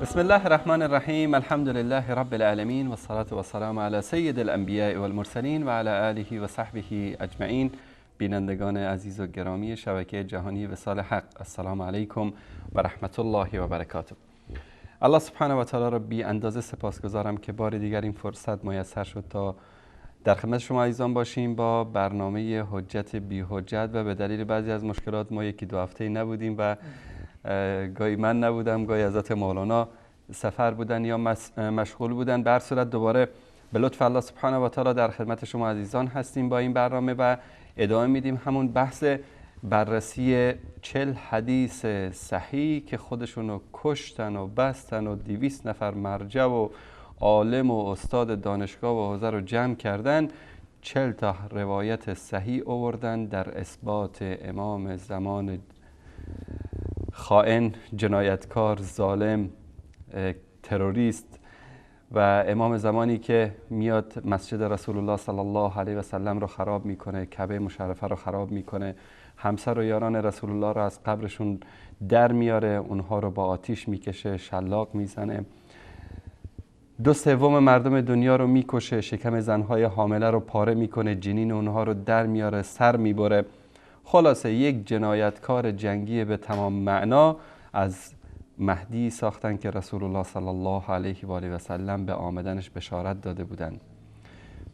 بسم الله الرحمن الرحیم. الحمد لله رب العالمین و الصلاة والسلام علی سید الانبیاء والمرسلین و علی آله و صحبه اجمعین. بینندگان عزیز و گرامی شبکه جهانی وصال حق، السلام علیکم و رحمت الله و برکاته. الله سبحانه و تعالی را بی اندازه سپاسگزارم که بار دیگر این فرصت میسر شد تا در خدمت شما عزیزان باشیم با برنامه حجت بی حجت و به دلیل بعضی از مشکلات ما یکی دو هفته نبودیم و گاهی من نبودم، گاهی حضرت مولانا سفر بودن یا مشغول بودن. به هر صورت دوباره به لطف الله سبحانه و تعالی در خدمت شما عزیزان هستیم با این برنامه و ادامه میدیم همون بحث بررسی 40 حدیث صحیح که خودشونو کشتن و بستن و 200 نفر مرجع و عالم و استاد دانشگاه و حوزه رو جمع کردن، 40 تا روایت صحیح آوردن در اثبات امام زمان خائن، جنایتکار، ظالم، تروریست و امام زمانی که میاد مسجد رسول الله صلی الله علیه و سلم رو خراب میکنه، کعبه مشرفه رو خراب میکنه، همسر و یاران رسول الله رو از قبرشون در میاره، اونها رو با آتیش میکشه، شلاق میزنه، 2/3 مردم دنیا رو میکشه، شکم زنهای حامله رو پاره میکنه، جنین اونها رو در میاره، سر میبره. خلاصه یک جنایتکار جنگی به تمام معنا از مهدی ساختن که رسول الله صلی الله علیه و آله و سلم به آمدنش بشارت داده بودند،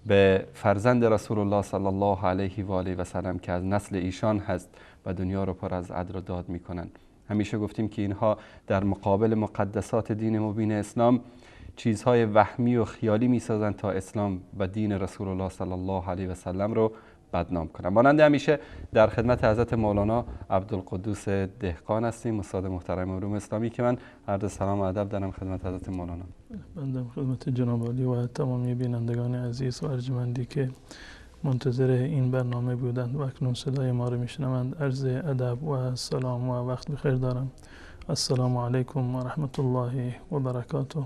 به فرزند رسول الله صلی الله علیه و آله و سلم که از نسل ایشان هست و دنیا رو پر از عدل و داد میکنن. همیشه گفتیم که اینها در مقابل مقدسات دین مبین اسلام چیزهای وهمی و خیالی میسازند تا اسلام و دین رسول الله صلی الله علیه و سلم رو بدنام کنم. مانند همیشه در خدمت حضرت مولانا عبدالقدوس دهقان هستیم، استاد محترم علوم اسلامی که من عرض سلام و ادب دارم خدمت حضرت مولانا. بنده خدمت جناب عالی و تمامی بینندگان عزیز و ارجمندی که منتظر این برنامه بودند و اکنون صدای ما رو میشنوند عرض ادب و سلام و وقت بخیر دارم. السلام علیکم و رحمت الله و برکاته.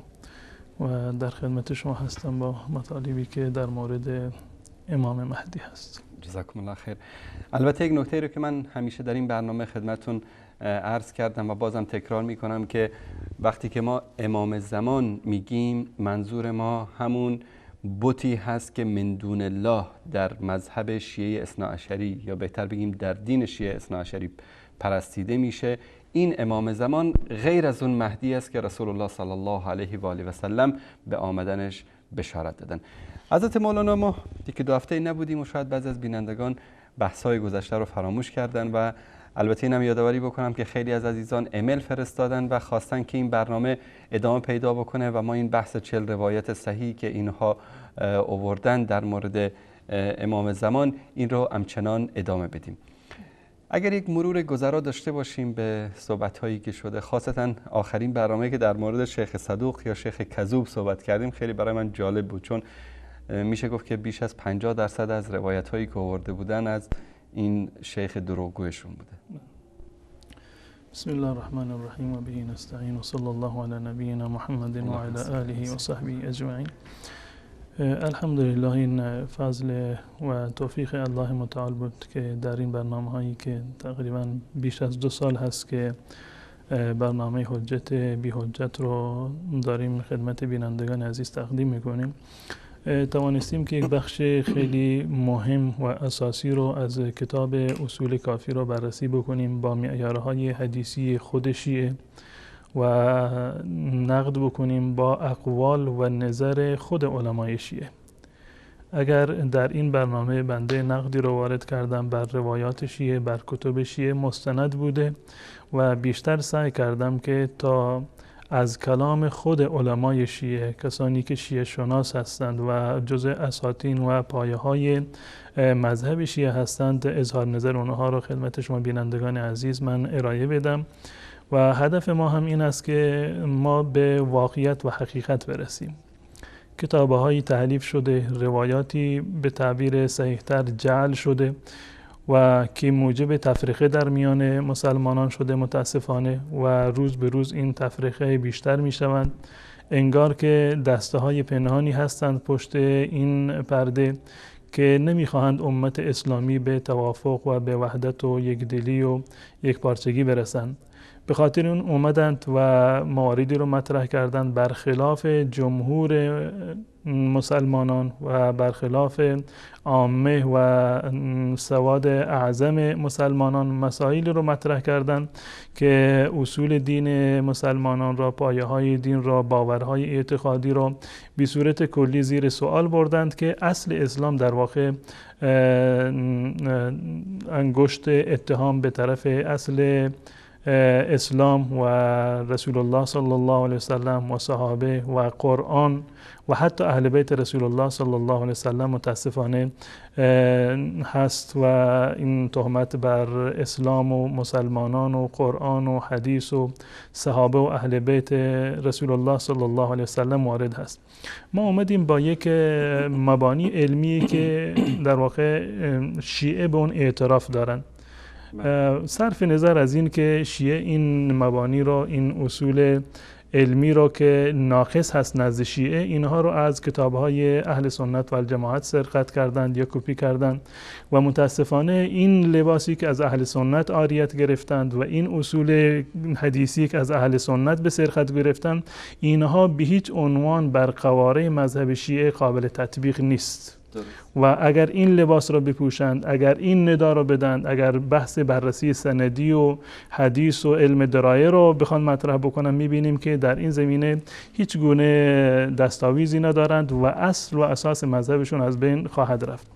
و در خدمت شما هستم با مطالبی که در مورد امام مهدی هست. جزاکم الله خیر. البته یک نکته رو که من همیشه در این برنامه خدمتون عرض کردم و بازم تکرار میکنم که وقتی که ما امام زمان میگیم منظور ما همون بتی هست که من دون الله در مذهب شیعه اثناعشری یا بهتر بگیم در دین شیعه اثناعشری پرستیده میشه. این امام زمان غیر از اون مهدی است که رسول الله صلی الله علیه و آله و سلم به آمدنش بشارت دادن. حضرت مولانا ما یکی دو هفته نبودیم و شاید بعضی از بینندگان بحث‌های گذشته رو فراموش کردن و البته اینم یادآوری بکنم که خیلی از عزیزان ایمیل فرستادن و خواستن که این برنامه ادامه پیدا بکنه و ما این بحث 40 روایت صحیح که اینها آوردن در مورد امام زمان این رو همچنان ادامه بدیم. اگر یک مرور گذرا داشته باشیم به صحبت‌هایی که شده، خاصتاً آخرین برنامه که در مورد شیخ صدوق یا شیخ کذوب صحبت کردیم خیلی برای من جالب بود، چون میشه گفت که بیش از 50% از روایت‌هایی که آورده بودن از این شیخ دروغگویشون بوده. بسم الله الرحمن الرحیم و به نستعین و صلی الله علی نبینا محمد و علی آله و صحبه اجمعین. الحمدلله این فضل و توفیق الله متعال بود که در این برنامه هایی که تقریبا بیش از 2 سال هست که برنامه حجت بی حجت رو داریم خدمت بینندگان عزیز تقدیم میکنیم، توانستیم که یک بخش خیلی مهم و اساسی رو از کتاب اصول کافی رو بررسی بکنیم با معیارهای حدیثی خود شیعه و نقد بکنیم با اقوال و نظر خود علمای شیعه. اگر در این برنامه بنده نقدی رو وارد کردم بر روایات شیعه، بر کتب شیعه مستند بوده و بیشتر سعی کردم که تا از کلام خود علمای شیعه، کسانی که شیعه شناس هستند و جزء اساطین و پایه های مذهب شیعه هستند، اظهار نظر اونها رو خدمت شما بینندگان عزیز من ارائه بدم. و هدف ما هم این است که ما به واقعیت و حقیقت برسیم. کتاب‌هایی تحریف شده، روایاتی به تعبیر صحیح‌تر جعل شده و که موجب تفرقه در میان مسلمانان شده متاسفانه، و روز به روز این تفرقه بیشتر می شوند. انگار که دسته های پنهانی هستند پشت این پرده که نمیخواهند امت اسلامی به توافق و به وحدت و یکدلی و یکپارچگی برسند. به خاطر اون اومدند و مواردی رو مطرح کردند برخلاف جمهور مسلمانان و برخلاف عامه و سواد اعظم مسلمانان مسائل رو مطرح کردند که اصول دین مسلمانان را، پایه های دین را، باورهای اعتقادی را به صورت کلی زیر سوال بردند که اصل اسلام در واقع انگشت اتهام به طرف اصل اسلام و رسول الله صلی الله علیه وسلم و صحابه و قرآن و حتی اهل بیت رسول الله صلی الله علیه وسلم متاسفانه هست و این تهمت بر اسلام و مسلمانان و قرآن و حدیث و صحابه و اهل بیت رسول الله صلی الله علیه وسلم وارد هست. ما اومدیم با یک مبانی علمی که در واقع شیعه به اون اعتراف دارن، صرف نظر از این که شیعه این مبانی را، این اصول علمی را که ناقص هست نزد شیعه، اینها رو از کتاب‌های اهل سنت و الجماعت سرقت کردند یا کپی کردند و متاسفانه این لباسی که از اهل سنت عاریت گرفتند و این اصول حدیثی که از اهل سنت به سرقت گرفتند، اینها به هیچ عنوان بر قواره مذهب شیعه قابل تطبیق نیست. و اگر این لباس را بپوشند، اگر این ندا را بدند، اگر بحث بررسی سندی و حدیث و علم درایه را بخوان مطرح بکنن، میبینیم که در این زمینه هیچ گونه دستاویزی ندارند و اصل و اساس مذهبشون از بین خواهد رفت.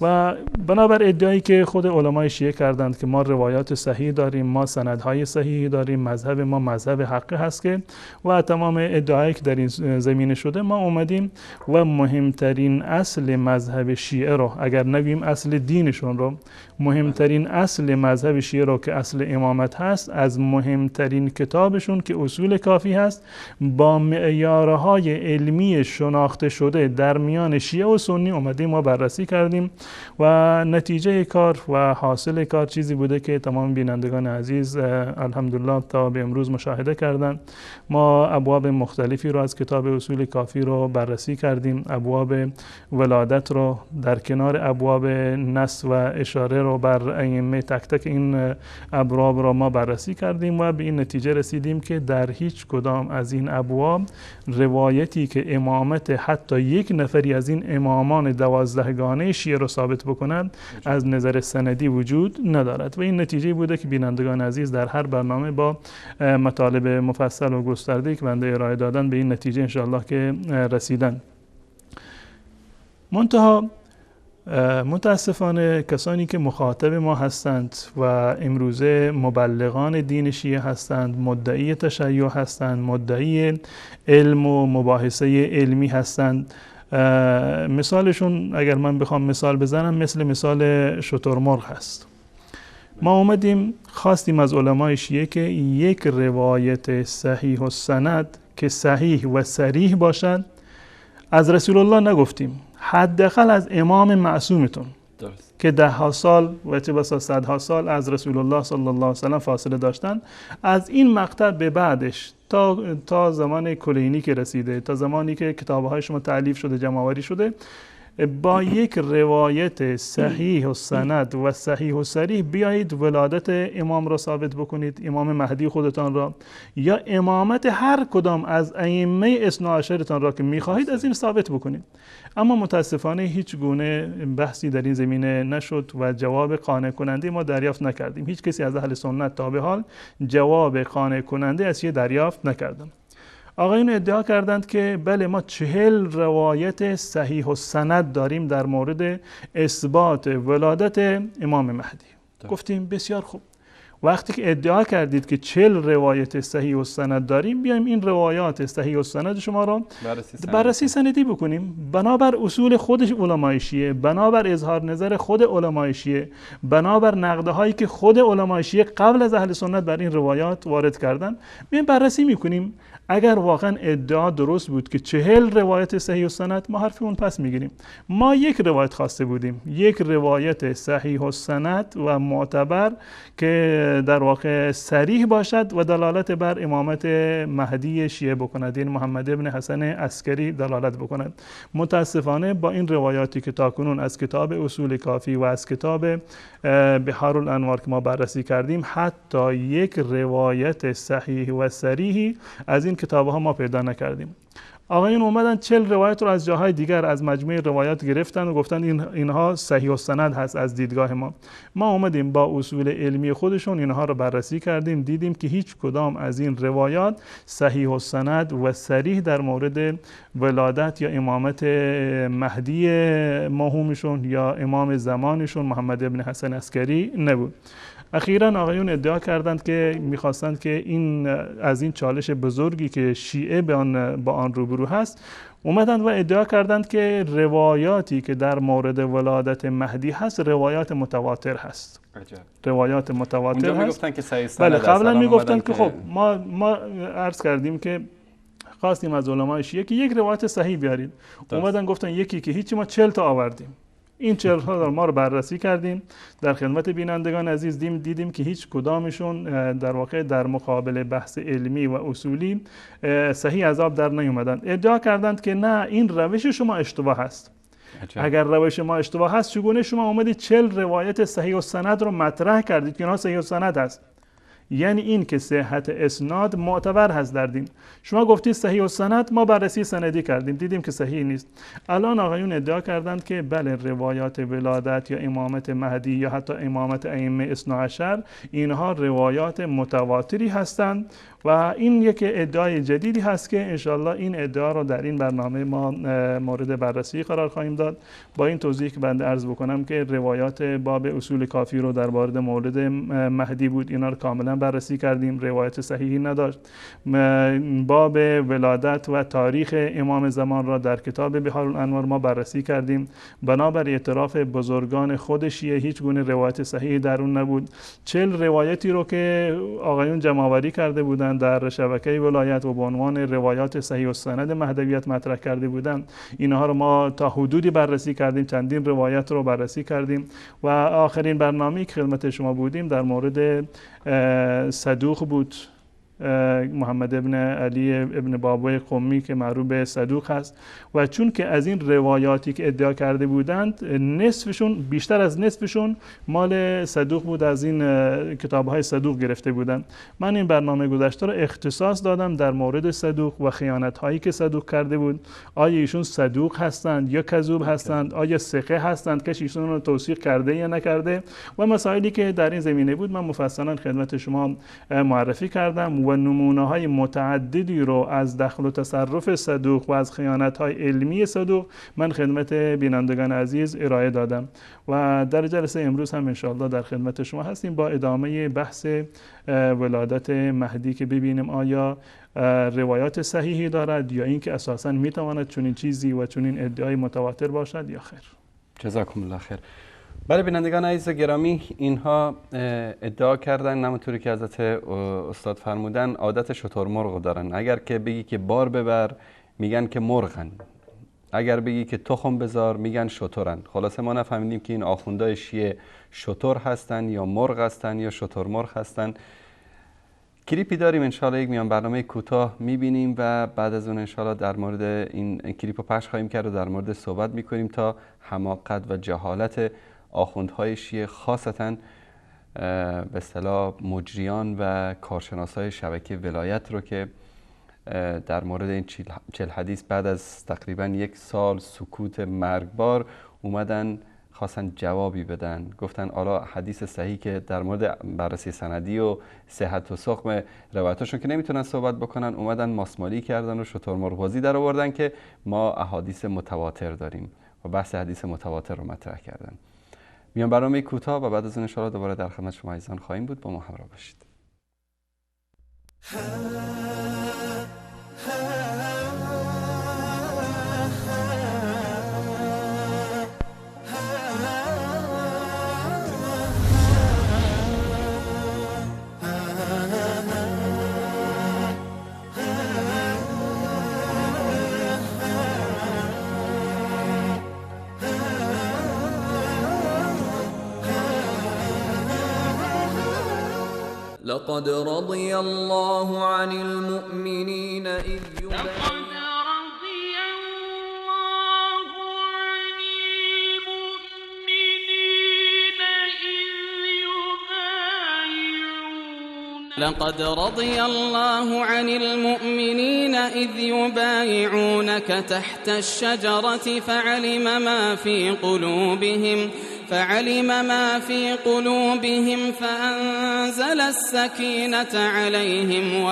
و بنابر ادعایی که خود علمای شیعه کردند که ما روایات صحیح داریم، ما سندهای صحیح داریم، مذهب ما مذهب حق هست که و تمام ادعایی که در این زمینه شده، ما اومدیم و مهمترین اصل مذهب شیعه رو، اگر نگیم اصل دینشون رو، مهمترین اصل مذهب شیعه رو که اصل امامت هست، از مهمترین کتابشون که اصول کافی هست، با معیارهای علمی شناخته شده در میان شیعه و سنی اومدیم ما بررسی کردیم و نتیجه کار و حاصل کار چیزی بوده که تمام بینندگان عزیز الحمدلله تا به امروز مشاهده کردن. ما ابواب مختلفی رو از کتاب اصول کافی رو بررسی کردیم، ابواب ولادت رو در کنار ابواب نص و اشاره رو بر ائمه تک تک این ابواب رو ما بررسی کردیم و به این نتیجه رسیدیم که در هیچ کدام از این ابواب روایتی که امامت حتی یک نفری از این امامان 12 گانه شیعه رو ثابت بکنند از نظر سندی وجود ندارد و این نتیجه بوده که بینندگان عزیز در هر برنامه با مطالب مفصل و گسترده که بنده ارائه دادن به این نتیجه انشاءالله که رسیدن. منتها متاسفانه کسانی که مخاطب ما هستند و امروزه مبلغان دین شیعه هستند، مدعی تشیع هستند، مدعی علم و مباحثه علمی هستند، مثالشون اگر من بخوام مثال بزنم مثل مثال شترمرغ هست. ما اومدیم خواستیم از علمای شیعه که یک روایت صحیح و سند که صحیح و صریح باشد از رسول الله نگفتیم، حداقل از امام معصومتون درست. که ده ها سال و چه بسا صدها سال از رسول الله صلی الله علیه و سلم فاصله داشتن، از این مقطع به بعدش تا زمان کلینی که رسیده، تا زمانی که کتاب‌های شما تألیف شده، جمع‌آوری شده، با یک روایت صحیح و سند و صحیح و صریح بیایید ولادت امام را ثابت بکنید، امام مهدی خودتان را یا امامت هر کدام از ائمه اثنا عشرتان را که میخواهید از این ثابت بکنید. اما متاسفانه هیچ گونه بحثی در این زمینه نشد و جواب قانع کننده ما دریافت نکردیم. هیچ کسی از اهل سنت تا به حال جواب قانع کننده از چیه دریافت نکردن. آقایون ادعا کردند که بله ما 40 روایت صحیح و سند داریم در مورد اثبات ولادت امام مهدی. گفتیم بسیار خوب، وقتی که ادعا کردید که 40 روایت صحیح و سند داریم، بیایم این روایات صحیح و سند شما را بررسی سندی بکنیم، بنابر اصول خودش علمای شیعه، بنابر اظهار نظر خود علمای شیعه، بنابر نقدهایی که خود علمای شیعه قبل از اهل سنت بر این روایات وارد کردن، بیایم بررسی میکنیم. اگر واقعا ادعا درست بود که 40 روایت صحیح و سند، ما حرف اون پس میگیریم. ما یک روایت خواسته بودیم، یک روایت صحیح و سند و معتبر که در واقع صریح باشد و دلالت بر امامت مهدی شیعه بکند، یعنی محمد ابن حسن عسکری دلالت بکند. متاسفانه با این روایاتی که تاکنون از کتاب اصول کافی و از کتاب بحار الانوار که ما بررسی کردیم، حتی یک روایت صحیح و صریحی از این کتاب‌ها ما پیدا نکردیم. آقایون اومدن 40 روایت رو از جاهای دیگر از مجموعه روایات گرفتن و گفتن اینها صحیح و سند هست از دیدگاه ما. ما اومدیم با اصول علمی خودشون اینها رو بررسی کردیم، دیدیم که هیچ کدام از این روایات صحیح و سند و صریح در مورد ولادت یا امامت مهدی موهومشون یا امام زمانشون محمد ابن حسن عسکری نبود. اخیراً آقایون ادعا کردند که می‌خواستند که این از این چالش بزرگی که شیعه با آن روبرو هست، اومدند و ادعا کردند که روایاتی که در مورد ولادت مهدی هست روایات متواتر هست. عجب. روایات متواتر هست. میگفتن که صحیح سند. بله، قبلا میگفتند که خب ما عرض کردیم که خواستیم از علمای شیعه که یک روایت صحیح بیارید. اومدن گفتن یکی که هیچی، ما 40 تا آوردیم. این 40 تا ما رو بررسی کردیم در خدمت بینندگان عزیز، دیدیم که هیچ کدامشون در واقع در مقابل بحث علمی و اصولی صحیح از آب در نیومدند. ادعا کردند که نه، این روش شما اشتباه هست. اگر روش ما اشتباه هست، چگونه شما اومدید 40 روایت صحیح و سند رو مطرح کردید که اینها صحیح و سند هست؟ یعنی این که صحت اسناد معتبر هست در دین. شما گفتید صحیح و سند، ما بررسی سندی کردیم، دیدیم که صحیح نیست. الان آقایون ادعا کردند که بله، روایات ولادت یا امامت مهدی یا حتی امامت ائمه اثنی عشر، اینها روایات متواتری هستند و این یک ادعای جدیدی هست که انشالله این ادعا رو در این برنامه ما مورد بررسی قرار خواهیم داد. با این توضیح که بنده عرض بکنم که روایات باب اصول کافی رو در مورد مهدی بود، اینا رو کاملا بررسی کردیم، روایت صحیحی نداشت. باب ولادت و تاریخ امام زمان را در کتاب بحار الانوار ما بررسی کردیم، بنابر اعتراف بزرگان خود شیعه هیچ گونه روایت صحیحی در اون نبود. 40 روایتی رو که آقایون جمع‌آوری کرده بودند در شبکه ولایت و به عنوان روایات صحیح و سند مهدویت مطرح کرده بودند، اینها رو ما تا حدودی بررسی کردیم، چندین روایت رو بررسی کردیم و آخرین برنامه‌ای که خدمت شما بودیم در مورد صدوق بود، محمد ابن علی ابن بابوی قمی که معروف به صدوق هست و چون که از این روایاتی که ادعا کرده بودند نصفشون، بیشتر از نصفشون مال صدوق بود، از این کتاب‌های صدوق گرفته بودند. من این برنامه گذشته رو اختصاص دادم در مورد صدوق و خیانت‌هایی که صدوق کرده بود. آیا ایشون صدوق هستند یا کذوب هستند، آیا ثقه هستند که ایشون رو توثیق کرده یا نکرده و مسائلی که در این زمینه بود من مفصلا خدمت شما معرفی کردم و نمونه های متعددی رو از دخل و تصرف صدوق و از خیانت های علمی صدوق من خدمت بینندگان عزیز ارائه دادم و در جلسه امروز هم انشاءالله در خدمت شما هستیم با ادامه بحث ولادت مهدی که ببینیم آیا روایات صحیحی دارد یا اینکه اساساً میتواند چنین چیزی و چنین ادعای متواتر باشد یا خیر. جزاکم الله خیر. برای بینندگان عزیز گرامی، اینها ادعا کردن همونطوری که حضرت استاد فرمودن عادت شترمرغ دارن. اگر که بگی که بار ببر میگن که مرغن، اگر بگی که تخم بذار میگن شترن. خلاصه ما نفهمیدیم که این آخوندهای شیعه شتر هستن یا مرغ هستن یا شترمرغ هستن. کلیپی داریم انشالله، یک میان برنامه کوتاه میبینیم و بعد از اون انشالله در مورد این کلیپ رو پخش خواهیم کرد و در مورد صحبت میکنیم تا حماقت و جهالت آخوندهای شیعه، خاصتاً به اصطلاح مجریان و کارشناسای شبکه ولایت رو که در مورد این 40 حدیث بعد از تقریباً یک سال سکوت مرگبار اومدن خواستن جوابی بدن، گفتن آلا حدیث صحیح که در مورد بررسی سندی و صحت و سقم روایتاشون که نمیتونن صحبت بکنن، اومدن ماسمالی کردن و شترمرغ بازی در آوردن که ما احادیث متواتر داریم و بحث حدیث متواتر رو مطرح کردن. میان برنامه کوتاه و بعد از اون ان شاءالله دوباره در خدمت شما عزیزان خواهیم بود. با ما همراه باشید. لقد رضي الله عن المؤمنين إذ لقد رضي الله عن المؤمنين إذ يبايعونك تحت الشجرة فعلم ما في قلوبهم فأنزل السكينة عليهم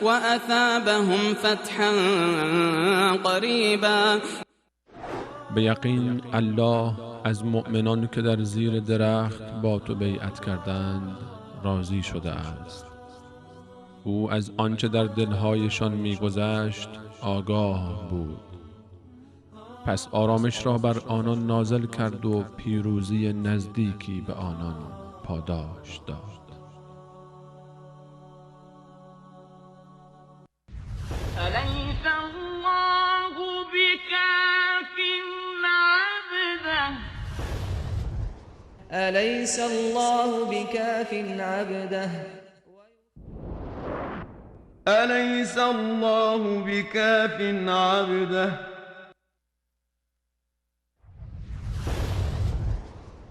وأثابهم فتحا قريبا. به یقین الله از مؤمنان که در زیر درخت با تو بیعت کردند راضی شده است. او از آنچه در دلهایشان می‌گذشت آگاه بود. پس آرامش را بر آنان نازل کرد و پیروزی نزدیکی به آنان پاداش داد. أليس الله بكاف عبده أليس الله بكاف عبده أليس الله بكاف عبده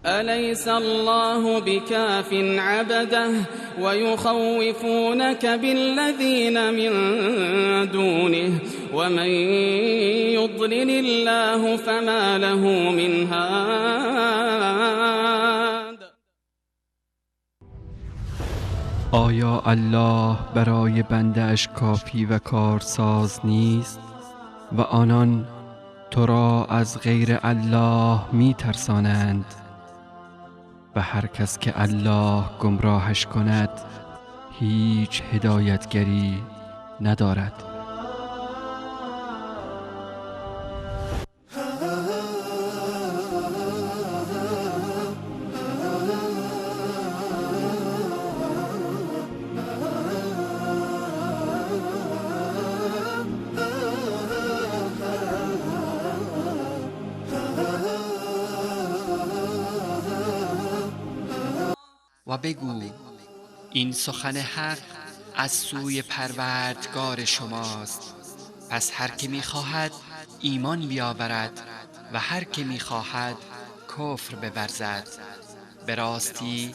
أليس الله بكاف عبده ويخوفونك بالذين من دونه ومن يضلل الله فما له من هاد. آیا الله برای بنده اش کافی و کارساز نیست و آنان تو را از غیر الله می ترسانند و هر کس که الله گمراهش کند هیچ هدایتگری ندارد. و بگو این سخن حق از سوی پروردگار شماست، پس هر که می‌خواهد ایمان بیاورد و هر که می‌خواهد کفر بورزد. به راستی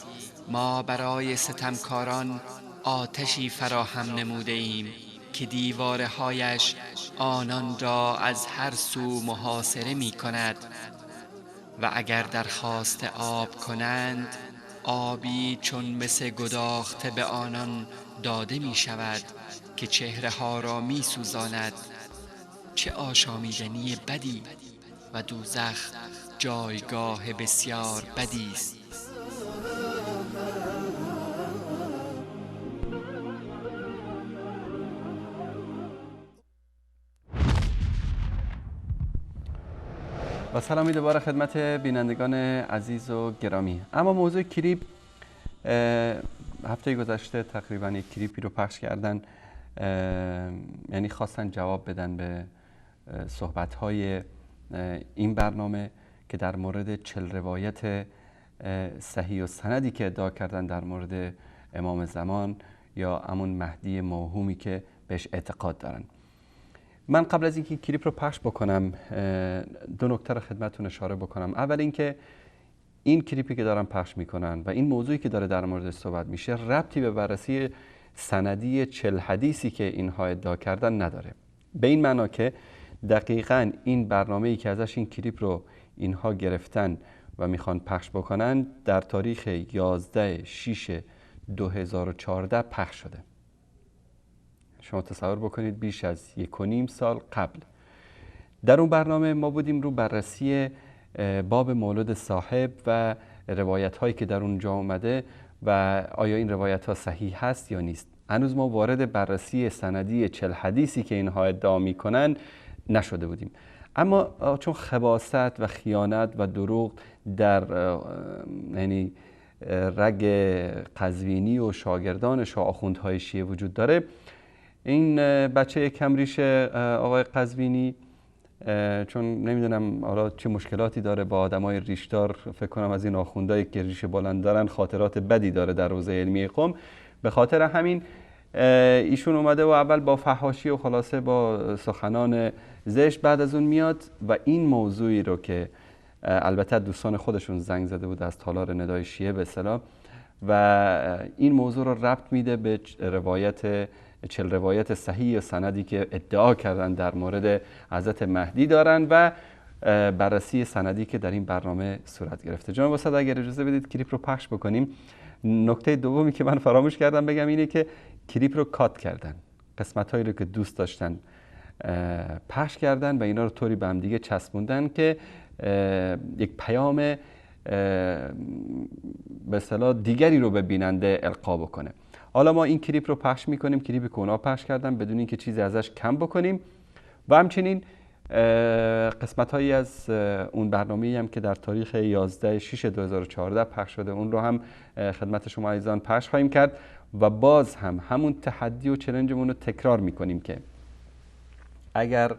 ما برای ستمکاران آتشی فراهم نموده ایم که دیوارهایش آنان را از هر سو محاصره می‌کند و اگر درخواست آب کنند آبی چون مس گداخته به آنان داده می شود که چهره ها را می سوزاند. چه آشامیدنی بدی و دوزخ جایگاه بسیار بدی است. و سلامی دوباره خدمت بینندگان عزیز و گرامی. اما موضوع کلیپ، هفته گذشته تقریبا یک کلیپی رو پخش کردن، یعنی خواستن جواب بدن به صحبت‌های این برنامه که در مورد 40 روایت صحیح و سندی که ادعا کردن در مورد امام زمان یا همون مهدی موهومی که بهش اعتقاد دارن. من قبل از اینکه کلیپ رو پخش بکنم دو نکته رو خدمتتون اشاره بکنم. اول اینکه این کلیپی که دارن پخش میکنن و این موضوعی که داره در مورد صحبت میشه ربطی به بررسی سندی 40 حدیثی که اینها ادعا کردن نداره. به این معنا که دقیقاً این برنامه‌ای که ازش این کلیپ رو اینها گرفتن و میخوان پخش بکنن در تاریخ 11/6/2014 پخش شده. شما تصور بکنید بیش از 1.5 سال قبل. در اون برنامه ما بودیم رو بررسی باب مولد صاحب و روایت هایی که در اونجا اومده و آیا این روایت ها صحیح هست یا نیست. هنوز ما وارد بررسی سندی 40 حدیثی که اینها ادعا میکنن نشده بودیم. اما چون خباثت و خیانت و دروغ در یعنی رگ قزوینی و شاگردانش و آخوندهای شیعه وجود داره، این بچه کم ریش آقای قزوینی چون نمیدونم حالا چه مشکلاتی داره با آدمای ریشدار، فکر کنم از این آخوندایی که ریش بلند دارن خاطرات بدی داره در حوزه علمی قم. به خاطر همین ایشون اومده و اول با فحاشی و خلاصه با سخنان زشت، بعد از اون میاد و این موضوعی رو که البته دوستان خودشون زنگ زده بود از تالار ندای شیعه به اصطلاح، و این موضوع رو ربط میده به روایت 40 روایت صحیح و سندی که ادعا کردن در مورد حضرت مهدی دارن و بررسی سندی که در این برنامه صورت گرفته. جناب استاد اگر اجازه بدید کلیپ رو پخش بکنیم. نکته دومی که من فراموش کردم بگم اینه که کلیپ رو کات کردن، قسمت هایی رو که دوست داشتن پخش کردن و اینا رو طوری به هم دیگه چسبوندن که یک پیام به اصطلاح دیگری رو به بیننده القا بکنه. حالا ما این کلیپ رو پخش میکنیم، کلیپی که اونا پخش کردن بدون اینکه چیزی ازش کم بکنیم، و همچنین قسمت هایی از اون برنامه‌ای هم که در تاریخ 11/6/2014 پخش شده اون رو هم خدمت شما عزیزان پخش خواهیم کرد. و باز هم همون تحدی و چالنجمون رو تکرار میکنیم که اگر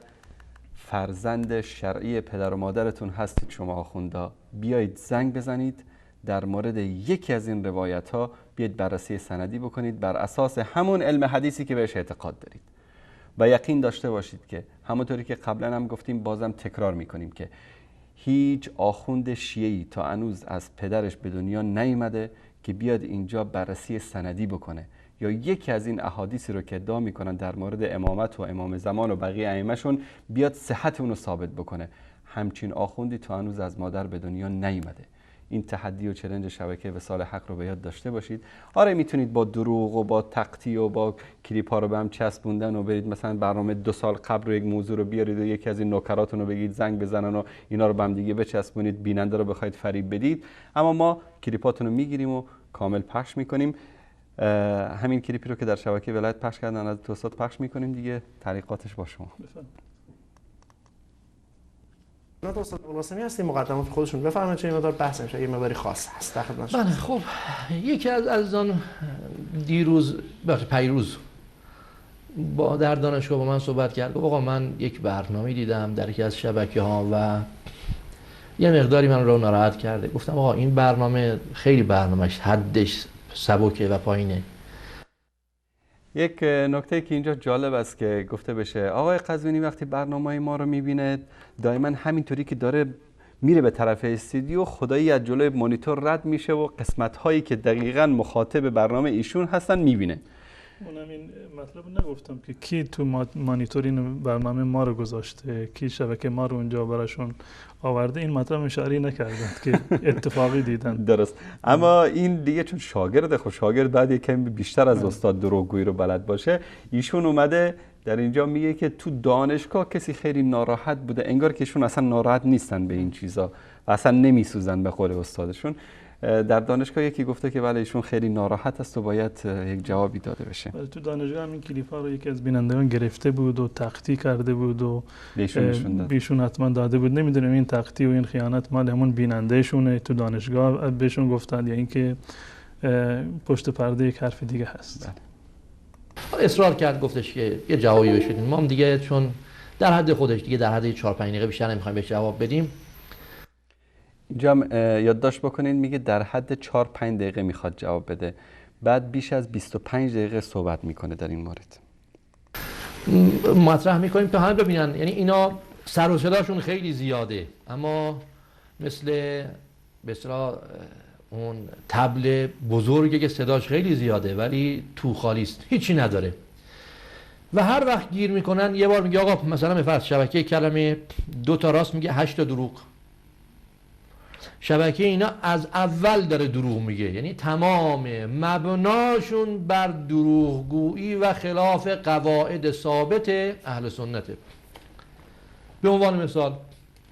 فرزند شرعی پدر و مادرتون هستید شما آخوندا، بیایید زنگ بزنید در مورد یکی از این روایت ها بیاید بررسی سندی بکنید بر اساس همون علم حدیثی که بهش اعتقاد دارید، و یقین داشته باشید که همونطوری که قبلا هم گفتیم بازم تکرار میکنیم که هیچ آخوند شیعی تا هنوز از پدرش به دنیا نیومده که بیاد اینجا بررسی سندی بکنه یا یکی از این احادیثی رو که ادعا میکنن در مورد امامت و امام زمان و بقیه ائمه‌شون بیاد صحت اون رو ثابت بکنه. همچین آخوندی تا هنوز از مادر به دنیا نیومده. این تحدی و چالش شبکه وصال حق رو به یاد داشته باشید. آره میتونید با دروغ و با تقطیع و با کلیپ ها رو به هم چسبوندن و برید مثلا برنامه 2 سال قبل رو یک موضوع رو بیارید و یکی از این نوکراتون رو بگید زنگ بزنن و اینا رو به هم دیگه بچسبونید، بیننده رو بخواید فریب بدید، اما ما کلیپاتون رو میگیریم و کامل پخش میکنیم. همین کلیپی رو که در شبکه ولایت پخش کردن از توسط پخش میکنیم دیگه، تعلیقاتش با شما. خدمت استاد ابوالقاسمی هستیم، مقدمات خودشون بفرمایید چون این مقدار بحث میشه، یه مقداری خاص هست در خدمت شما. بله خب یکی از عزیزان دیروز پیروز با در دانشگاه با من صحبت کرد، گفت آقا من یک برنامه دیدم در یکی از شبکه‌ها و یه مقداری من رو ناراحت کرده. گفتم آقا این برنامه خیلی برنامه‌اش حدش سبکه و پایینه. یک نکته که اینجا جالب است که گفته بشه، آقای قزوینی وقتی برنامه‌های ما رو می‌بینه دائما همینطوری که داره میره به طرف استودیو، خدایی از جلوی مانیتور رد میشه و قسمت‌هایی که دقیقاً مخاطب برنامه ایشون هستن می‌بینه. اونم این مطلب نگفتم که کی تو مانیتور این برنامه ما رو گذاشته، کی شبکه ما رو اونجا براشون آورده، این مطلب اشاره نکردند که اتفاقی دیدن. درست. اما این دیگه چون شاگرده، خب شاگرد بعد یکم بیشتر از استاد دروغگویی رو بلد باشه، ایشون اومده در اینجا میگه که تو دانشگاه کسی خیلی ناراحت بوده، انگار که ایشون اصلا ناراحت نیستن به این چیزا و اصلا نمیسوزن به قول استادشون. در دانشگاه یکی گفته که بله ایشون خیلی ناراحت است و باید یک جوابی داده بشه. تو دانشگاه هم این کلیپ ها رو یکی از بینندگان گرفته بود و تقطیع کرده بود و بهشون حتما داده بود. نمیدونم این تقطیع و این خیانت مال همون بیننده شونه تو دانشگاه بهشون گفتن یا اینکه پشت پرده یک حرف دیگه هست. بله. اصرار کرد، گفتش که یه جوابی بهش بدیم. ما هم دیگه چون در حد خودش دیگه در حد 4-5 دقیقه بیشتر نمیخوایم بهش جواب بدیم. اینجا یادداشت بکنید، میگه در حد 4-5 دقیقه میخواد جواب بده، بعد بیش از 25 دقیقه صحبت میکنه در این مورد. مطرح میکنیم تا همه ببینن، یعنی اینا سر و صداشون خیلی زیاده، اما مثل به اصطلاح اون طبل بزرگی که صداش خیلی زیاده ولی تو خالی است، هیچی نداره. و هر وقت گیر میکنن یه بار میگه آقا مثلا به فرض شبکه کلمه 2 تا راست میگه 8 تا دروغ. شبکه اینا از اول داره دروغ میگه، یعنی تمام مبناشون بر دروغگویی و خلاف قواعد ثابت اهل سنته. به عنوان مثال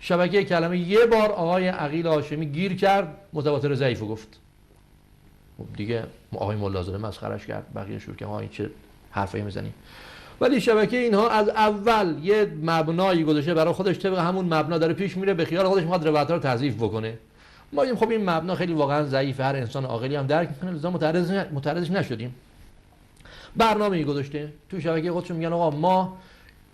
شبکه کلمه یه بار آقای عقیل هاشمی گیر کرد، متواتر ضعیف گفت. دیگه آقای ملازاده مسخرش کرد، بقیه شروع کردن آقا این چه حرفایی میزنی. ولی شبکه اینها از اول یه مبنایی گذاشته برای خودش، طبق همون مبنا داره پیش میره، به خیال خودش میخواد روایت‌ها رو تضعیف بکنه. ما میگیم خب این مبنا خیلی واقعا ضعیفه، هر انسان عاقلی هم درک میکنه، لذا متعرضش نشدیم. برنامه‌ای گذاشته تو شبکه خودشون، میگن آقا ما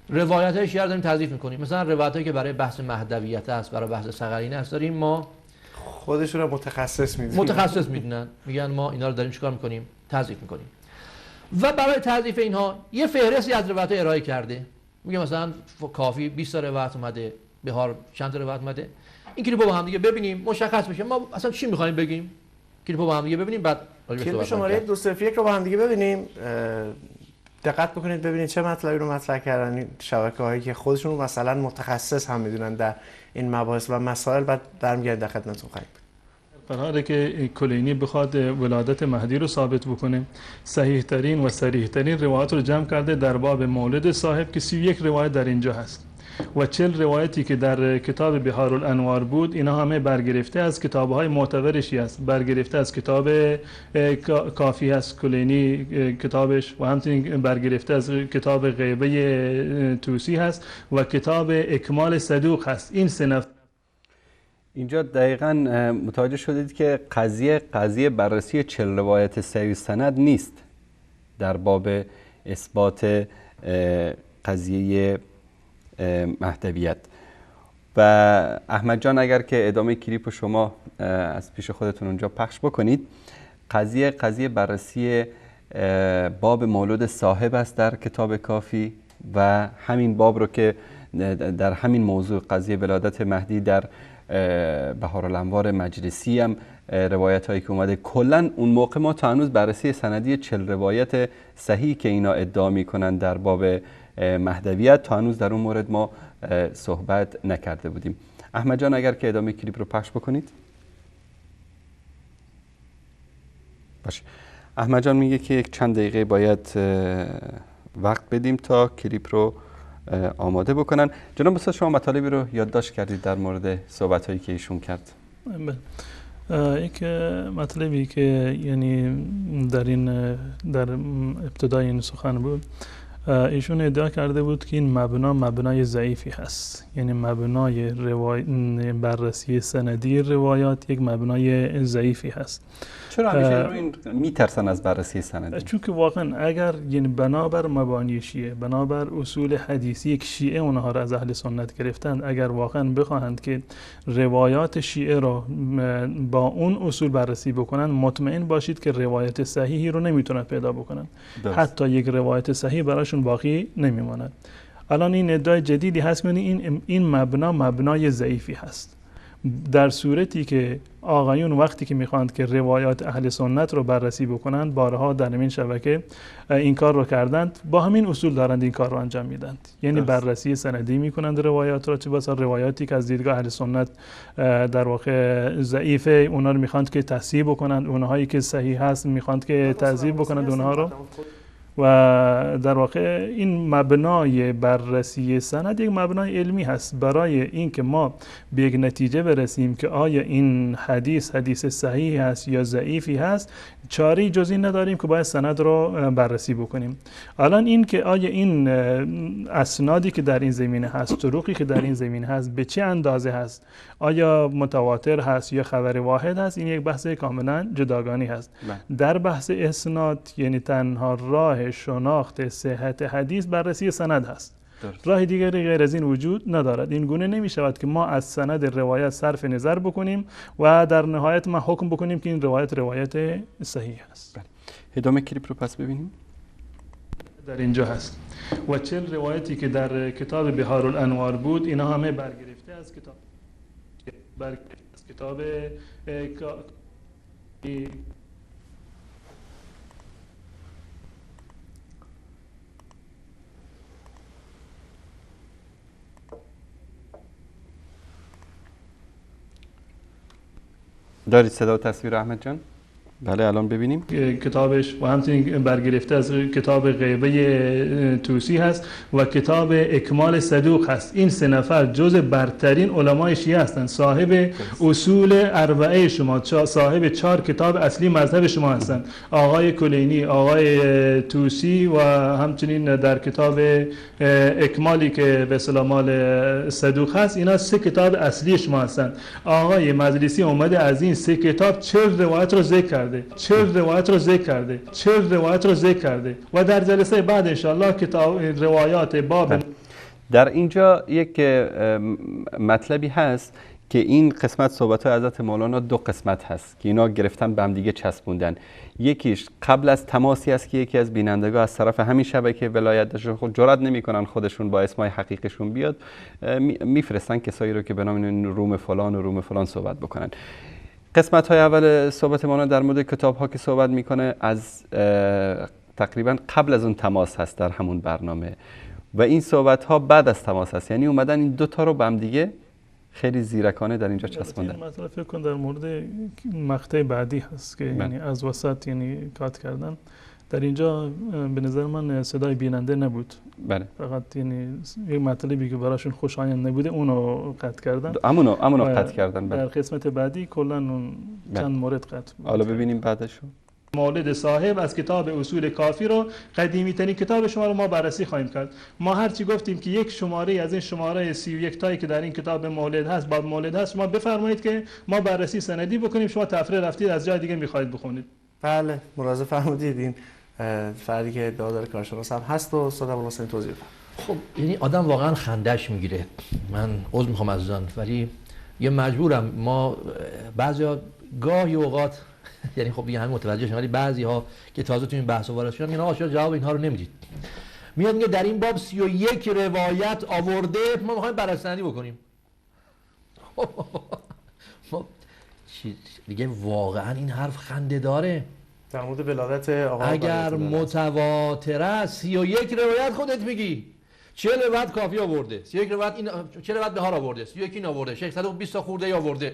روایت های شیعه رو داریم تضعیف میکنیم. مثلا روایت هایی که برای بحث مهدویت است، برای بحث ثقلین است، داریم ما خودشون رو متخصص میدونن، متخصص میدونن، میگن ما اینا رو داریم چیکار میکنیم؟ تضعیف میکنیم. و برای تضعیف اینها یه فهرستی از روایت ارائه کرده، میگه مثلا کافی 20 تا روایت اومده، بهار چند تا روایت اومده. این کلیپو با هم دیگه ببینیم مشخص بشه ما اصلا چی میخوایم بگیم. کلیپو با هم دیگه ببینیم، بعد کلیپ شماره 201 رو با هم دیگه ببینیم. دقت بکنید ببینید چه مطلبی رو مطرح کردن شبکه‌هایی که خودشون مثلا متخصص هم میدونن در این مباحث و مسائل. بعد برمیگردیم در خدمتتون خواهیم. قراره که کلینی بخواد ولادت مهدی رو ثابت بکنه، صحیح ترین و صریح ترین روایت رو جمع کرده در باب مولد صاحب که 31 روایت در اینجا هست و 40 روایتی که در کتاب بحار الانوار بود، اینا همه برگرفته از کتاب‌های معتبر شیعه است، برگرفته از کتاب کافی هست کلینی کتابش، و همچنین برگرفته از کتاب غیبه طوسی هست و کتاب اکمال صدوق هست. این سه نفر اینجا دقیقاً متوجه شدید که قضیه بررسی 40 روایت صحیح سند نیست در باب اثبات قضیه مهدویت. و احمد جان اگر که ادامه کلیپ شما از پیش خودتون اونجا پخش بکنید، قضیه بررسی باب مولود صاحب است در کتاب کافی و همین باب رو که در همین موضوع قضیه ولادت مهدی در بحارالانوار مجلسی هم روایت هایی که اومده، کلا اون موقع ما تا هنوز بررسی سندی 40 روایت صحیح که اینا ادعا میکنن در باب مهدویت تا هنوز در اون مورد ما صحبت نکرده بودیم. احمد جان اگر که ادامه کلیپ رو پخش بکنید. باشه. احمد جان میگه که یک چند دقیقه باید وقت بدیم تا کلیپ رو آماده بکنن. جناب استاد شما مطالبی رو یادداشت کردید در مورد صحبت هایی که ایشون کرد. بله. یک مطلبی که یعنی در ابتدای این سخن بود، ایشون ادعا کرده بود که این مبنا مبنای ضعیفی هست، یعنی مبنای بررسی سندی روایات یک مبنای ضعیفی هست. چرا همیشه رو این میترسن از بررسی سندی؟ چون که واقعا اگر یعنی بنابر مبانی شیعه، بنابر اصول حدیثی یک شیعه اونها را از اهل سنت گرفتند، اگر واقعا بخواهند که روایات شیعه را با اون اصول بررسی بکنند، مطمئن باشید که روایت صحیحی رو نمیتونن پیدا بکنند. حتی یک روایت صحیح براشون باقی نمیماند. الان این ادعای جدیدی هست، یعنی این مبنا مبنای ضعیفی هست، در صورتی که آقایون وقتی که میخواند که روایات اهل سنت رو بررسی بکنند، بارها در این شبکه این کار رو کردند، با همین اصول دارند این کار رو انجام میدند، یعنی بررسی سندی میکنند روایات را، چه بسا روایاتی که از دیدگاه اهل سنت در واقع ضعیفه اونا رو میخواند که تصحیح بکنند، اونهایی که صحیح هست میخواند که تضعیف بکنند اونها رو. و در واقع این مبنای بررسی سند یک مبنای علمی هست برای اینکه ما به یک نتیجه برسیم که آیا این حدیث حدیث صحیح هست یا ضعیفی هست. چاره جز این نداریم که باید سند رو بررسی بکنیم. الان این که آیا این اسنادی که در این زمینه هست، طرقی که در این زمینه هست، به چه اندازه هست، آیا متواتر هست یا خبر واحد هست، این یک بحث کاملا جداگانی هست. در بحث اسناد یعنی تنها راه شناخت صحت حدیث بررسی سند هست. راه دیگری غیر از این وجود ندارد. این گونه نمی شود که ما از سند روایت صرف نظر بکنیم و در نهایت ما حکم بکنیم که این روایت روایت صحیح است. ادامه کلیپ رو پس ببینیم. در اینجا هست و 40 روایتی که در کتاب بحار الانوار بود، اینا همه برگرفته از کتاب دارید صدا و تصویر احمد جان؟ بله الان ببینیم کتابش و همچنین برگرفته از کتاب غیبه طوسی هست و کتاب اکمال صدوق هست. این سه نفر جز برترین علمای شیعه هستند، صاحب اصول اربعه شما، صاحب 4 کتاب اصلی مذهب شما هستند، آقای کلینی، آقای طوسی و همچنین در کتاب اکمالی که به اصطلاح مال صدوق هست، اینا 3 کتاب اصلی شما هستند. آقای مجلسی اومده از این 3 کتاب 40 روایت رو ذکر کرده، 40 روایت رو ذکر کرده، 40 روایت رو ذکر کرده و در جلسه بعد انشاءالله کتاب روایات باب. در اینجا یک مطلبی هست که این قسمت صحبت های حضرت مولانا دو قسمت هست که اینا گرفتن به هم دیگه چسبوندن. یکیش قبل از تماسی است که یکی از بینندگان از طرف همین شبکه ولایت داشته، خود جرئت نمیکنن خودشون با اسمای حقیقیشون بیاد، میفرستن کسایی رو که به نام روم فلان و روم فلان صحبت بکنن. قسمت های اول صحبت مولانا در مورد کتاب ها که صحبت میکنه از تقریبا قبل از اون تماس هست در همون برنامه، و این صحبت ها بعد از تماس هست، یعنی اومدن این دو تا رو به هم دیگه خیلی زیرکانه در اینجا چسبوندن. مثلا فکر کن در مورد مقطع بعدی هست که یعنی از وسط یعنی کات کردن. در اینجا به نظر من صدای بیننده نبود. بله. فقط یعنی یک مطلبی که براشون خوشایند نبوده اونو قطع کردن. همونو قطع کردن. بله. در قسمت بعدی کلا اون چند مورد قطع بود. حالا ببینیم بعدشو. مولد صاحب از کتاب اصول کافی رو، قدیمی ترین کتاب شما رو ما بررسی خواهیم کرد. ما هرچی گفتیم که یک شماره از این شماره 31 تایی که در این کتاب مولد هست، باب مولد هست، شما بفرمایید که ما بررسی سندی بکنیم، شما تفریح رفتید از جای دیگه میخواید بخونید. بله، ملاحظه فرمودید. این فردی که ادعا داره کارشناس هم هست و استاد ابوالحسین توضیح بده. خب یعنی آدم واقعا خندش میگیره. من عذر میخوام عزیزان، ولی یه مجبورم. ما بعضیا گاهی اوقات یعنی خب دیگه همه متوجه شدن، ولی بعضی ها که تازه تو این بحث وارد شدن میگن آقا چرا جواب اینها رو نمیدید؟ میاد میگه در این باب 31 روایت آورده، ما میخوایم بررسی بکنیم. ما دیگه واقعا این حرف خنده داره. در مورد ولادت آقا اگر متواتر است 31 روایت خودت میگی، 40 روایت کافی آورده، 31 روایت این، 40 روایت بهار آورده، 31 این آورده، 620 تا خورده آورده.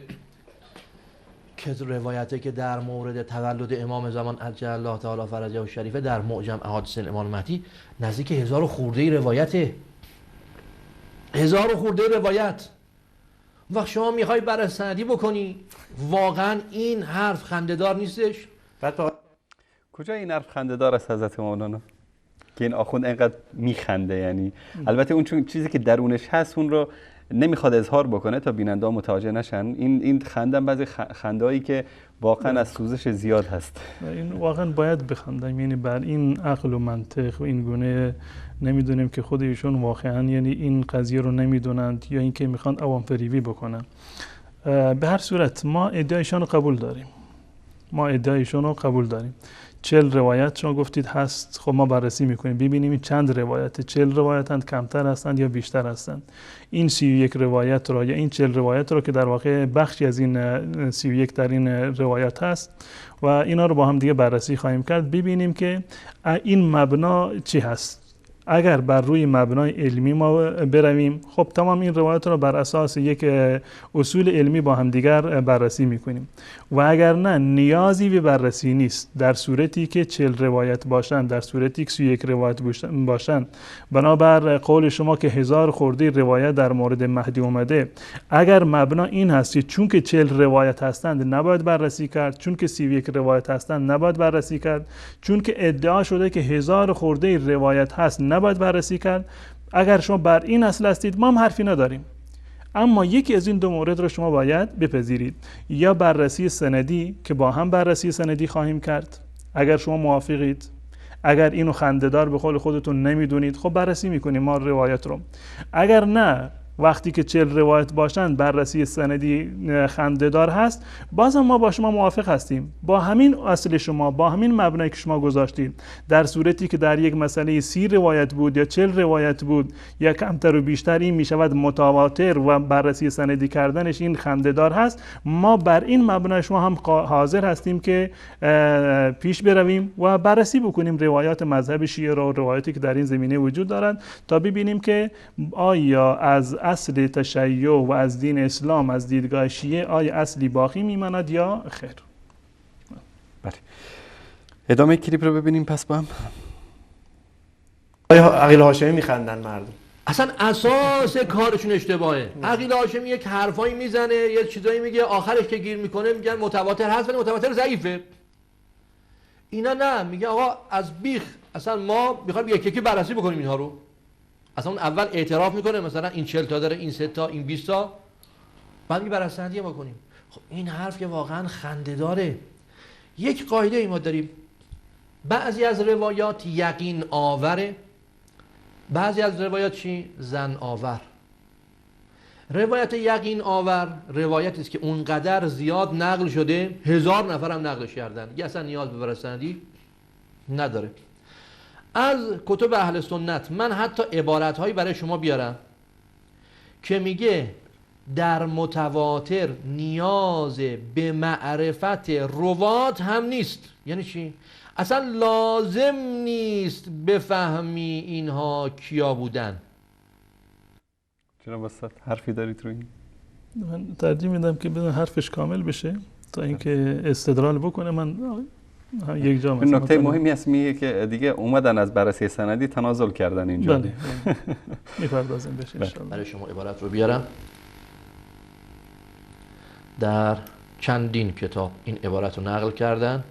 که روایتی که در مورد تولد امام زمان عجل الله تعالی فرجه الشریفه در معجم احادیث امام مهدی نزدیک 1000 خورده روایته، 1000 خورده روایت. وقت شما میخوای بررسی بکنی، واقعا این حرف خنده‌دار نیستش. کجا این حرف خنده‌دار است حضرت مولانا که این آخوند اینقدر میخنده؟ یعنی البته اون چون چیزی که درونش هست اون رو نمیخواد اظهار بکنه تا بیننده ها متوجه نشن. این خندم بعضی خندهایی که واقعا از سوزش زیاد هست. این واقعا باید بخندم، یعنی بر این عقل و منطق و این گونه نمیدونیم که خود ایشون واقعا یعنی این قضیه رو نمیدونند یا اینکه میخوان عوام فریبی بکنن. به هر صورت ما ادعایشان رو قبول داریم، ما ادعایشان رو قبول داریم. 40 روایت شما گفتید هست، خب ما بررسی میکنیم ببینیم چند روایت، 40 روایتند، کمتر هستند یا بیشتر هستند. این 31 روایت را یا این 40 روایت را که در واقع بخشی از این 31 در این روایت هست و اینا رو با هم دیگه بررسی خواهیم کرد، ببینیم که این مبنا چی هست. اگر بر روی مبنای علمی ما برویم، خب تمام این روایت را بر اساس یک اصول علمی با هم دیگر بررسی میکنیم، و اگر نه نیازی به بررسی نیست. در صورتی که 40 روایت باشند، در صورتی که 31 روایت باشند، بنابر قول شما که 1000 خورده روایت در مورد مهدی اومده، اگر مبنا این هست که چون که 40 روایت هستند نباید بررسی کرد، چون که 31 روایت هستند نباید بررسی کرد، چون که ادعا شده که 1000 خورده روایت هست نباید بررسی کرد، اگر شما بر این اصل هستید ما هم حرفی نداریم. اما یکی از این دو مورد رو شما باید بپذیرید، یا بررسی سندی که با هم بررسی سندی خواهیم کرد اگر شما موافقید، اگر اینو خنده‌دار به قول خودتون نمیدونید خب بررسی میکنیم ما روایت رو. اگر نه وقتی که 40 روایت باشند بررسی سندی خنده‌دار هست، بازم ما با شما موافق هستیم، با همین اصل شما، با همین مبنایی که شما گذاشتید. در صورتی که در یک مسئله 30 روایت بود یا 40 روایت بود یا کمتر و بیشتر، این میشود متواتر و بررسی سندی کردنش این خنده‌دار هست. ما بر این مبنای شما هم حاضر هستیم که پیش برویم و بررسی بکنیم روایات مذهب شیعه را و روایاتی که در این زمینه وجود دارند تا ببینیم که آیا از اصل تشیع و از دین اسلام از دیدگاه شیعه آیا اصلی باقی میماند یا خیر. بله، ادامه کلیپ رو ببینیم پس با هم. آیا عقیل هاشمی میخندن مردم؟ اصلا اساس کارشون اشتباهه. عقیل هاشمی یک حرفایی میزنه، یه چیزایی میگه، آخرش که گیر میکنه میگن متواتر هست ولی متواتر ضعیفه. اینا نه، میگه آقا از بیخ اصلا ما میخوایم یکی یکی بررسی بکنیم اینها رو. اصلا اون اول اعتراف میکنه مثلا این 40 تا داره، این 3 تا، این 20 تا، بعد میگه بررسی ما کنیم. خب این حرف که واقعا خنده داره. یک قاعده ای ما داریم، بعضی از روایات یقین آوره، بعضی از روایات چی؟ زن آور. روایت یقین آور روایتی است که اونقدر زیاد نقل شده، 1000 نفر هم نقلش کردن، دیگه اصلا نیاز به بررسی سندی نداره. از کتب اهل سنت من حتی عبارت هایی برای شما بیارم که میگه در متواتر نیاز به معرفت روات هم نیست. یعنی چی؟ اصلا لازم نیست بفهمی اینها کیا بودن. چرا واسه حرفی دارید روی این؟ من ترجیح میدم که بدون حرفش کامل بشه تا اینکه استدلال بکنه. من یک جا مثلا نکته مهمی هست، میگه که دیگه اومدن از بررسی سندی تنازل کردن اینجا. بله میپردازیم بهش ان شاء الله. برای شما عبارت رو بیارم، در چندین کتاب این عبارت رو نقل کردن،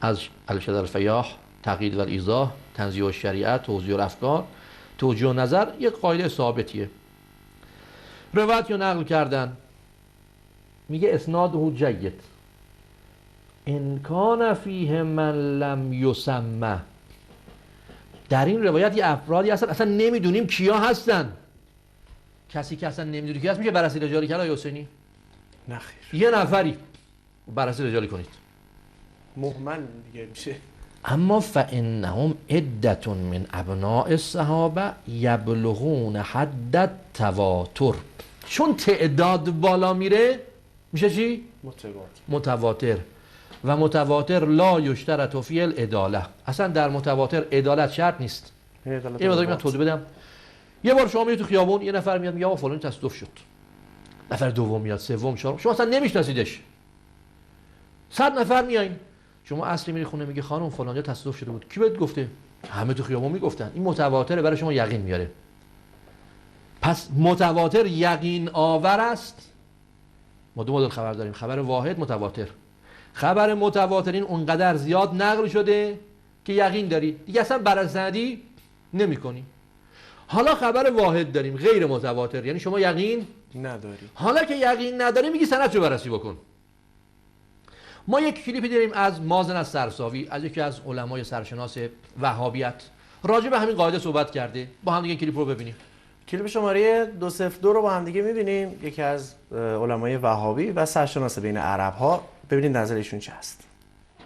از الشد الفیاح، تقیید و الایضاح، تنزیه الشریعه، توضیح الافکار، توجیه نظر، یک قاعده ثابتیه. روایت رو نقل کردن، میگه اسناده جید ان کان فیه من لم یسمى. در این روایت یه افرادی هستن اصلا نمیدونیم کیا هستن. کسی که اصلا نمیدونی کی هست میشه بررسی رجالی کرد حسینی؟ نه خیر. یه نفری بررسی رجالی کنید، مهمل دیگه میشه. اما فانهم عدة من ابناء الصحابه یبلغون حد التواتر. چون تعداد بالا میره میشه چی؟ متواتر. و متواتر لا یشترط فی العداله. اصلا در متواتر عدالت شرط نیست. یه بار من توضیح بدم. یه بار شما میری تو خیابون، یه نفر میاد میگه آقا فلانی تصادف شد. نفر دوم میاد، سوم، چهارم، شما اصلا نمیشناسیدش. 100 نفر میاین، شما اصلی میری خونه میگه خانم فلانی تصادف شده بود. کی بهت گفته؟ همه تو خیابون میگفتن. این متواتره، برای شما یقین میاره. پس متواتر یقین آور است. ما دو مدل خبر داریم، خبر واحد، متواتر. خبر متواترین اونقدر زیاد نقل شده که یقین داری، دیگه اصلا بررسی سندی نمی‌کنی. حالا خبر واحد داریم غیر متواتر، یعنی شما یقین نداری. حالا که یقین نداری میگی سندشو بررسی بکن. ما یک کلیپی داریم از مازن از سرساوی، از یکی از علمای سرشناس وهابیت، راجع به همین قاعده صحبت کرده. با هم دیگه کلیپ رو ببینیم. کلیپ شماره 202 رو با هم دیگه می‌بینیم، یکی از علمای وهابی و سرشناس بین عرب‌ها. ببینید نظرشون چه هست.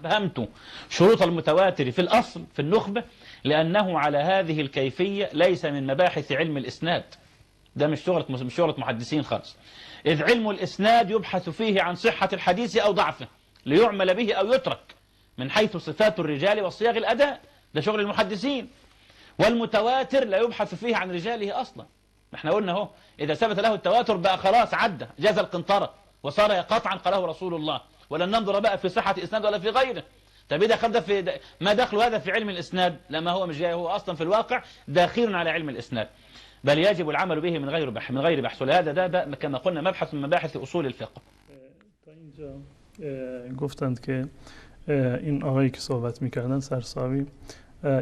فهمت شروط المتواتر في الأصل في النخبة لأنه على هذه الكيفية ليس من مباحث علم الإسناد. ده مش شغلة محدثين خالص. إذ علم الإسناد يبحث فيه عن صحة الحديث أو ضعفه ليعمل به أو يترك من حيث صفات الرجال وصياغ الأداء، ده شغل المحدثين. والمتواتر لا يبحث فيه عن رجاله أصلا. احنا قلنا اهو إذا ثبت له التواتر بقى خلاص عدى جاز القنطرة وصار قطعا قاله رسول الله، ولن ننظر بقى في صحة إسناد ولا في غيره. طب إيه دخل ده في ما دخل هذا في علم الإسناد؟ لما هو مش جاي، هو أصلا في الواقع داخل على علم الإسناد، بل يجب العمل به من غير بحث. ولهذا ده كما قلنا مبحث من مباحث أصول الفقه. تا اینجا گفتند که این آقایی که صحبت می‌کردن سرساوی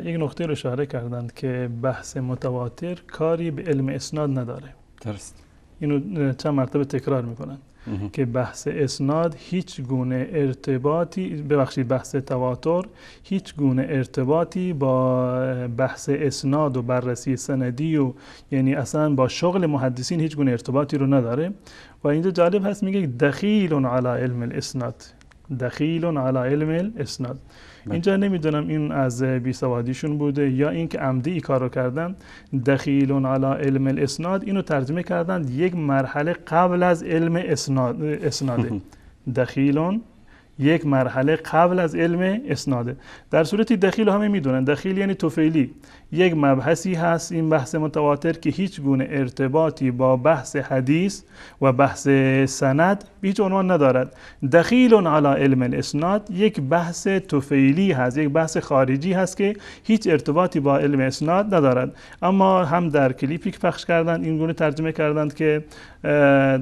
یک نکته رو اشاره کردند که بحث متواتر کاری به علم اسناد نداره. درست. اینو چند مرتبه تکرار میکنن که بحث اسناد هیچ گونه ارتباطی، ببخشید بحث تواتر هیچ گونه ارتباطی با بحث اسناد و بررسی سندی و یعنی اصلا با شغل محدثین هیچ گونه ارتباطی رو نداره. و اینجا جالب هست، میگه دخیل علی علم الاسناد، دخیل علی علم الاسناد. اینجا نمیدونم این از بیسوادیشون بوده یا اینکه عمدی ای کارو کردن. دخیل علی علم الاسناد اینو ترجمه کردن یک مرحله قبل از علم اسناد، اسناده. دخیل یک مرحله قبل از علم اسناده. در صورتی دخیل همه میدونن، دخیل یعنی طفیلی، یک مبحثی هست این بحث متواتر که هیچ گونه ارتباطی با بحث حدیث و بحث سند هیچ عنوان ندارد. دخیل علی علم الاسناد یک بحث طفیلی هست، یک بحث خارجی هست که هیچ ارتباطی با علم اسناد ندارد. اما هم در کلیپی که پخش کردند این گونه ترجمه کردند که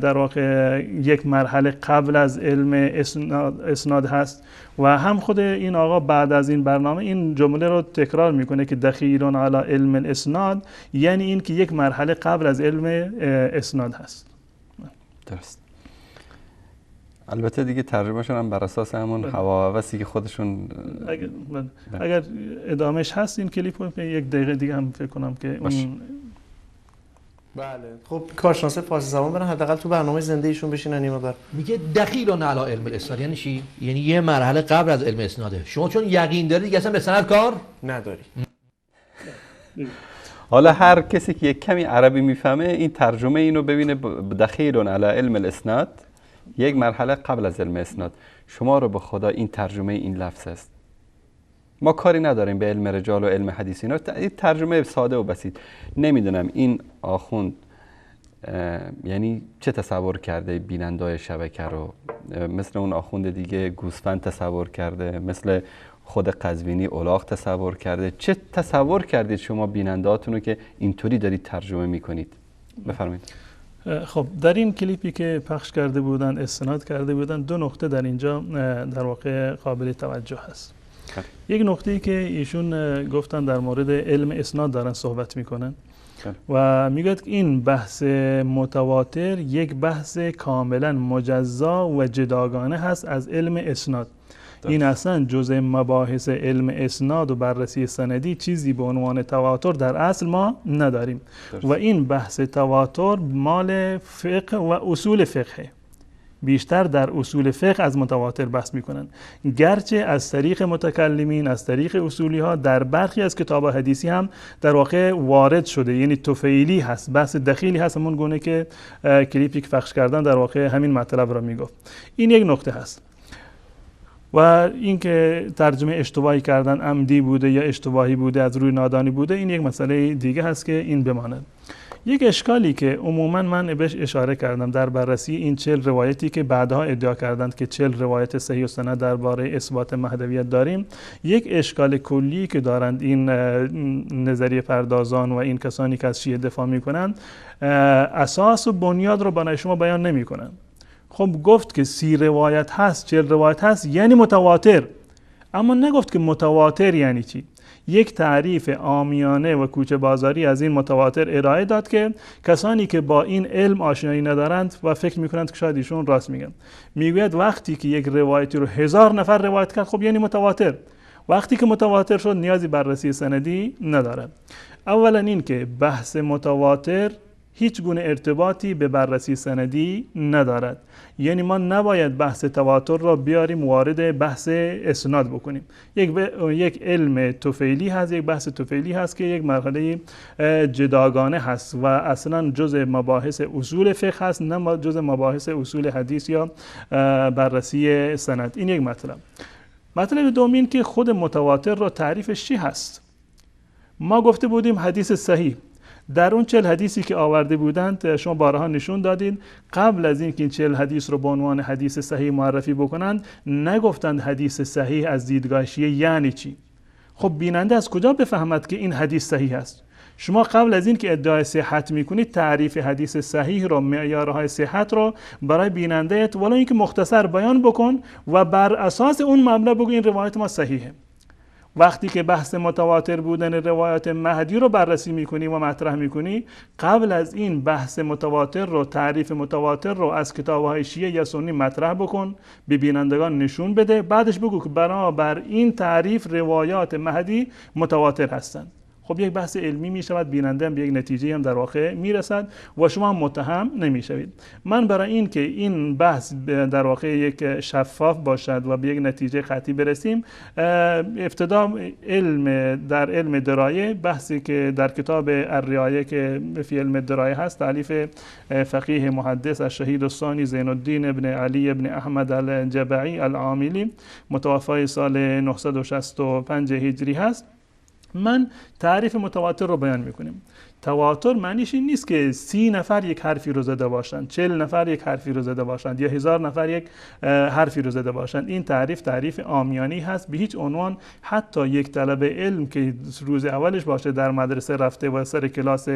در واقع یک مرحله قبل از علم اسناد هست، و هم خود این آقا بعد از این برنامه این جمله رو تکرار میکنه که دخیل علی علم الاسناد یعنی این که یک مرحله قبل از علم اسناد هست. درست. البته دیگه ترجمه‌شون هم بر اساس همون هوا و هوسی که خودشون. اگر ادامهش هست این کلیپ رو یک دقیقه دیگه هم فکر کنم که اون. بله خب کارشناس فارسی زبان برن حداقل تو برنامه زنده ایشون بشینن یه مقدار. میگه دخیل علی علم الاسناد یعنی چی؟ یعنی یه مرحله قبل از علم اسناده. شما چون یقین داری دیگه اصلا به سند کار نداری. حالا هر کسی که یک کمی عربی میفهمه این ترجمه اینو ببینه، دخیل علی علم الاسناد یک مرحله قبل از علم اسناد. شما رو به خدا این ترجمه این لفظ است. ما کاری نداریم به علم رجال و علم حدیث اینا، این ترجمه ساده و بسیط. نمیدونم این آخوند یعنی چه تصور کرده بینندای شبکه رو، مثل اون آخوند دیگه گوسفند تصور کرده، مثل خود قزوینی الاغ تصور کرده. چه تصور کردید شما بینندهاتون رو که اینطوری دارید ترجمه میکنید؟ بفرمایید. خب در این کلیپی که پخش کرده بودن، استناد کرده بودن، دو نقطه در اینجا در واقع قابل توجه هست. یک نقطه‌ای که ایشون گفتن در مورد علم اسناد دارن صحبت میکنن و میگوید که این بحث متواتر یک بحث کاملا مجزا و جداگانه هست از علم اسناد. این اصلا جزء مباحث علم اسناد و بررسی سندی چیزی به عنوان تواتر در اصل ما نداریم. و این بحث تواتر مال فقه و اصول فقهه، بیشتر در اصول فقه از متواتر بحث میکنن، گرچه از طریق متکلمین، از طریق اصولی ها در برخی از کتاب حدیثی هم در واقع وارد شده، یعنی طفیلی هست، بحث دخیلی هست، همون گونه که کلیپی که پخش کردن در واقع همین مطلب را میگفت. این یک نقطه هست. و اینکه ترجمه اشتباهی کردن عمدی بوده یا اشتباهی بوده، از روی نادانی بوده، این یک مسئله دیگه هست که این بماند. یک اشکالی که عموما من بهش اشاره کردم در بررسی این 40 روایتی که بعدها ادعا کردند که 40 روایت صحیح و سند درباره اثبات مهدویت داریم، یک اشکال کلی که دارند این نظریه پردازان و این کسانی که از شیعه دفاع میکنند، اساس و بنیاد رو برای شما بیان نمیکنند. خب گفت که 30 روایت هست، 40 روایت هست، یعنی متواتر، اما نگفت که متواتر یعنی چی. یک تعریف عامیانه و کوچه بازاری از این متواتر ارائه داد که کسانی که با این علم آشنایی ندارند و فکر میکنند که شاید ایشون راست میگن. میگوید وقتی که یک روایتی رو 1000 نفر روایت کرد، خب یعنی متواتر. وقتی که متواتر شد نیازی بررسی سندی ندارد. اولا این که بحث متواتر هیچ گونه ارتباطی به بررسی سندی ندارد، یعنی ما نباید بحث تواتر را بیاریم وارد بحث اسناد بکنیم. یک علم طفیلی هست، یک بحث طفیلی هست که یک مرحله جداگانه هست و اصلا جزء مباحث اصول فقه هست، نه جزء مباحث اصول حدیث یا بررسی سند. این یک مطلب. مطلب دوم این که خود متواتر را تعریفش چی هست؟ ما گفته بودیم حدیث صحیح. در اون 40 حدیثی که آورده بودند شما بارها نشون دادید، قبل از اینکه این 40 حدیث رو به عنوان حدیث صحیح معرفی بکنند نگفتند حدیث صحیح از دیدگاه شیعه یعنی چی. خب بیننده از کجا بفهمد که این حدیث صحیح است؟ شما قبل از اینکه ادعای صحت میکنید تعریف حدیث صحیح رو، معیارهای صحت رو برای بیننده ولی اینکه مختصر بیان بکن و بر اساس اون مبنا بگو این روایت ما صحیحه. وقتی که بحث متواتر بودن روایت مهدی رو بررسی میکنی و مطرح میکنی، قبل از این بحث متواتر رو، تعریف متواتر رو از کتاب‌های شیعه یا سنی مطرح بکن، به بینندگان نشون بده، بعدش بگو که بنابر این تعریف روایات مهدی متواتر هستند. خب یک بحث علمی می شود، بیننده هم به یک نتیجه هم در واقع میرسد و شما هم متهم نمیشوید. من برای این که این بحث در واقع یک شفاف باشد و به یک نتیجه قطعی برسیم، ابتدا علم در علم درایه، بحثی که در کتاب الرعایه که فی علم درایه هست، تالیف فقیه محدث الشهید الثانی زین الدین ابن علی ابن احمد الجبعی العاملی، متوفای سال 965 هجری هست، من تعریف متواتر رو بیان میکنیم. تواتر معنیش این نیست که 30 نفر یک حرفی رو زده باشند، 40 نفر یک حرفی رو زده باشند یا 1000 نفر یک حرفی رو زده باشند. این تعریف تعریف عامیانی هست، به هیچ عنوان حتی یک طلب علم که روز اولش باشه در مدرسه رفته و سر کلاس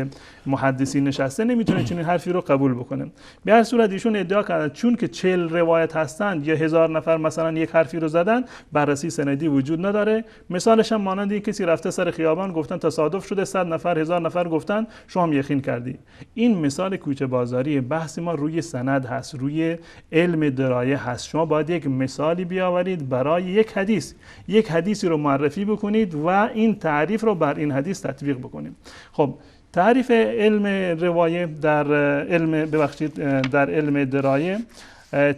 محدثین نشسته نمیتونه چنین حرفی رو قبول بکنه. به هر صورت ایشون ادعا کردن چون که 40 روایت هستند یا 1000 نفر مثلا یک حرفی رو زدن، بررسی سندی وجود نداره. مثالش هم مانند این کسی رفته سر خیابان گفتن تصادف شده، 100 نفر 1000 نفر گفتن گفتن، شما هم یقین کردی. این مثال کوچه بازاری. بحث ما روی سند هست، روی علم درایه هست. شما باید یک مثالی بیاورید برای یک حدیث، یک حدیثی رو معرفی بکنید و این تعریف رو بر این حدیث تطبیق بکنید. خب تعریف علم روایه در علم ببخشید در علم درایه،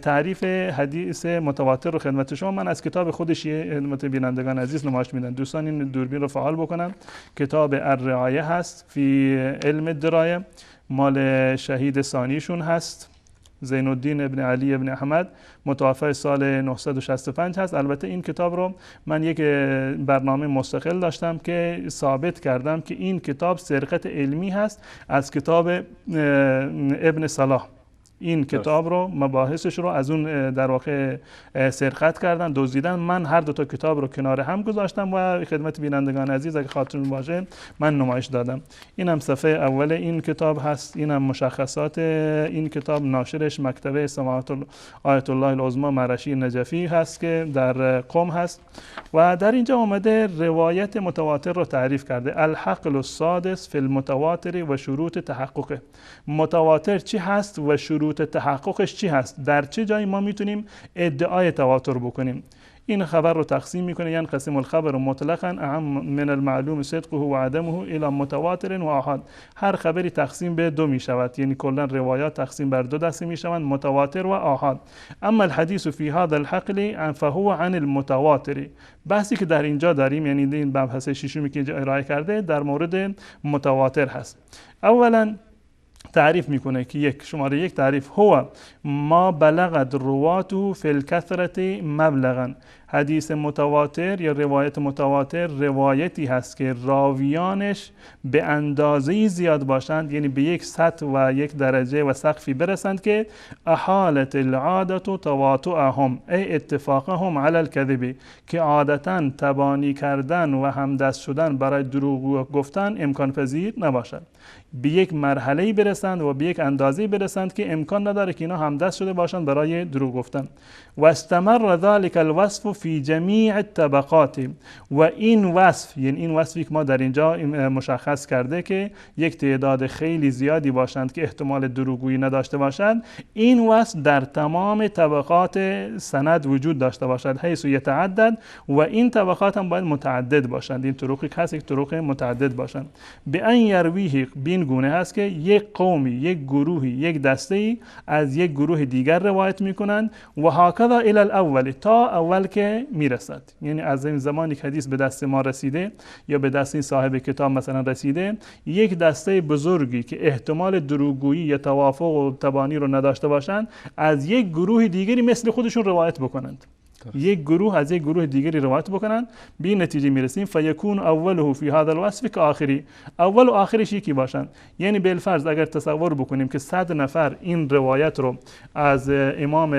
تعریف حدیث متواتر رو خدمت شما من از کتاب خودش خدمت بینندگان عزیز نمایش میدم. دوستان این دوربین رو فعال بکنن. کتاب الرعایه هست فی علم درایه، مال شهید ثانیشون هست، زین الدین ابن علی ابن احمد، متوفی سال 965 هست. البته این کتاب رو من یک برنامه مستقل داشتم که ثابت کردم که این کتاب سرقت علمی هست از کتاب ابن صلاح. این کتاب رو مباحثش رو از اون در واقع سرقت کردن، دزدیدن. من هر دو تا کتاب رو کنار هم گذاشتم و خدمت بینندگان عزیز اگه خاطرتون باشه من نمایش دادم. اینم صفحه اول این کتاب هست، اینم مشخصات این کتاب، ناشرش مکتبه سماحت آیت الله العظمی مرشی نجفی هست که در قم هست. و در اینجا اومده روایت متواتر رو تعریف کرده. الحقل السادس فی المتواتر و شروط تحققه. متواتر چی هست و شروط تحققش چی هست؟ در چه جایی ما میتونیم ادعای تواتر بکنیم؟ این خبر رو تقسیم میکنه، یعنی قسم الخبر مطلقا اعم من المعلوم صدقه و عدمه الى متواتر و آحاد. هر خبری تقسیم به دو میشود، یعنی کلا روایات تقسیم بر دو دسته میشوند، متواتر و آحاد. اما الحدیث فی هذا الحقل فهو عن المتواتر. بحثی که در اینجا داریم، یعنی این مبحث ششمی که اینجا ارائه کرده در مورد متواتر هست. اولا تعریف میکنه که یک شماره یک تعریف، هو ما بلغت رواته فی الکثرة مبلغا. حدیث متواتر یا روایت متواتر روایتی هست که راویانش به اندازه‌ای زیاد باشند، یعنی به یک سطح و یک درجه و سقفی برسند که احالت العادة تواطؤهم ای اتفاقهم علی الکذب، که عادتاً تبانی کردن و همدست شدن برای دروغ گفتن امکان پذیر نباشد. به یک مرحله‌ای برسند و به یک اندازه‌ای برسند که امکان نداره که اینا همدست شده باشند برای دروغ گفتن. و استمر ذلك الوصف فی جمیع الطبقات. و این وصف، یعنی این وصفی که ما در اینجا مشخص کرده که یک تعداد خیلی زیادی باشند که احتمال دروغگویی نداشته باشند، این وصف در تمام طبقات سند وجود داشته باشد، حیث یتعدد. و این طبقات هم باید متعدد باشند، این طرقی که هست یک طرق متعدد باشند. به ان یرویه، بین گونه هست که یک قومی، یک گروهی، یک دسته‌ای از یک گروه دیگر روایت میکنند و هکذا الی الاول، تا اول که میرسد. یعنی از این زمانی که حدیث به دست ما رسیده یا به دست این صاحب کتاب مثلا رسیده، یک دسته بزرگی که احتمال دروغگویی یا توافق و تبانی رو نداشته باشند از یک گروه دیگری مثل خودشون روایت بکنند. یک گروه از یک گروه دیگری روایت بکنند، به نتیجه میرسیم فیکون اوله فی هذا الوصف کآخری، اول و آخرش یکی باشند. یعنی بالفرض اگر تصور بکنیم که 100 نفر این روایت رو از امام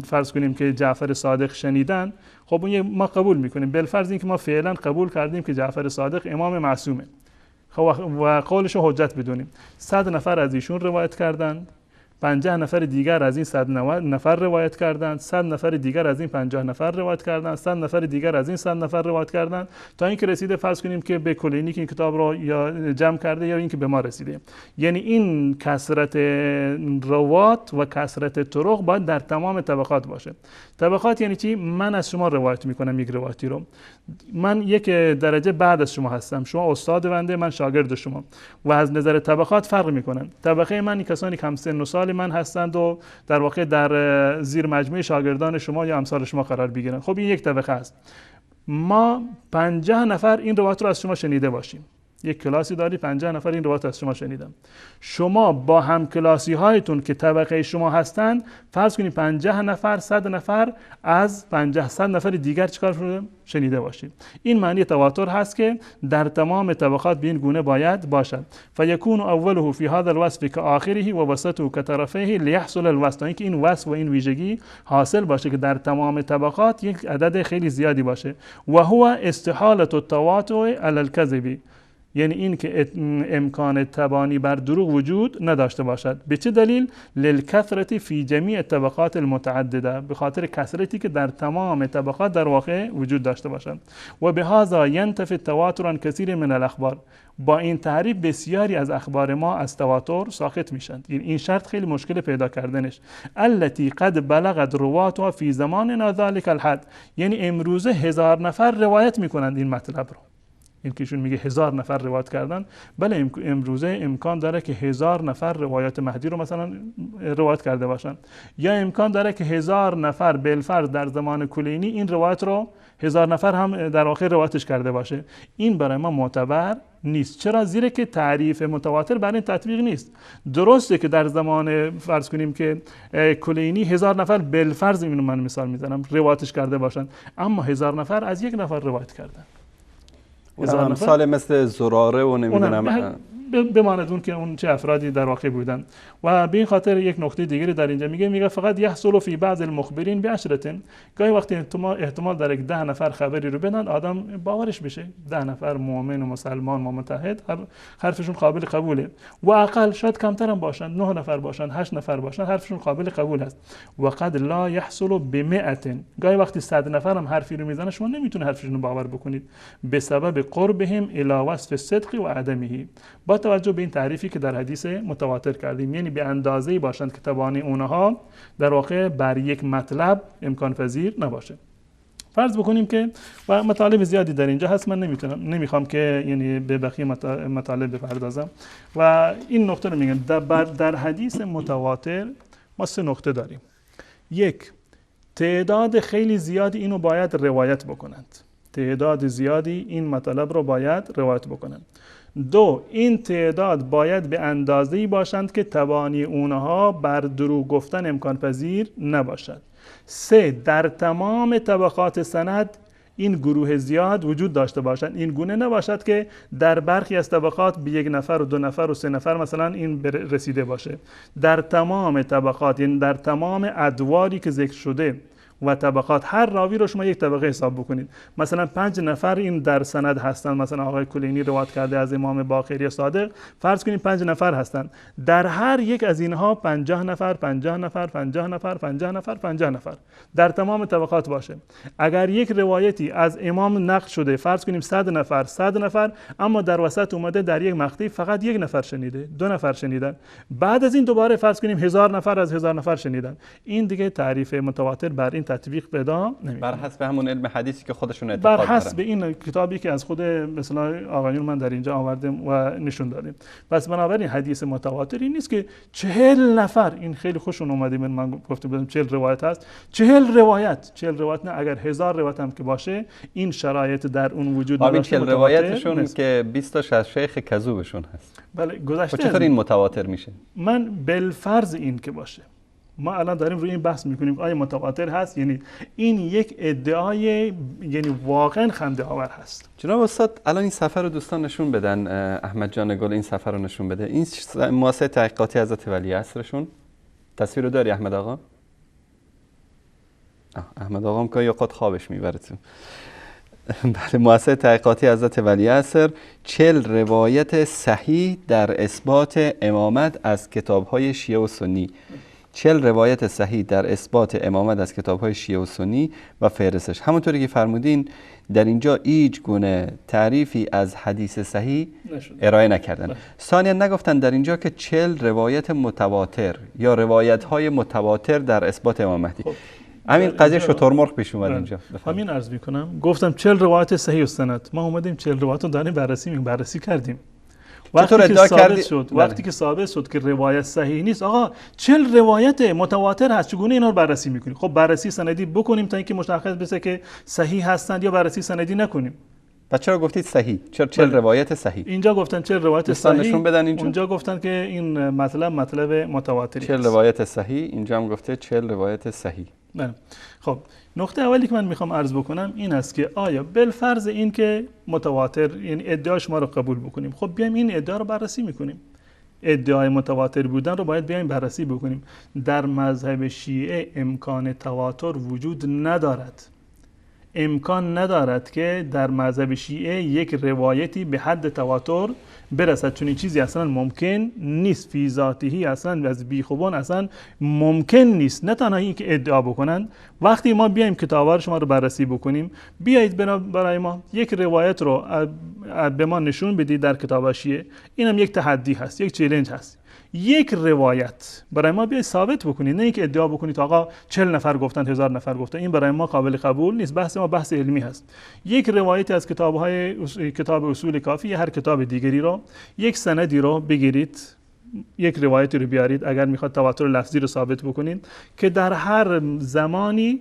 فرض کنیم که جعفر صادق شنیدن، خب اون ما قبول میکنیم. بالفرض اینکه ما فعلا قبول کردیم که جعفر صادق امام معصومه، خب و قولش رو حجت بدونیم. 100 نفر از ایشون روایت کردند، 50 نفر دیگر از این 100 نفر روایت کردند، 100 نفر دیگر از این 50 نفر روایت کردند، 100 نفر دیگر از این 100 نفر روایت کردند، تا اینکه رسیده فرض کنیم که به کلینی که این کتاب رو یا جمع کرده یا اینکه به ما رسیده. یعنی این کثرت روات و کثرت طرق باید در تمام طبقات باشه. طبقات یعنی چی؟ من از شما روایت میکنم یک روایتی رو، من یک درجه بعد از شما هستم، شما استاد بنده، من شاگرد شما، و از نظر طبقات فرق میکنن. طبقه من کسانی که هم سن و سال من هستند و در واقع در زیر مجموعه شاگردان شما یا امثال شما قرار بگیرن. خب این یک طبقه است. ما 50 نفر این روایت رو از شما شنیده باشیم، یک کلاسی داری 50 نفر این روایت از شما شنیدم، شما با هم کلاسی هایتون که طبقه شما هستند فرض کنید 50 نفر 100 نفر از 50 100 نفر دیگر چیکار شنیده باشید. این معنی تواتر هست که در تمام طبقات به این گونه باید باشد. فیکون اوله فی هذا الوصف کآخره و وسطه کطرفیه لیحصل الوصف، اینکه این وصف و این ویژگی حاصل باشه که در تمام طبقات یک عدد خیلی زیادی باشه. و هو استحاله التواتر علی الکذب. یعنی این که امکان تبانی بر دروغ وجود نداشته باشد. به چه دلیل؟ للکثرة فی جمیع الطبقات المتعدده، به خاطر کثرتی که در تمام طبقات در واقع وجود داشته باشد. و بهذا ینتفی التواتر عن کثیر من الاخبار، با این تعریف بسیاری از اخبار ما از تواتر ساقط میشند. این شرط خیلی مشکل پیدا کردنش. التي قد بلغت رواتها فی زماننا ذلك الحد، یعنی امروزه 1000 نفر روایت میکنند این مطلب رو. این که ایشون میگه 1000 نفر روایت کردن، بله امروزه امکان داره که 1000 نفر روایت مهدی رو مثلا روایت کرده باشن، یا امکان داره که 1000 نفر بالفرض در زمان کلینی این روایت رو 1000 نفر هم در آخر روایتش کرده باشه. این برای ما معتبر نیست. چرا؟ زیرا که تعریف متواتر برای این تطبیق نیست. درسته که در زمان فرض کنیم که کلینی 1000 نفر بالفرض، اینو من مثال میزنم، روایتش کرده باشن، اما 1000 نفر از یک نفر روایت کردن. امثال مثل زراره و نمیدونم بماند اون که اون چه افرادی در واقع بودن. و به این خاطر یک نقطه دیگری در اینجا میگه فقط یحصل فی بعض المخبرین بعشرة، گاهی وقتی احتمال داره که 10 نفر خبری رو بدن آدم باورش بشه، 10 نفر مؤمن و مسلمان و متحد حرفشون قابل قبوله، و اقل شاید کمتر هم باشن، 9 نفر باشن، 8 نفر باشن، حرفشون قابل قبول است. و قد لا یحصل بمئة، گاهی وقتی 100 نفر هم حرفی رو میزنه شما نمیتونه حرفشون رو باور بکنید، به سبب قربهم الی وصف الصدق و عدمه، با توجه به این تعریفی که در حدیث متواتر کردیم، یعنی به اندازه‌ای باشند که توانی اونها در واقع بر یک مطلب امکان پذیر نباشه. فرض بکنیم که و مطالب زیادی در اینجا هست، من نمیخوام که یعنی به بقیه مطالب بپردازم و این نقطه رو میگم. در حدیث متواتر ما 3 نقطه داریم. یک، تعداد خیلی زیادی اینو باید روایت بکنند، تعداد زیادی این مطالب رو باید روایت بکنند. دو، این تعداد باید به اندازه‌ای باشند که توانی اونها بر دروغ گفتن امکان پذیر نباشد. سه، در تمام طبقات سند این گروه زیاد وجود داشته باشند، این گونه نباشد که در برخی از طبقات به 1 نفر و 2 نفر و 3 نفر مثلا این رسیده باشه. در تمام طبقات، یعنی در تمام ادواری که ذکر شده و طبقات، هر راوی رو شما یک طبقه حساب بکنید. مثلا 5 نفر این در سند هستن، مثلا آقای کلینی روایت کرده از امام باقری صادق، فرض کنید 5 نفر هستن، در هر یک از اینها 50 نفر 50 نفر 50 نفر 50 نفر 50 نفر در تمام طبقات باشه. اگر یک روایتی از امام نقل شده، فرض کنیم 100 نفر 100 نفر، اما در وسط اومده در یک مقطعی فقط 1 نفر شنیده، 2 نفر شنیدن، بعد از این دوباره فرض کنیم 1000 نفر از 1000 نفر شنیدن، این دیگه تعریف متواتر بر این تطبیق پیدا نمی‌کنه. بر حسب همون علم حدیثی که خودشون اعتقاد دارن، بر حسب این کتابی که از خود مثلا آقایون من در اینجا آوردم و نشون دادیم. پس بنابراین حدیث متواتر این نیست که 40 نفر، این خیلی خوشون اومده، من گفته بودم 40 روایت هست، 40 روایت، 40 روایت نه، اگر 1000 روایت هم که باشه این شرایط در اون وجود نداشته. 40 روایتشون که 20 تاش از شیخ کذوبشون هست. بله گذشته. چطور این متواتر میشه؟ من بالفرض این که باشه، ما الان داریم روی این بحث میکنیم آیا متواتر هست، یعنی این یک ادعای یعنی واقعا خنده آور هست. جناب استاد الان این سفر رو دوستان نشون بدن، احمد جان گل این سفر رو نشون بده، این مؤسسه تحقیقاتی حضرت ولی عصرشون، تصویر رو داری احمد آقا؟ احمد آقا هم که اوقات خوابش میبره. بله، مؤسسه تحقیقاتی حضرت ولی عصر 40 روایت صحیح در اثبات امامت از کتاب‌های شیعه و سنی، 40 روایت صحیح در اثبات امامت از کتاب‌های شیعه و سنی و فهرستش. همونطوری که فرمودین در اینجا هیچ گونه تعریفی از حدیث صحیح ارائه نکردن. ثانیا نگفتن در اینجا که 40 روایت متواتر یا روایت‌های متواتر در اثبات امام مهدی. همین قضیه شترمرغ پیش اومد اینجا. همین عرض می‌کنم، گفتم 40 روایت صحیح السند، ما اومدیم 40 روایت رو داریم بررسی کردیم. وقتی که ثابت شد که روایت صحیح نیست، آقا 40 روایت متواتر هست، چگونه اینا رو بررسی میکنیم؟ خب بررسی سندی بکنیم تا اینکه مشخص بشه که صحیح هستند یا بررسی سندی نکنیم. و چرا گفتید صحیح؟ چرا 40 روایت صحیح؟ اینجا گفتن 40 روایت صحیح، نشون بدن اینجا. اونجا گفتن که این مطلب متواتری 40 روایت صحیح، اینجا هم گفته 40 روایت صحیح. بله. خب نقطه اولی که من میخوام عرض بکنم این است که آیا بالفرض این که متواتر، یعنی ادعای شما رو قبول بکنیم، خب بیایم این ادعا رو بررسی میکنیم، ادعای متواتر بودن رو باید بیایم بررسی بکنیم. در مذهب شیعه امکان تواتر وجود ندارد. امکان ندارد که در مذهب شیعه یک روایتی به حد تواتر برسد، چون این چیزی اصلا ممکن نیست، فی ذاته اصلا از بیخوبان اصلا ممکن نیست. نه تنها این که ادعا بکنند، وقتی ما بیایم کتاب‌ها شما رو بررسی بکنیم، بیایید برای ما یک روایت رو به ما نشون بدید در کتاب شیعه، اینم یک تحدی هست، یک چالش هست. یک روایت برای ما بیاید ثابت بکنید، نه اینکه ادعا بکنید آقا 40 نفر گفتن، 1000 نفر گفتن، این برای ما قابل قبول نیست. بحث ما بحث علمی هست. یک روایت از کتاب اصول کافی، هر کتاب دیگری رو، یک سندی رو بگیرید، یک روایتی رو بیارید، اگر میخواد تواتر لفظی رو ثابت بکنید که در هر زمانی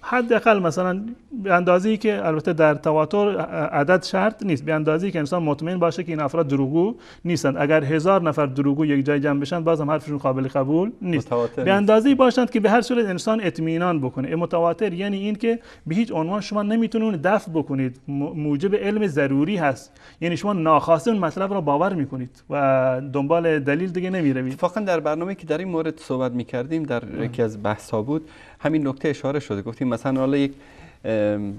حداقل مثلا به اندازه‌ای که البته در تواتر عدد شرط نیست، به اندازه‌ای که انسان مطمئن باشه که این افراد دروغگو نیستند. اگر 1000 نفر دروغگو یک جای جمع بشن، باز هم حرفشون قابل قبول نیست. به اندازه‌ای باشند که به هر صورت انسان اطمینان بکنه. متواتر یعنی این که به هیچ عنوان شما نمیتونید دفع بکنید، موجب علم ضروری هست، یعنی شما ناخواسته اون مطلب را باور میکنید و دنبال دلیل دیگه نمیروید. اتفاقا در برنامه‌ای که در این مورد صحبت میکردیم، در یکی از بحث‌ها بود، همین نکته اشاره شده. گفتیم مثلا حالا یک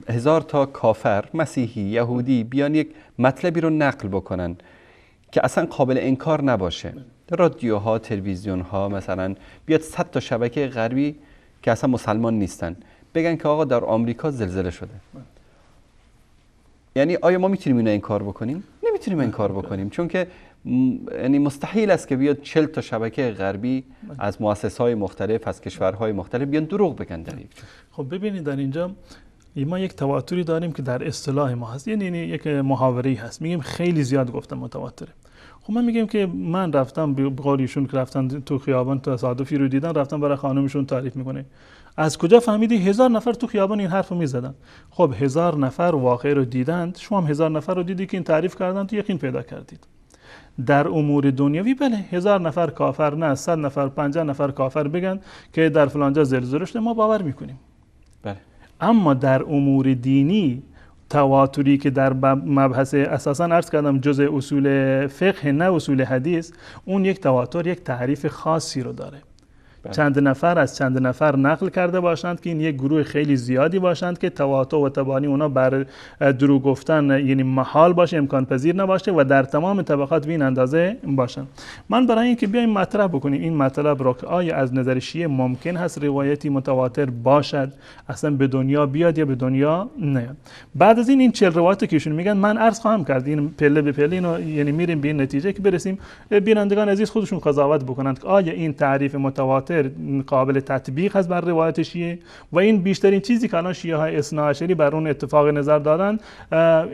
1000 تا کافر، مسیحی، یهودی بیان یک مطلبی رو نقل بکنن که اصلا قابل انکار نباشه، رادیوها، تلویزیون‌ها، مثلا بیاد 100 تا شبکه غربی که اصلا مسلمان نیستن بگن که آقا در آمریکا زلزله شده. یعنی آیا ما میتونیم اینو انکار بکنیم؟ نمیتونیم انکار بکنیم، چون که یعنی مستحیل است که بیاد 40 تا شبکه غربی از مؤسسه‌های مختلف، از کشورهای مختلف بیان دروغ بگن در یک جا. خب ببینید، در اینجا ما یک تواتری داریم که در اصطلاح ما هست، یعنی یک محاوره‌ای هست، میگیم خیلی زیاد گفتم متواتره. خب من میگم که من رفتم به قول ایشون که رفتن تو خیابان تصادفی رو دیدن، رفتن برای خانمشون تعریف میکنه. از کجا فهمیدی 1000 نفر تو خیابان این حرفو میزدن؟ خب 1000 نفر واقعه رو دیدند، شما هم 1000 نفر رو دیدی که این تعریف کردن، تو یقین پیدا کردید. در امور دنیوی بله، 1000 نفر کافر نه، 100 نفر، 50 نفر کافر بگن که در فلان جا زلزله شده، ما باور میکنیم. بله. اما در امور دینی تواتری که در مبحث اساسا عرض کردم جزء اصول فقه نه اصول حدیث، اون یک تواتر یک تعریف خاصی رو داره. بله. چند نفر از چند نفر نقل کرده باشند که این یک گروه خیلی زیادی باشند که تواتر و تبانی اونا بر دروغ گفتن یعنی محال باشه، امکان پذیر نباشه و در تمام طبقات به این اندازه باشند. من برای اینکه بیایم مطرح بکنیم این مطلب رو که آیا از نظر شیعه ممکن هست روایتی متواتر باشد، اصلا به دنیا بیاد یا به دنیا نیاد. بعد از این 40 روایت که ایشون میگن، من عرض خواهم کرد این پله به پله اینو، یعنی میریم به این نتیجه که برسیم، بینندگان عزیز خودشون قضاوت بکنند که آیا این تعریف متواتر قابل تطبیق هست بر روایت شیعه، و این بیشترین چیزی که الان شیعه های اثناعشری بر اون اتفاق نظر دادن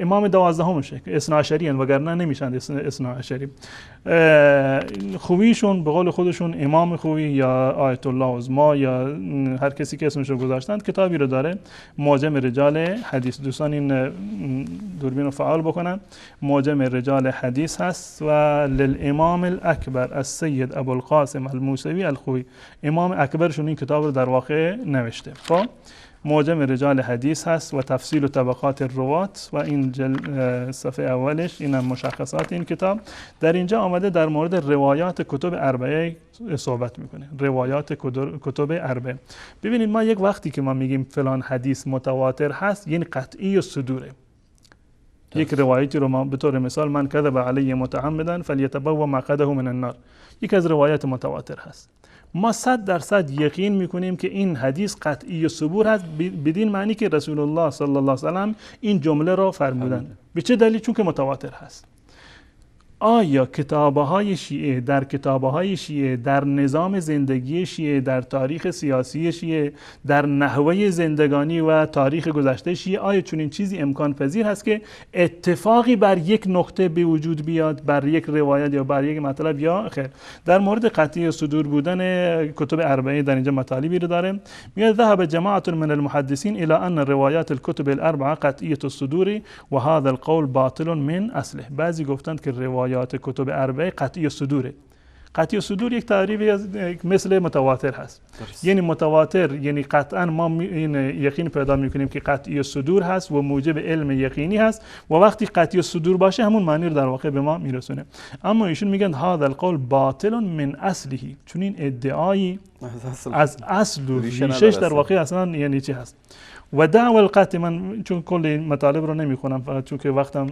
امام 12 که اثناعشری ان، وگرنه نمیشن اثناعشری. خویشون به قول خودشون امام خویی یا آیت الله عظما یا هر کسی که اسمش رو گذاشتند کتابی رو داره، معجم رجال حدیث. دوستان این دوربین رو فعال بکنن. معجم رجال حدیث هست و للامام الاکبر السید ابوالقاسم الموسوی الخویی، امام اکبرشون این کتاب رو در واقع نوشته. خب معجم رجال حدیث هست و تفصیل و طبقات الروات و این صفحه اولش، این هم مشخصات این کتاب. در اینجا آمده در مورد روایات کتب اربعه صحبت میکنه. روایات کتب اربعه. ببینید ما یک وقتی که ما میگیم فلان حدیث متواتر هست، یعنی قطعی و صدوره. یک روایتی رو ما به طور مثال من کذب علی متعمدا فلیتبوأ مقعده من النار، یک از روایات متواتر هست. ما 100% یقین میکنیم که این حدیث قطعی و صبور هست، بدین معنی که رسول الله صلی الله علیه و سلم این جمله را فرمودند. به چه دلیل؟ چون که متواتر هست. آیا کتاب‌های شیعه در کتاب‌های شیعه، در نظام زندگی شیعه، در تاریخ سیاسی شیعه، در نحوه زندگانی و تاریخ گذشته شیعه، آیا چنین چیزی امکان پذیر هست که اتفاقی بر یک نقطه به وجود بیاد، بر یک روایت یا بر یک مطلب یا خیر؟ در مورد قطعی صدور بودن کتب اربعه در اینجا مطالبی رو داره. میگه ذهب جماعة من المحدثین الى ان روایات الكتب الاربعه قطعیه الصدور و هذا القول باطل من اصله. بعضی گفتند که روایات کتب اربعه قطعی صدوره. قطعی صدور یک تعریف مثل متواتر هست. درست. یعنی متواتر یعنی قطعا ما این یقین پیدا میکنیم که قطعی صدور هست و موجب علم یقینی هست و وقتی قطعی صدور باشه همون معنی رو در واقع به ما میرسونه. اما ایشون میگن هذا القول باطل من اصله، چون این ادعایی از اصل و ریشش در واقع اصلا یعنی چی هست. و دعوی القطع، من چون کل مطالب رو نمیخونم فقط چون که وقتم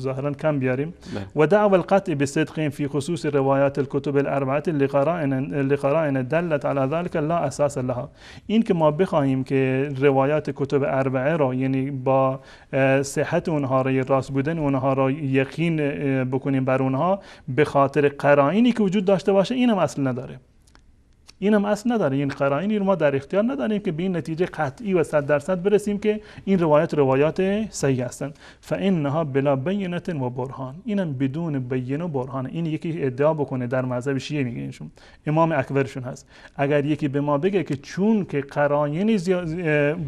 ظاهرا کم بیاریم. و دعوی القطع بصدق في خصوص روایات الكتب الاربعه لقرائن دلت على ذلك لا اساس لها. این که ما بخواهیم که روایات کتب اربعه را، یعنی با صحت اونها را، راست بودن اونها را یقین بکنیم بر اونها به خاطر قرائنی که وجود داشته باشه، اینم اصل نداره. اینم اصل نداره. این قرائنی رو ما در اختیار نداریم که به این نتیجه قطعی و 100% برسیم که این روایات روایات صحیح هستند. فانها بلا بینه و برهان، اینم بدون بینه و برهان. این یکی ادعا بکنه در مذهب شیعه، میگه اینشون امام اکبرشون هست، اگر یکی به ما بگه که چون که قرائن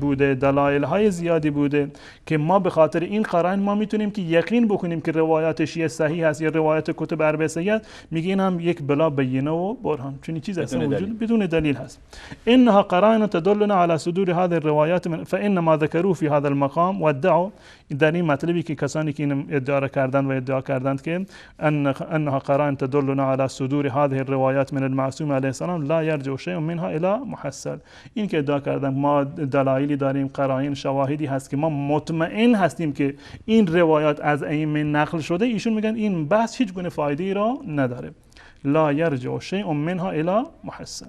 بوده، دلایل های زیادی بوده که ما به خاطر این قرائن ما میتونیم که یقین بکنیم که روایات شیعه صحیح هست یا روایات کتب اربعه صحیح است، میگه این هم یک بلا بینه و برهان، چون چیز اصلا وجود بدون دلیل هست. انها قرائن تدلنا على صدور هذه الروايات فان ما ذكروه في هذا المقام وادعوا، در این مطلبی که کسانی که این ادعا کردند و ادعا کردند که انها قرائن تدلنا على صدور هذه الروايات من المعصوم علیه السلام لا يرجع شيء منها الى محصل. این که ادعا کردند ما دلایلی داریم، قرائن، شواهدی هست که ما مطمئن هستیم که این روایات از ائمه نقل شده، ایشون میگن این بحث هیچ گونه فایده ای را نداره. لا يرجع شيء منها الى محصل،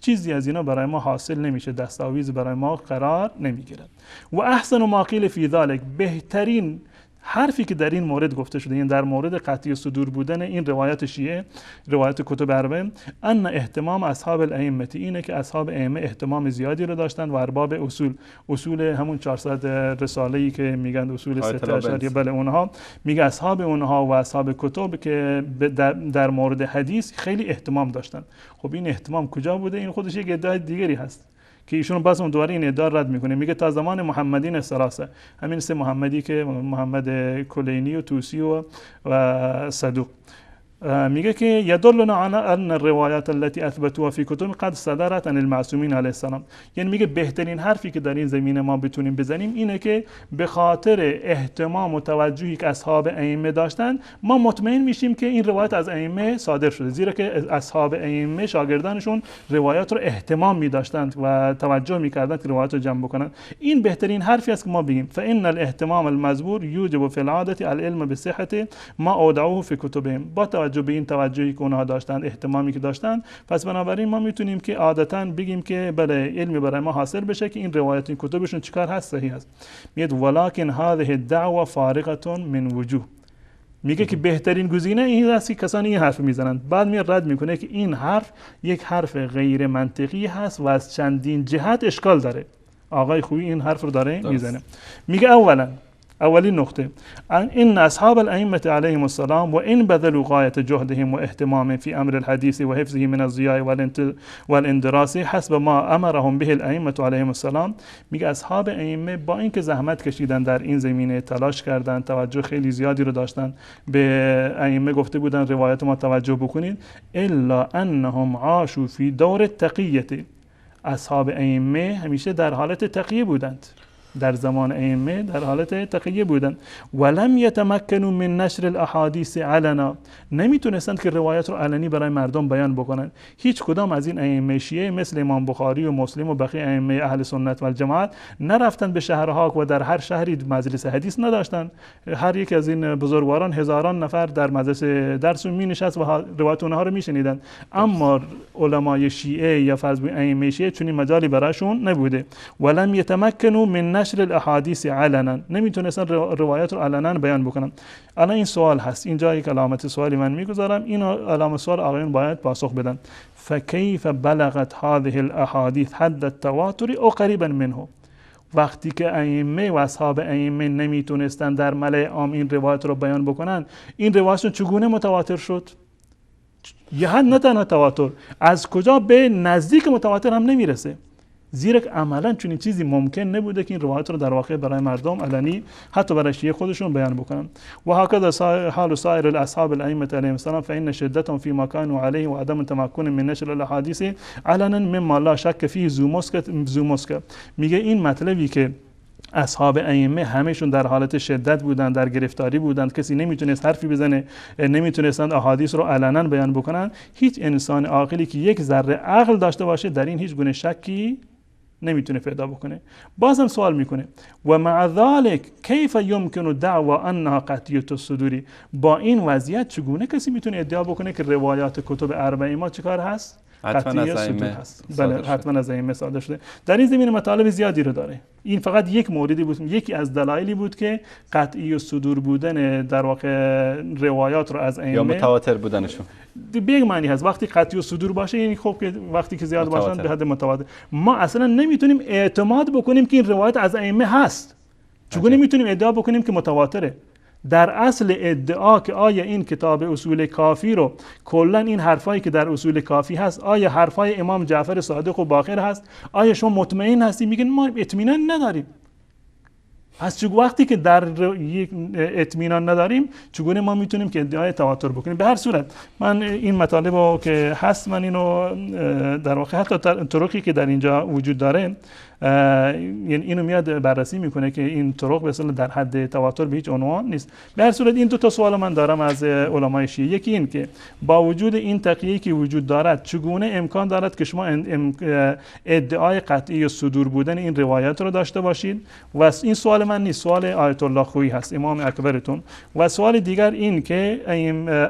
چیزی از اینا برای ما حاصل نمیشه، دستاویز برای ما قرار نمیگیرد. و احسن ما قیل فی ذلک، بهترین حرفی که در این مورد گفته شده، این در مورد قطعی صدور بودن این روایت شیعه، روایت کتب اربعه، ان اهتمام اصحاب الائمه، اینه که اصحاب ائمه اهتمام زیادی رو داشتن و ارباب اصول، اصول همون 400 رساله‌ای که میگن اصول 16، بله اونها، میگه اصحاب اونها و اصحاب کتب که در مورد حدیث خیلی اهتمام داشتن. خب این اهتمام کجا بوده؟ این خودش یک ادعای دیگری هست که ایشون باز اون دوباره این ادعا رد میکنه. میگه تا زمان محمدین ثلاثه، همین سه محمدی که محمد کلینی و طوسی و صدوق، میگه که یدلنا على ان الروایات التي اثبتوها في كتب قد صدرت عن المعصومین علیه السلام. یعنی میگه بهترین حرفی که در این زمینه ما بتونیم بزنیم اینه که به خاطر اهتمام و توجهی که اصحاب ائمه داشتن ما مطمئن میشیم که این روایت از ائمه صادر شده، زیرا که اصحاب ائمه شاگردانشون روایات رو اهتمام میداشتند و توجه میکردند که روایات رو جمع بکنن. این بهترین حرفی است که ما بگیم. فان الاهتمام المزبور یوجب فی العاده العلم بصحه ما اودعوه فی کتبهم. با توجه به این توجهی که اونها داشتند، اهتمامی که داشتند، پس بنابراین ما میتونیم که عادتاً بگیم که بله علمی برای ما حاصل بشه که این روایت این کتبشون چیکار هست، صحیح هست. میگه ولکن هذه الدعوه فارغه من وجوه، میگه که بهترین گزینه این است که کسانی این حرف میزنند. بعد میاد رد میکنه که این حرف یک حرف غیر منطقی هست و از چندین جهت اشکال داره. آقای خویی این حرف رو داره میزنه. میگه اولا، اولین نقطه، ان اصحاب الائمه علیهم السلام و ان بذلوا غایه جهدهم و اهتمام فی امر الحدیث و حفظه من الضیاع والاندراس حسب ما امرهم به الائمه علیهم السلام. میگه اصحاب ائمه با اینکه زحمت کشیدن در این زمینه، تلاش کردن، توجه خیلی زیادی رو داشتن، به ائمه گفته بودن روایت ما توجه بکنید، الا انهم عاشوا فی دور التقیه. اصحاب ائمه همیشه در حالت تقیه بودند، در زمان ائمه در حالت تقیه بودند. ولم یتمکنوا من نشر الاحادیث علنا، نمیتونستند که روایت رو علنی برای مردم بیان بکنند. هیچ کدام از این ائمه شیعه مثل امام بخاری و مسلم و بقیه ائمه اهل سنت و الجماعت نرفتند به شهرها و در هر شهری مجلس حدیث نداشتند. هر یک از این بزرگواران هزاران نفر در مجلس درس می نشست و روایت اونها رو میشنیدند. اما علمای شیعه یا فرض ائمه شیعه چنین مجالی براشون نبوده. ولم یتمکنوا من نشر الاحادیث علنا، نمیتونستن روایت رو علنا بیان بکنن. الان این سوال هست، اینجا یک علامت سوالی من میگذارم، این علامت سوال آقایون باید پاسخ بدن. فکیف بلغت هذه الاحادیث حد التواتر او قریبا منه. وقتی که ائمه و اصحاب ائمه نمیتونستن در ملأ عام این روایت رو بیان بکنن، این روایتشون چگونه متواتر شد؟ یه نه تنها تواتر، از کجا به نزدیک متواتر هم نمیرسه. زیرا که عملا چنین چیزی ممکن نبوده که این روایت رو در واقع برای مردم علنی حتی برای شیعه خودشون بیان بکنن. و هکذا حال سایر الاصحاب الائمه علیهم السلام فان شدتهم فيما كانوا عليه وعدم تمکن من نشر الاحاديث علنا مما لا شک فيه ذو مسکه. میگه این مطلبی که اصحاب ائمه همهشون در حالت شدت بودن، در گرفتاری بودند، کسی نمیتونست حرفی بزنه، نمیتونستند احادیث رو علنا بیان بکنن، هیچ انسان عاقلی که یک ذره عقل داشته باشه در این هیچ گونه شکی نمیتونه پیدا بکنه. بازم سوال میکنه و مع ذلك کیف یمکن دعوا انها قطعیه الصدوری، با این وضعیت چگونه کسی میتونه ادعا بکنه که روایات کتب اربعه ما چیکار هست؟ قطعیه صدور هست. بله حتما از ائمه صادر شده. در این زمینه مطالب زیادی رو داره. این فقط یک موردی بود، یکی از دلایلی بود که قطعی و صدور بودن در واقع روایات رو از ائمه یا متواتر بودنشون به یک معنی هست. وقتی قطعی و صدور باشه یعنی خب که وقتی که زیاد باشن به حد متواتر. ما اصلا نمیتونیم اعتماد بکنیم که این روایت از ائمه هست. چگونه میتونیم ادعا بکنیم که متواتره؟ در اصل ادعا که آیا این کتاب اصول کافی رو کلا این حرفایی که در اصول کافی هست آیا حرفای امام جعفر صادق و باقر هست، آیا شما مطمئن هستی؟ میگن ما اطمینان نداریم. پس چون وقتی که در یک اطمینان نداریم چگونه ما میتونیم که ادعای تواتر بکنیم؟ به هر صورت من این مطالب رو که هست من اینو در واقع حتی طرقی که در اینجا وجود داره یعنی اینو میاد بررسی میکنه که این طرق به اصطلاح در حد تواتر به هیچ عنوان نیست. به هر صورت این دو تا سوال من دارم از علمای شیعه. یکی این که با وجود این تقیه‌ای که وجود دارد چگونه امکان دارد که شما ادعای قطعی و صدور بودن این روایت رو داشته باشید؟ و این سوال من نیست، سوال آیت الله خویی هست امام اکبرتون. و سوال دیگر این که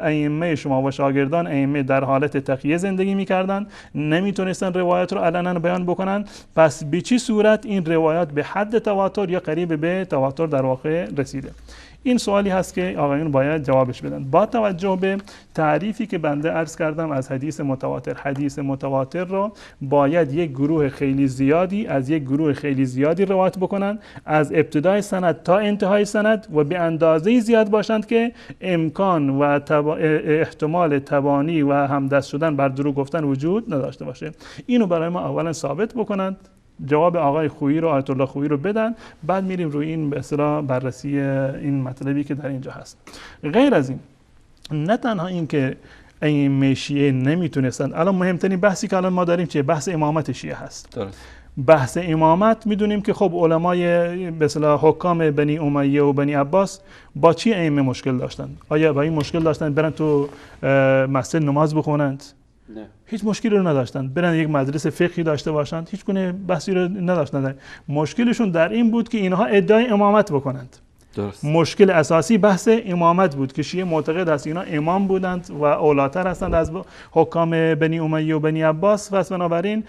ائمه شما و شاگردان ائمه در حالت تقیه زندگی میکردن، نمیتونستن روایت رو علنا بیان بکنن، پس به چه صورت این روایات به حد تواتر یا قریب به تواتر در واقع رسیده؟ این سوالی هست که آقایون باید جوابش بدن. با توجه به تعریفی که بنده عرض کردم از حدیث متواتر، حدیث متواتر رو باید یک گروه خیلی زیادی از یک گروه خیلی زیادی روایت بکنن، از ابتدای سند تا انتهای سند و به اندازه زیاد باشند که امکان و احتمال تبانی و همدست شدن بر دروغ گفتن وجود نداشته باشه. اینو برای ما اولا ثابت بکنند، جواب آقای خویی رو آیت الله خویی رو بدن، بعد میریم روی این به اصطلاح بررسی این مطلبی که در اینجا هست. غیر از این نه تنها این که ائمه شیعه نمیتونستند، الان مهمترین بحثی که الان ما داریم چیه؟ بحث امامت شیعه هست. درست. بحث امامت میدونیم که خب علمای به اصطلاح حکام بنی امیه و بنی عباس با چی ائمه مشکل داشتن؟ آیا با این مشکل داشتن برن تو مسجد نماز بخونند؟ نه. هیچ مشکلی رو نداشتن. برن یک مدرسه فقهی داشته باشند، هیچ گونه بحثی رو نداشتن. مشکلشون در این بود که اینها ادعای امامت بکنند. درست. مشکل اساسی بحث امامت بود که شیعه معتقد است اینا امام بودند و اولاتر هستند از حکام بنی امیه و بنی عباس، پس بنابراین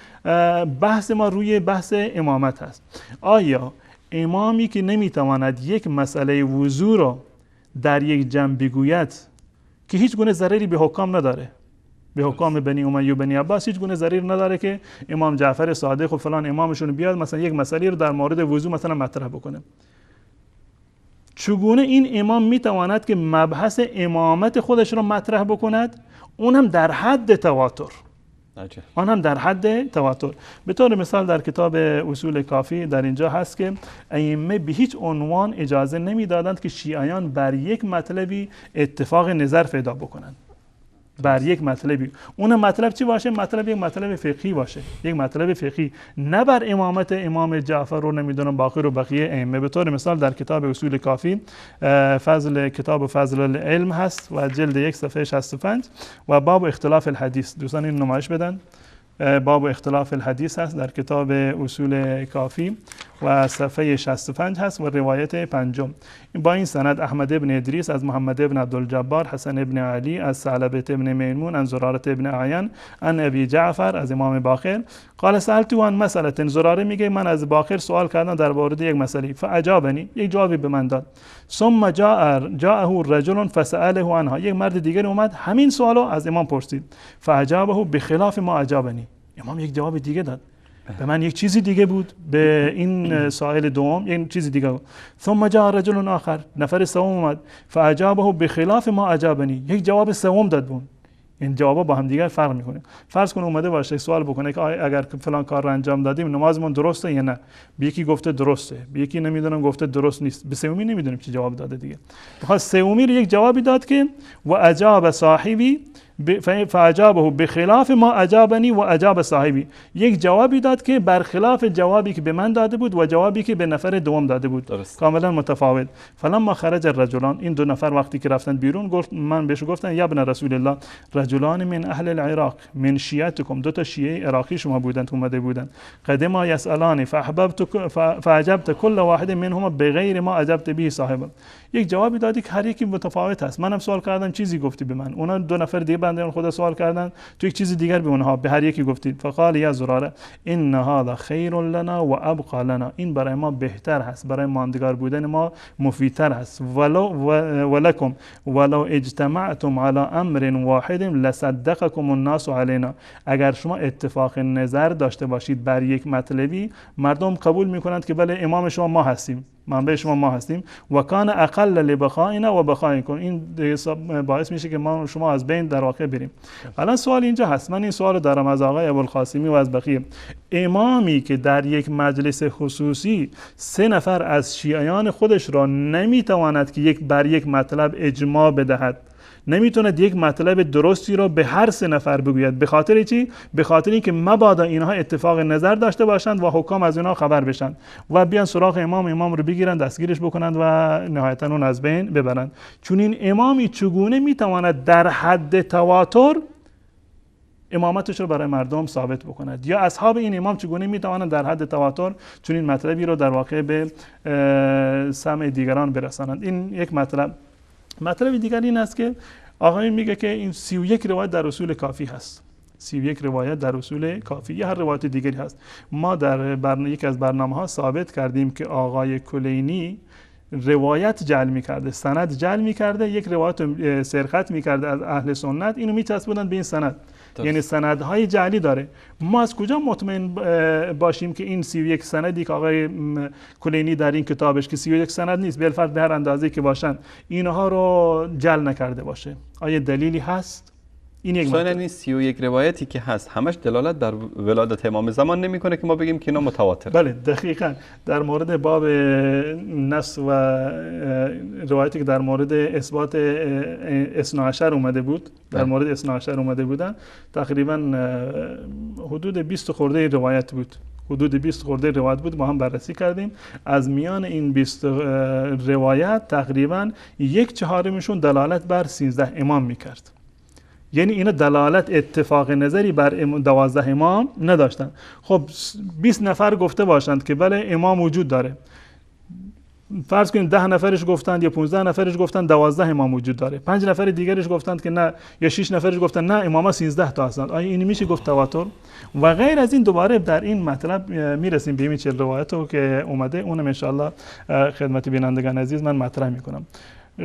بحث ما روی بحث امامت هست. آیا امامی که نمیتواند یک مسئله وضو رو در یک جمع بگوید که هیچ گونه ضرری به حکام نداره، به حکام بنی امیه و بنی عباس هیچ گونه ضرر نداره که امام جعفر صادق و فلان امامشون بیاد مثلا یک مسئله رو در مورد وضو مثلا مطرح بکنه، چگونه این امام میتواند که مبحث امامت خودش رو مطرح بکند، اونم در حد تواتر؟ آن هم در حد تواتر. به طور مثال در کتاب اصول کافی در اینجا هست که ائمه به هیچ عنوان اجازه نمیدادند که شیعیان بر یک مطلبی اتفاق نظر پیدا بکنند. بر یک مطلبی، اون مطلب چی باشه؟ مطلب یک مطلب فقهی باشه، یک مطلب فقهی، نه بر امامت امام جعفر رو نمیدونم باقر و بقیه ائمه. به طور مثال در کتاب اصول کافی فضل کتاب فضل العلم هست و جلد 1 صفحه 65 و باب اختلاف الحدیث. دوستان این نمایش بدن. باب اختلاف الحدیث هست در کتاب اصول کافی و صفحه 65 هست و روایت پنجم. با این سند احمد ابن ادریس از محمد ابن عبدالجبار، حسن ابن علی از ثعلبة ابن میمون، عن زرارة ابن اعین، عن ابی جعفر از امام باقر قال سألت عن مسألة. زراره میگه من از باقر سوال کردم در مورد یک مسئله، فاجابنی، یک جوابی به من داد. ثم جاءه رجل فسأله عنها، یک مرد دیگر اومد همین سوالو از امام پرسید، فاجابه بخلاف ما اجابنی، امام یک جواب دیگه داد به من، یک چیزی دیگه بود، به این سائل دوم یک چیزی دیگه بود. ثم جاء رجل آخر، نفر سوم اومد، فاجابه بخلاف ما اجابنی، یک جواب سوم داد بون. این جوابا با هم دیگه فرق میکنه. فرض کن اومده باشه سوال بکنه که اگر فلان کار رو انجام دادیم نمازمون درسته یا نه، به یکی گفته درسته، به یکی نمیدونم گفته درست نیست، به سومی نمیدونیم چه جواب داده دیگه. بخواد سومی رو یک جوابی داد که و اجاب صاحبی فاجابه بخلاف ما اجابنی و اجاب صاحبی، یک جوابی داد که برخلاف جوابی که به من داده بود و جوابی که به نفر دوم داده بود. درست. کاملا متفاوت. فلما خرج الرجلان، این دو نفر وقتی که رفتن بیرون، گفت من بهش گفتم یا ابن رسول الله رجلان من اهل العراق من شیعتکم، دو تا شیعه عراقی شما بودند اومده بودند، قدما یسالان فاحببت فاجبت كل واحد منهما بغیر ما اجبت به صاحبه. یک جوابی دادی که هر یکی متفاوت هست. منم سوال کردم چیزی گفتی به من، اونا دو نفر دیگه بنده خدا سوال کردن تو یک چیز دیگر به اونها به هر یکی گفتید. فقال یا زراره ان هذا خیر لنا و ابقى لنا، این برای ما بهتر هست، برای ماندگار بودن ما مفیدتر هست. ولو ولکم ولو اجتمعتم على امر واحد لصدقكم الناس علينا، اگر شما اتفاق نظر داشته باشید بر یک مطلبی، مردم قبول میکنند که بله امام شما ما هستیم، منبع شما ما هستیم. و کان اقل لبقائنا و بقائکم، این باعث میشه که ما شما از بین در واقع بریم. الان سوال اینجا هست، من این سوال رو دارم از آقای ابوالقاسمی و از بقیه. امامی که در یک مجلس خصوصی 3 نفر از شیعیان خودش را نمیتواند که یک بر یک مطلب اجماع بدهد، نمیتوند یک مطلب درستی را به هر 3 نفر بگوید، به خاطر چی؟ به خاطر اینکه مبادا اینها اتفاق نظر داشته باشند و حکام از اینها خبر بشن و بیان سراغ امام، امام رو بگیرن، دستگیرش بکنند و نهایتا اون از بین ببرند. چون این امامی چگونه میتواند در حد تواتر امامتش رو برای مردم ثابت بکند؟ یا اصحاب این امام چگونه میتوانند در حد تواتر چنین مطلبی رو در واقع به سمع دیگران برسانند؟ این یک مطلب. مطلب دیگر این است که آقای میگه که این 31 روایت در اصول کافی هست. 31 روایت در اصول کافی یا هر روایت دیگری هست. ما در یکی از برنامه ها ثابت کردیم که آقای کلینی روایت جعل میکرده، سند جعل میکرده، یک روایت سرقت میکرده از اهل سنت، اینو میچسبوندن به این سند. یعنی سندهای جعلی داره. ما از کجا مطمئن باشیم که این 31 سندی که آقای کلینی در این کتابش که 31 سند نیست، بالفرض به هر اندازه‌ای که باشن، اینها رو جعل نکرده باشه؟ آیا دلیلی هست؟ این یک مطلب. این 31 روایتی که هست همش دلالت بر ولادت امام زمان نمیکنه که ما بگیم که اینا متواتر. بله دقیقاً. در مورد باب نص و روایتی که در مورد اثبات 12 اومده بود، در مورد 12 اومده بودن، تقریباً حدود 20 خورده روایت بود. حدود 20 خورده روایت بود، ما هم بررسی کردیم. از میان این 20 روایت تقریباً 1/4 دلالت بر 13 امام میکرد. یعنی اینا دلالت اتفاق نظری بر 12 امام نداشتن. خب 20 نفر گفته باشند که بله امام وجود داره، فرض کنید 10 نفرش گفتند یا 15 نفرش گفتند 12 امام وجود داره، 5 نفر دیگرش گفتند که نه، یا 6 نفرش گفتند نه اماما 13 تا هستند. آیا این میشه گفت تواتر؟ و غیر از این دوباره در این مطلب میرسیم به این 40 روایت رو که اومده، اونم ان شاءالله خدمت بینندگان عزیز من مطرح میکنم.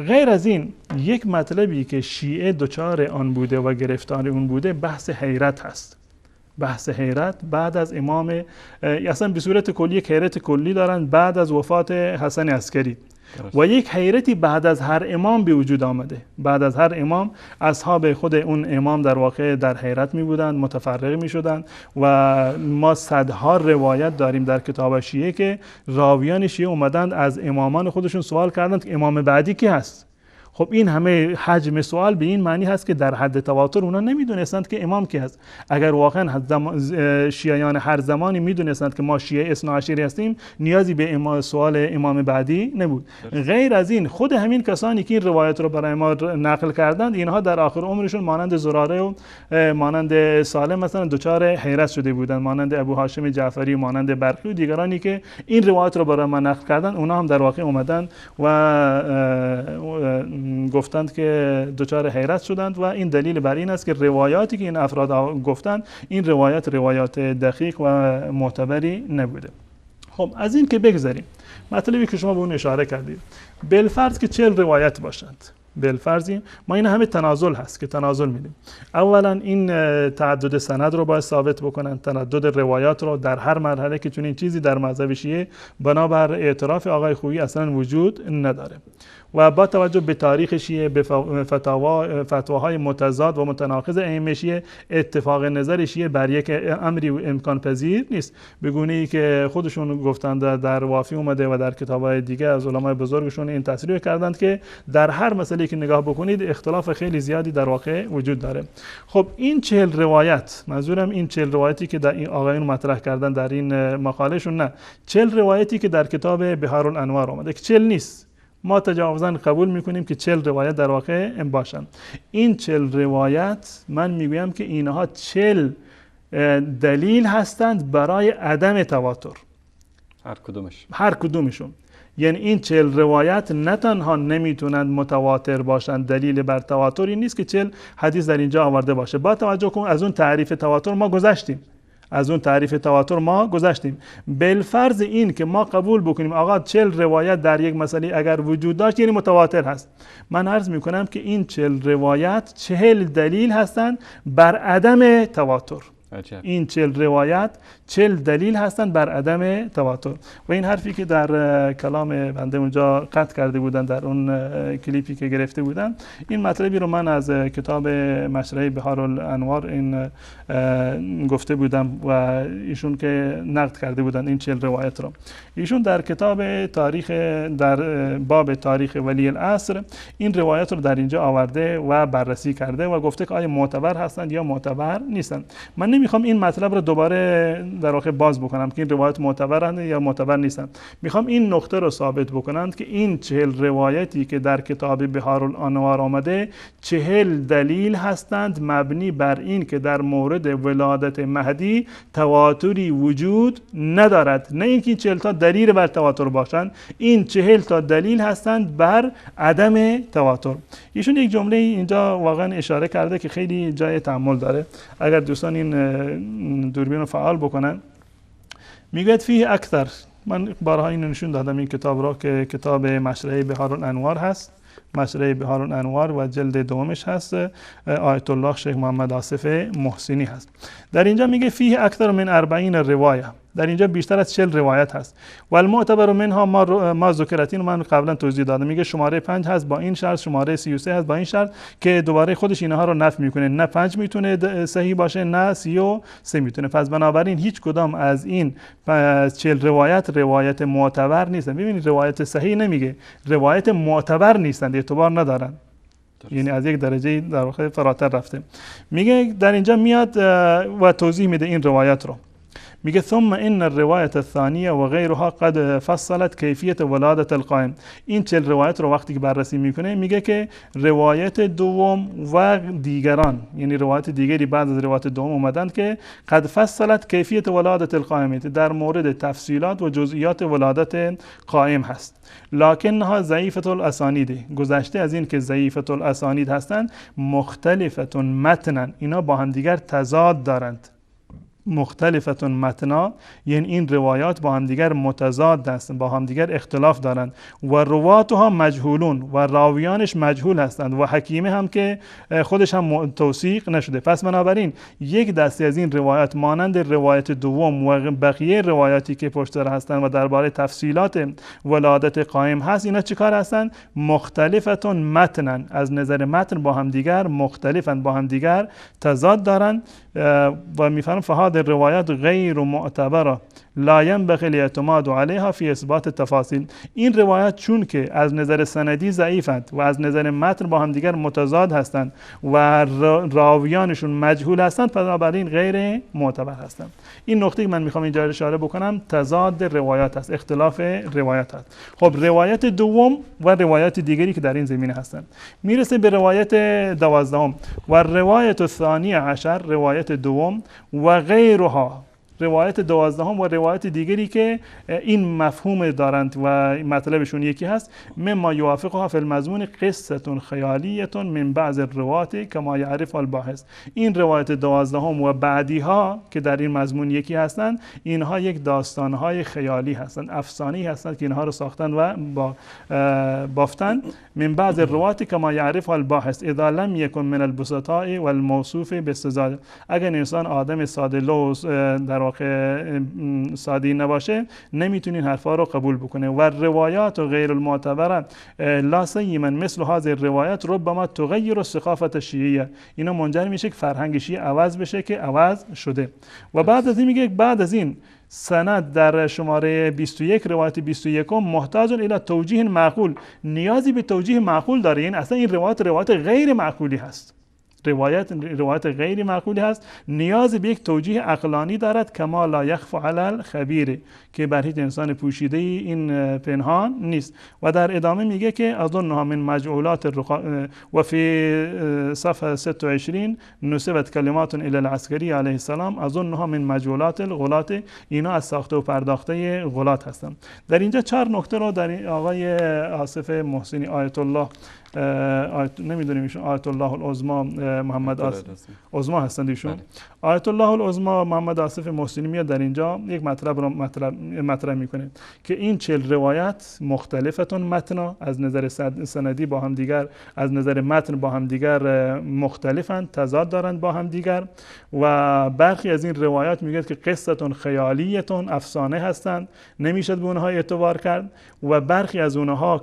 غیر از این یک مطلبی که شیعه دچار آن بوده و گرفتار اون بوده بحث حیرت هست. بحث حیرت بعد از امام، اصلا به صورت کلی یک حیرت کلی دارن بعد از وفات حسن عسکری و یک حیرتی بعد از هر امام به وجود آمده. بعد از هر امام اصحاب خود اون امام در واقع در حیرت می بودند، متفرق می شدند و ما صدها روایت داریم در کتاب شیعه که راویان شیعه اومدند از امامان خودشون سوال کردند که امام بعدی کی هست. خب این همه حجم سوال به این معنی هست که در حد تواتر اونا نمیدونستند که امام کی هست. اگر واقعا شیعیان هر زمانی میدونستند که ما شیعه اثناعشری هستیم، نیازی به سوال امام بعدی نبود. غیر از این خود همین کسانی که این روایت رو برای ما نقل کردند، اینها در آخر عمرشون مانند زراره و مانند سالم مثلا دچار حیرت شده بودند، مانند ابو هاشم جعفری، مانند برقی و دیگرانی که این روایت رو برای ما نقل کردند، اونا هم در واقع اومدند و گفتند که دچار حیرت شدند و این دلیل بر این است که روایاتی که این افراد گفتند، این روایت روایات دقیق و معتبری نبوده. خب از این که بگذاریم، مطلبی که شما به اون اشاره کردید، بالفرض که 40 روایت باشند، بالفرض ما این همه تنازل هست که تنازل میدیم. اولا این تعدد سند رو باید ثابت بکنن، تعدد روایات رو در هر مرحله که چنین چیزی در مذهب شیعه بنابر اعتراف آقای خویی اصلا وجود نداره و با توجه به تاریخ شیعه، به فتواهای متضاد و متناقض ائمه شیعه، اتفاق نظر شیعه بر یک امری امکان پذیر نیست، به گونه ای که خودشون گفتند در وافی اومده و در کتاب‌های دیگه از علمای بزرگشون این تصریح کردند که در هر مسئله مسئله که نگاه بکنید اختلاف خیلی زیادی در واقع وجود داره. خب این 40 روایت، منظورم این 40 روایتی که در این آقایون مطرح کردن در این مقالهشون، نه، 40 روایتی که در کتاب بحار الانوار آمده که 40 نیست، ما تجاوزاً قبول میکنیم که 40 روایت در واقع باشن. این 40 روایت من میگویم که اینها 40 دلیل هستند برای عدم تواتر، هر کدومشون. یعنی این 40 روایت نه تنها نمیتونند متواتر باشند، دلیل بر تواتر این نیست که 40 حدیث در اینجا آورده باشه. با توجه کن از اون تعریف تواتر ما گذشتیم، از اون تعریف تواتر ما گذشتیم. بالفرض این که ما قبول بکنیم آقا 40 روایت در یک مسئله اگر وجود داشت یعنی متواتر هست، من عرض میکنم که این 40 روایت 40 دلیل هستند بر عدم تواتر. این 40 روایت 40 دلیل هستند بر عدم تواتر. و این حرفی که در کلام بنده اونجا قطع کرده بودن در اون کلیپی که گرفته بودن، این مطلبی رو من از کتاب مشرح بحار الانوار این گفته بودم و ایشون که نقد کرده بودن این 40 روایت رو. ایشون در کتاب تاریخ، در باب تاریخ ولی العصر، این روایت رو در اینجا آورده و بررسی کرده و گفته که آیا معتبر هستند یا معتبر نیستند. من نمیخوام این مطلب رو دوباره در واقع باز بکنم که این روایت معتبرند یا معتبر نیستند. میخوام این نقطه رو ثابت بکنم که این 40 روایتی که در کتاب بحار الانوار آمده 40 دلیل هستند مبنی بر این که در مورد ولادت مهدی تواتری وجود ندارد. نه اینکه این 40 تا دلیل بر تواتر باشند، این 40 تا دلیل هستند بر عدم تواتر. ایشون یک جمله اینجا واقعا اشاره کرده که خیلی جای تأمل داره. اگر دوستان این دوربین رو فعال بکنن، میگوید فیه اکثر، من بارها اینو نشون دادم این کتاب را که کتاب مشرح بحار الانوار هست، مشرح بحار الانوار و جلد دومش هست، آیت الله شیخ محمد آصف محسنی هست. در اینجا میگه فیه اکثر من 40 روایه، در اینجا بیشتر از 40 روایت هست. و المعتبر منها ما ذکرتین، من قبلا توضیح دادم، میگه شماره 5 هست با این شرط، شماره 33 هست با این شرط، که دوباره خودش اینها رو نفی میکنه، نه 5 میتونه صحیح باشه نه 33 میتونه. پس بنابراین هیچ کدام از این 40 روایت روایت معتبر نیستن. ببینید روایت صحیح نمیگه، روایت معتبر نیستند، اعتبار ندارن، یعنی از یک درجه در واقع فراتر رفته. میگه در اینجا میاد و توضیح میده این روایت رو، میگه ثم ان الروایه الثانیه و غیرها قد فصلت کیفیت ولادت القائم. این 40 روایت رو وقتی که بررسی میکنه میگه که روایت دوم و دیگران، یعنی روایت دیگری بعد از روایت دوم اومدن که قد فصلت کیفیت ولادت القائم، در مورد تفصیلات و جزئیات ولادت قائم هست. لکنها ضعیفه الاسانید، گذشته از این که ضعیفه الاسانید هستند، مختلفه متنا، اینا با هم دیگر تضاد دارند. مختلفتون متنا یعنی این روایات با همدیگر متضاد هستند، با همدیگر اختلاف دارند. و رواتها مجهولون، و راویانش مجهول هستند، و حکیمه هم که خودش هم توثیق نشده. پس بنابراین یک دسته از این روایات مانند روایت دوم و بقیه روایاتی که پشت سر هستند و درباره تفصیلات ولادت قائم هست، اینا چیکار هستند؟ مختلفتون متنن، از نظر متن با همدیگر مختلفن، با همدیگر تضاد دارند. و میفرم فهاد الروایات غیر معتبره لا ينبغي الاعتماد عليها في اثبات التفاصیل. این روایات چون که از نظر سندی ضعیفند و از نظر متن با هم دیگر متضاد هستند و راویانشون مجهول هستند، بنابراین غیر معتبر هستند. این نقطه که من میخوام اینجا اشاره بکنم تضاد روایات است، اختلاف روایات است. خب روایت دوم و روایت دیگری که در این زمینه هستند، میرسه به روایت 12 و روایت الثانیه عشر، روایت دوم و غیرها، روایت 12 و روایت دیگری که این مفهوم دارند و مطلبشون یکی هست، مما یوافقها فی المضمون قصه خیالیه من بعض الروات کما یعرف الباحث. این روایت 12 و بعدی ها که در این مضمون یکی هستند، اینها یک داستانهای خیالی هستند، افسانه‌ای هستند که اینها رو ساختن و بافتن. من بعض الروات کما یعرف الباحث اذا لم یکن من البسطاء والموصوف باستزاد. اگر انسان آدم ساده لوس در واقع ساده نباشه، نمیتونین حرفا رو قبول بکنه. و روایات غیر المعتبره لا سیما مثل هذه الروایات ربما تغیر الثقافه الشیعیه، اینا منجر میشه که فرهنگ شیعه عوض بشه که عوض شده. و بعد از این میگه بعد از این سند در شماره 21 روایت 21 محتاج الی توجیه معقول، نیازی به توجیه معقول داره. یعنی اصلا این روایت غیر معقولی هست، روایت غیر معقولی هست، نیاز به یک توجیه عقلانی دارد، کما لا یخف علی الخبیر، که بر هیچ انسان پوشیده این پنهان نیست. و در ادامه میگه که اظنها من مجعولات الرقا و فی صفحه 26 نسبت کلمات الی العسکری علیه السلام اظنها من مجعولات الغلات، اینا از ساخته و پرداخته غلات هستند. در اینجا 4 نکته رو در آقای آصف محسنی آیت الله نمیدونیم ایشون آیت الله العظما محمد آصف عظما هستند ایشون، آیت الله العظما محمد آصف محسنی میاد در اینجا یک مطلب رو مطرح میکنه که این 40 روایت مختلفتون متنا، از نظر سندی با هم دیگر، از نظر متن با هم دیگر مختلفند، تضاد دارند با هم دیگر، و برخی از این روایات میگه که قصتون خیالیتون، افسانه هستند، نمیشد به اونها اعتبار کرد، و برخی از اونها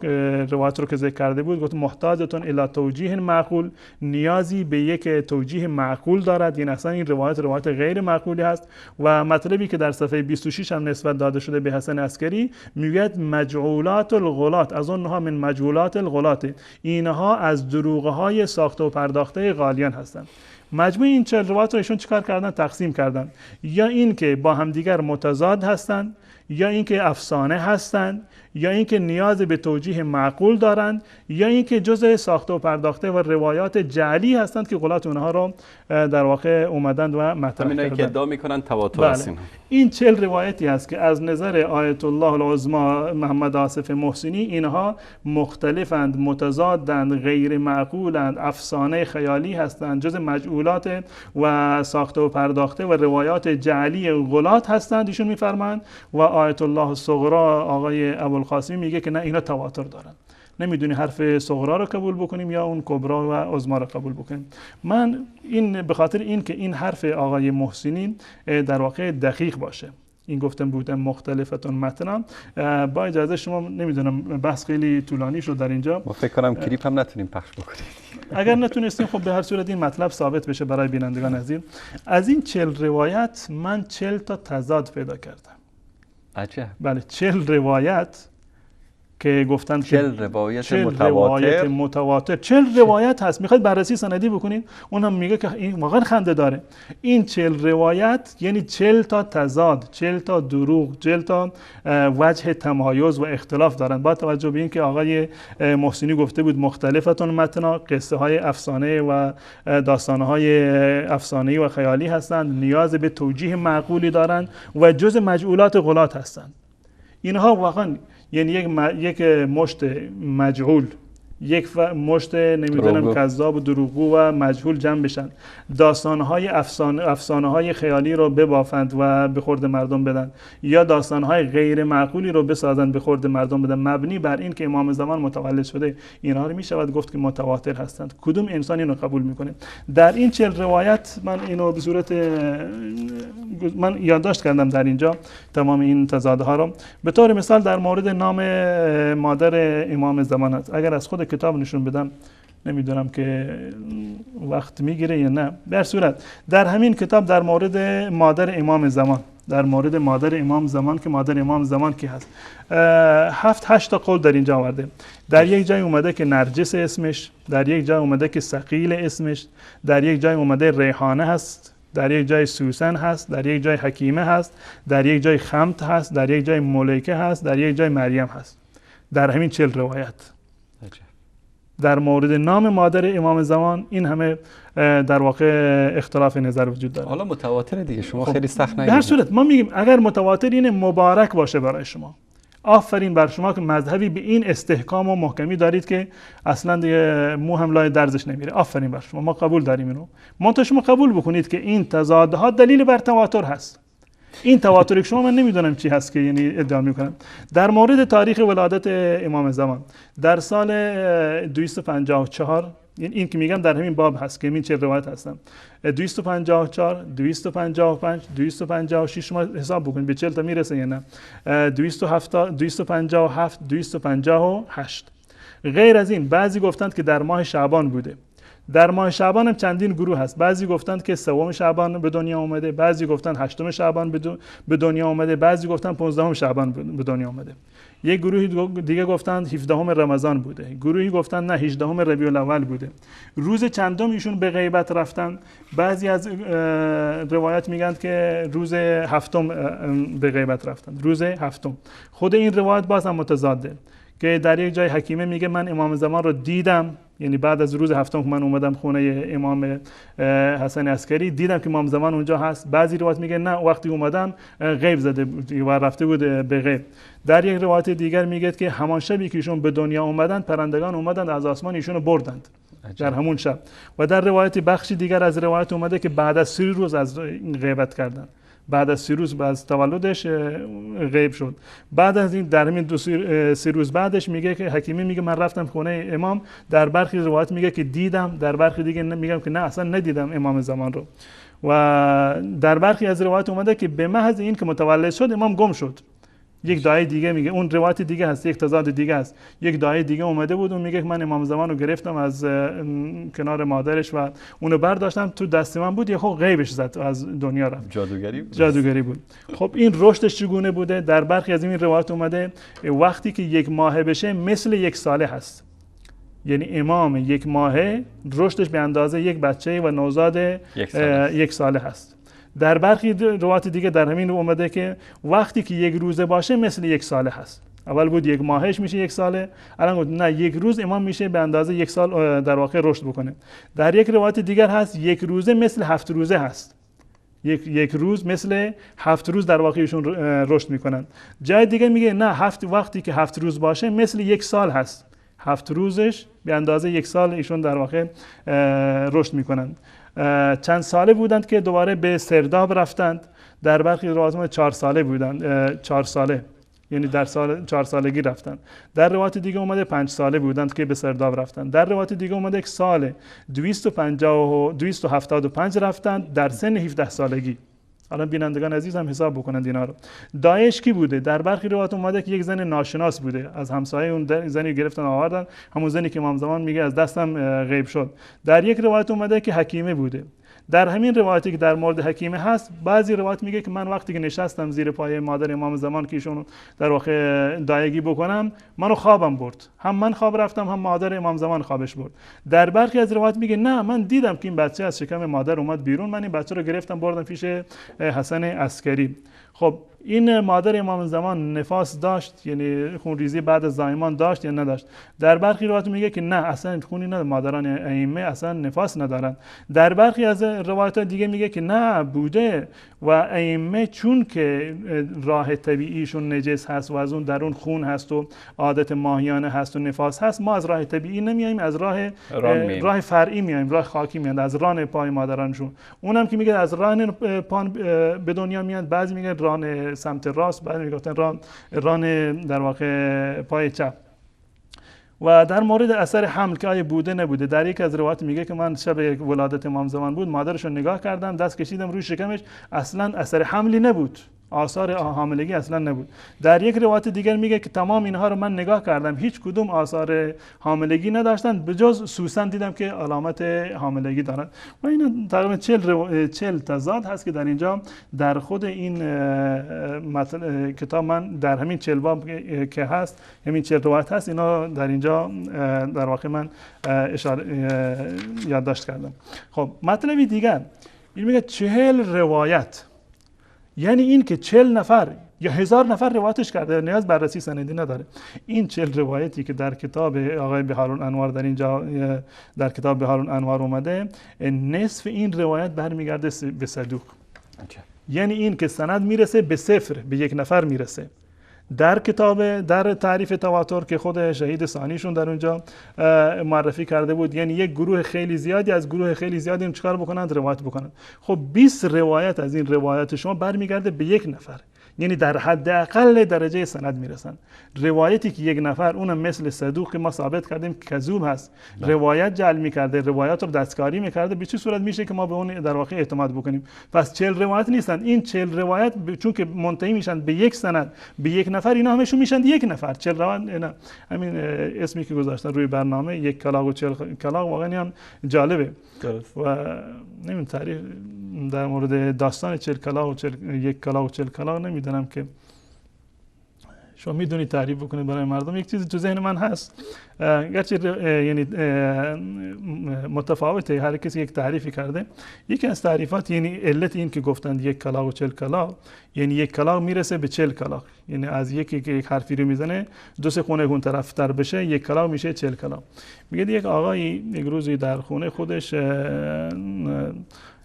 روایت رو که ذکر کرده بود گفت محتاجتون الی توجیه معقول، نیازی به یک توجیه معقول دارد، یعنی اصلا این روایت غیر معقولی هست. و مطلبی که در صفحه 26 هم نسبت داده شده به حسن عسکری میگوید مجعولات الغلات، از اونها من مجعولات الغلات، اینها از دروغهای ساخته و پرداخته غالیان هستند. مجموع این 40 روایت رو ایشون چیکار کردن؟ تقسیم کردن، یا اینکه با همدیگر متضاد هستند، یا اینکه افسانه هستند، یا اینکه نیاز به توجیه معقول دارند، یا اینکه جزء ساخته و پرداخته و روایات جعلی هستند که غلات اونها رو در واقع اومدند و مطرح کردند. که ادعا میکنن تواتر هستند. این 40 روایتی هست که از نظر آیت الله العظما محمد آصف محسنی اینها مختلفند، متضادند، غیر معقولند، افسانه خیالی هستند، جزء مجعولات و ساخته و پرداخته و روایات جعلی غلات هستند ایشون میفرمایند. و آیت الله الصغرا آقای ابوالقاسمی میگه که نه، اینا تواتر دارن، نمیدونی حرف صغرا رو قبول بکنیم یا اون کبرا و عظما رو قبول بکنیم. من این به خاطر این که این حرف آقای محسنی در واقع دقیق باشه، این گفتم بودم مختلفتون متنم، با اجازه شما نمیدونم بحث خیلی طولانی شد در اینجا، ما فکر کنم کلیپ هم نتونیم پخش بکنیم. اگر نتونستیم خب به هر صورت این مطلب ثابت بشه برای بینندگان عزیز. از این 40 روایت من 40 تا تضاد پیدا کردم. عجب. بله، 40 روایت که گفتن 40 روایت متواتر، متواتر 40 روایت هست. میخواید بررسی سندی بکنید، اونم میگه که این واقعا خنده داره. این 40 روایت یعنی 40 تا تضاد، 40 تا دروغ، 40 تا وجه تمایز و اختلاف دارن. با توجه به اینکه آقای محسنی گفته بود مختلفتون متنا، قصه های افسانه و داستان های افسانه‌ای و خیالی هستند، نیاز به توجیه معقولی دارند و جزء مجعولات غلات هستند. اینها واقعا یعنی یک مشت مجهول، یک مشت نمیدونم کذاب و دروغگو و مجهول جمع بشن، داستان‌های افسانه‌های خیالی رو ببافند و به خورد مردم بدن، یا داستان‌های غیر معقولی رو بسازند به خورد مردم بدن، مبنی بر این که امام زمان متولد شده. اینها رو میشود گفت که متواتر هستند. کدوم انسان اینو قبول میکنه؟ در این 40 روایت من اینو به صورت من یادداشت کردم در اینجا تمام این تضادها رو. به طور مثال در مورد نام مادر امام زمان هست، اگر از خود کتاب نشون بدم نمیدونم که وقت میگیره یا نه. در صورت در همین کتاب در مورد مادر امام زمان، در مورد مادر امام زمان که مادر امام زمان کی هست، 7-8 تا قول در اینجا آورده. در یک جای اومده که نرجس اسمش، در یک جای اومده که ثقیل اسمش، در یک جای اومده ریحانه هست، در یک جای سوسن هست، در یک جای حکیمه هست، در یک جای خمت هست، در یک جای ملیکه هست، در یک جای مریم هست. در همین 40 روایت در مورد نام مادر امام زمان این همه در واقع اختلاف نظر وجود داره. حالا متواتر دیگه، شما خیلی سخت نگیرید. در صورت ما میگیم اگر متواتر اینه مبارک باشه برای شما، آفرین بر شما که مذهبی به این استحکام و محکمی دارید که اصلا دیگه مو هم لای درزش نمیره. آفرین بر شما، ما قبول داریم اینو. منتها شما قبول بکنید که این تضادها دلیل بر تواتر هست. این تواتر که شما من نمیدونم چی هست که یعنی ادعا میکنم. در مورد تاریخ ولادت امام زمان در سال 254، این که میگم در همین باب هست که این چه روایت هستن، 254 255 256 شما حساب بکنید به 40 تا میرسه یا نه، 270 257 258. غیر از این بعضی گفتند که در ماه شعبان بوده، در ماه شعبان هم چندین گروه هست. بعضی گفتند که سوم شعبان به دنیا اومده، بعضی گفتند هشتم شعبان به دنیا اومده، بعضی گفتند 15 شعبان به دنیا اومده. یک گروهی دیگه گفتند 17 رمضان بوده، گروهی گفتند نه 18 ربیع الاول بوده. روز چندم ایشون به غیبت رفتن؟ بعضی از روایت میگن که روز هفتم به غیبت رفتن، روز هفتم. خود این روایت باز هم متضاده که در یک جای حکیمه میگه من امام زمان رو دیدم، یعنی بعد از روز هفتم که من اومدم خونه امام حسن عسکری دیدم که امام زمان اونجا هست. بعضی روایت میگه نه وقتی اومدم غیب زده و رفته بود به غیب. در یک روایت دیگر میگه که همان شبی که ایشون به دنیا اومدن پرندگان اومدند از آسمان ایشونو بردند در همون شب. و در روایت بخشی دیگر از روایت اومده که بعد از 3 روز از غیبت کردن، بعد از 3 روز بعد از تولدش غیب شد. بعد از این در همین 3 روز بعدش میگه که حکیمی میگه من رفتم خونه امام. در برخی روایت میگه که دیدم، در برخی دیگه میگم که نه اصلا ندیدم امام زمان رو. و در برخی از روایت اومده که به محض این که متولد شد امام گم شد. یک دعای دیگه میگه، اون روایت دیگه هست، یک تضاد دیگه هست. یک دعای دیگه اومده بود اون میگه که من امام زمان رو گرفتم از کنار مادرش و اونو برداشتم تو دست من بود، یهو غیبش زد از دنیا رفت. جادوگری بود. جادوگری بود. خب این رشدش چگونه بوده؟ در برخی از این روایت اومده وقتی که یک ماهه بشه مثل یک ساله هست، یعنی امام یک ماهه رشدش به اندازه یک بچه و نوزاد یک ساله هست. در برخی روایات دیگه در همین رو اومده که وقتی که یک روزه باشه مثل یک ساله هست. اول بود یک ماهش میشه یک ساله، الان گفت نه یک روز امام میشه به اندازه یک سال در واقع رشد بکنه. در یک روایت دیگر هست یک روزه مثل 7 روزه هست، یک روز مثل 7 روز در واقع ایشون رشد میکنن. جای دیگه میگه نه وقتی که 7 روز باشه مثل یک سال هست، 7 روزش به اندازه یک سال ایشون در واقع رشد میکنن. چند ساله بودند که دوباره به سرداب رفتند. در برخی روایات 4 ساله بودند، 4 ساله یعنی در سال 4 سالگی رفتند. در روایت دیگه اومده 5 ساله بودند که به سرداب رفتند. در روایت دیگه اومده یک سال 275 رفتند در سن 17 سالگی. الان بینندگان عزیز هم حساب بکنند اینا رو. داعش کی بوده؟ در برخی روایات اومده که یک زن ناشناس بوده، از همسایه اون زنی گرفتن آوردن، همون زنی که امام زمان میگه از دستم غیب شد. در یک روایت اومده که حکیمه بوده. در همین روایتی که در مورد حکیمه هست، بعضی روایت میگه که من وقتی که نشستم زیر پای مادر امام زمان که ایشون در واقع دایگی بکنم، منو خوابم برد، هم من خواب رفتم هم مادر امام زمان خوابش برد. در برخی از روایت میگه نه من دیدم که این بچه از شکم مادر اومد بیرون، من این بچه رو گرفتم بردم پیش حسن عسکری. خب این مادر امام زمان نفاس داشت، یعنی خونریزی بعد از زایمان داشت یا نداشت؟ در برخی روایات میگه که نه اصلا خونی نداره، مادران ائمه اصلا نفاس ندارن. در برخی از روایات دیگه میگه که نه بوده و ائمه چون که راه طبیعیشون نجس هست و از اون درون خون هست و عادت ماهیانه هست و نفاس هست، ما از راه طبیعی نمیایم، از راه فرعی میایم، راه خاکی میایم، از ران پای مادرانشون. اونم که میگه از ران پان به دنیا میان، بعضی میگه ران سمت راست، بعد میگفتن ران در واقع پای چپ. و در مورد اثر حمل که آیا بوده نبوده، در یک از روایات میگه که من شب ولادت امام زمان بود، مادرش رو نگاه کردم، دست کشیدم روی شکمش، اصلا اثر حملی نبود، آثار حاملگی اصلا نبود. در یک روایت دیگر میگه که تمام اینها رو من نگاه کردم، هیچ کدوم آثار حاملگی نداشتن، به جز سوسن دیدم که علامت حاملگی دارن. و این تقریبا 40 تضاد هست که در اینجا در خود این کتاب من در همین 40 باب که هست، همین 40 روایت هست، اینا در اینجا در واقع من اشاره یادداشت کردم. خب مطلب دیگر این میگه 40 روایت، یعنی این که 40 نفر یا 1000 نفر روایتش کرده، نیاز بررسی سندی نداره. این 40 روایتی که در کتاب آقای بحارالانوار در اینجا در کتاب بحارالانوار اومده، نصف این روایت برمیگرده به صدوق. یعنی این که سند میرسه به صفر، به یک نفر میرسه. در کتاب در تعریف تواتر که خود شهید ثانیشون در اونجا معرفی کرده بود، یعنی یک گروه خیلی زیادی از گروه خیلی زیادی چیکار بکنند؟ روایت بکنند. خب 20 روایت از این روایت شما برمیگرده به یک نفر، یعنی در حداقل درجه سند میرسن. روایتی که یک نفر، اونم مثل صدوق که ما ثابت کردیم که کذوب هست، روایت جعل میکرده، روایت رو دستکاری میکرده، به چه صورت میشه که ما به اون در واقع اعتماد بکنیم؟ پس 40 روایت نیستند. این 40 روایت چون که منتهی میشن به یک سند، به یک نفر، اینا همشون میشن یک نفر. 40 روایت نه، همین اسمی که گذاشتن روی برنامه یک کلاغ و 40 کلاغ واقعا هم جالبه. و نمیدونم تاریخ در مورد داستان 40 کلاغ و یک کلاغ و 40 کلاغ نمیدونم که شما میدونید تعریف بکنید برای مردم. یک چیزی تو ذهن من هست، گرچه یعنی متفاوته، هر کسی یک تعریفی کرده. یکی از تعریفات، یعنی علت این که گفتند یک کلاغ و 40 کلاغ، یعنی یک کلاغ میرسه به 40 کلاغ، یعنی از یکی که یک حرفی رو میزنه دو سه خونه اون طرف تر بشه یک کلاغ میشه 40 کلاغ. میگه یک آقایی یک روزی در خونه خودش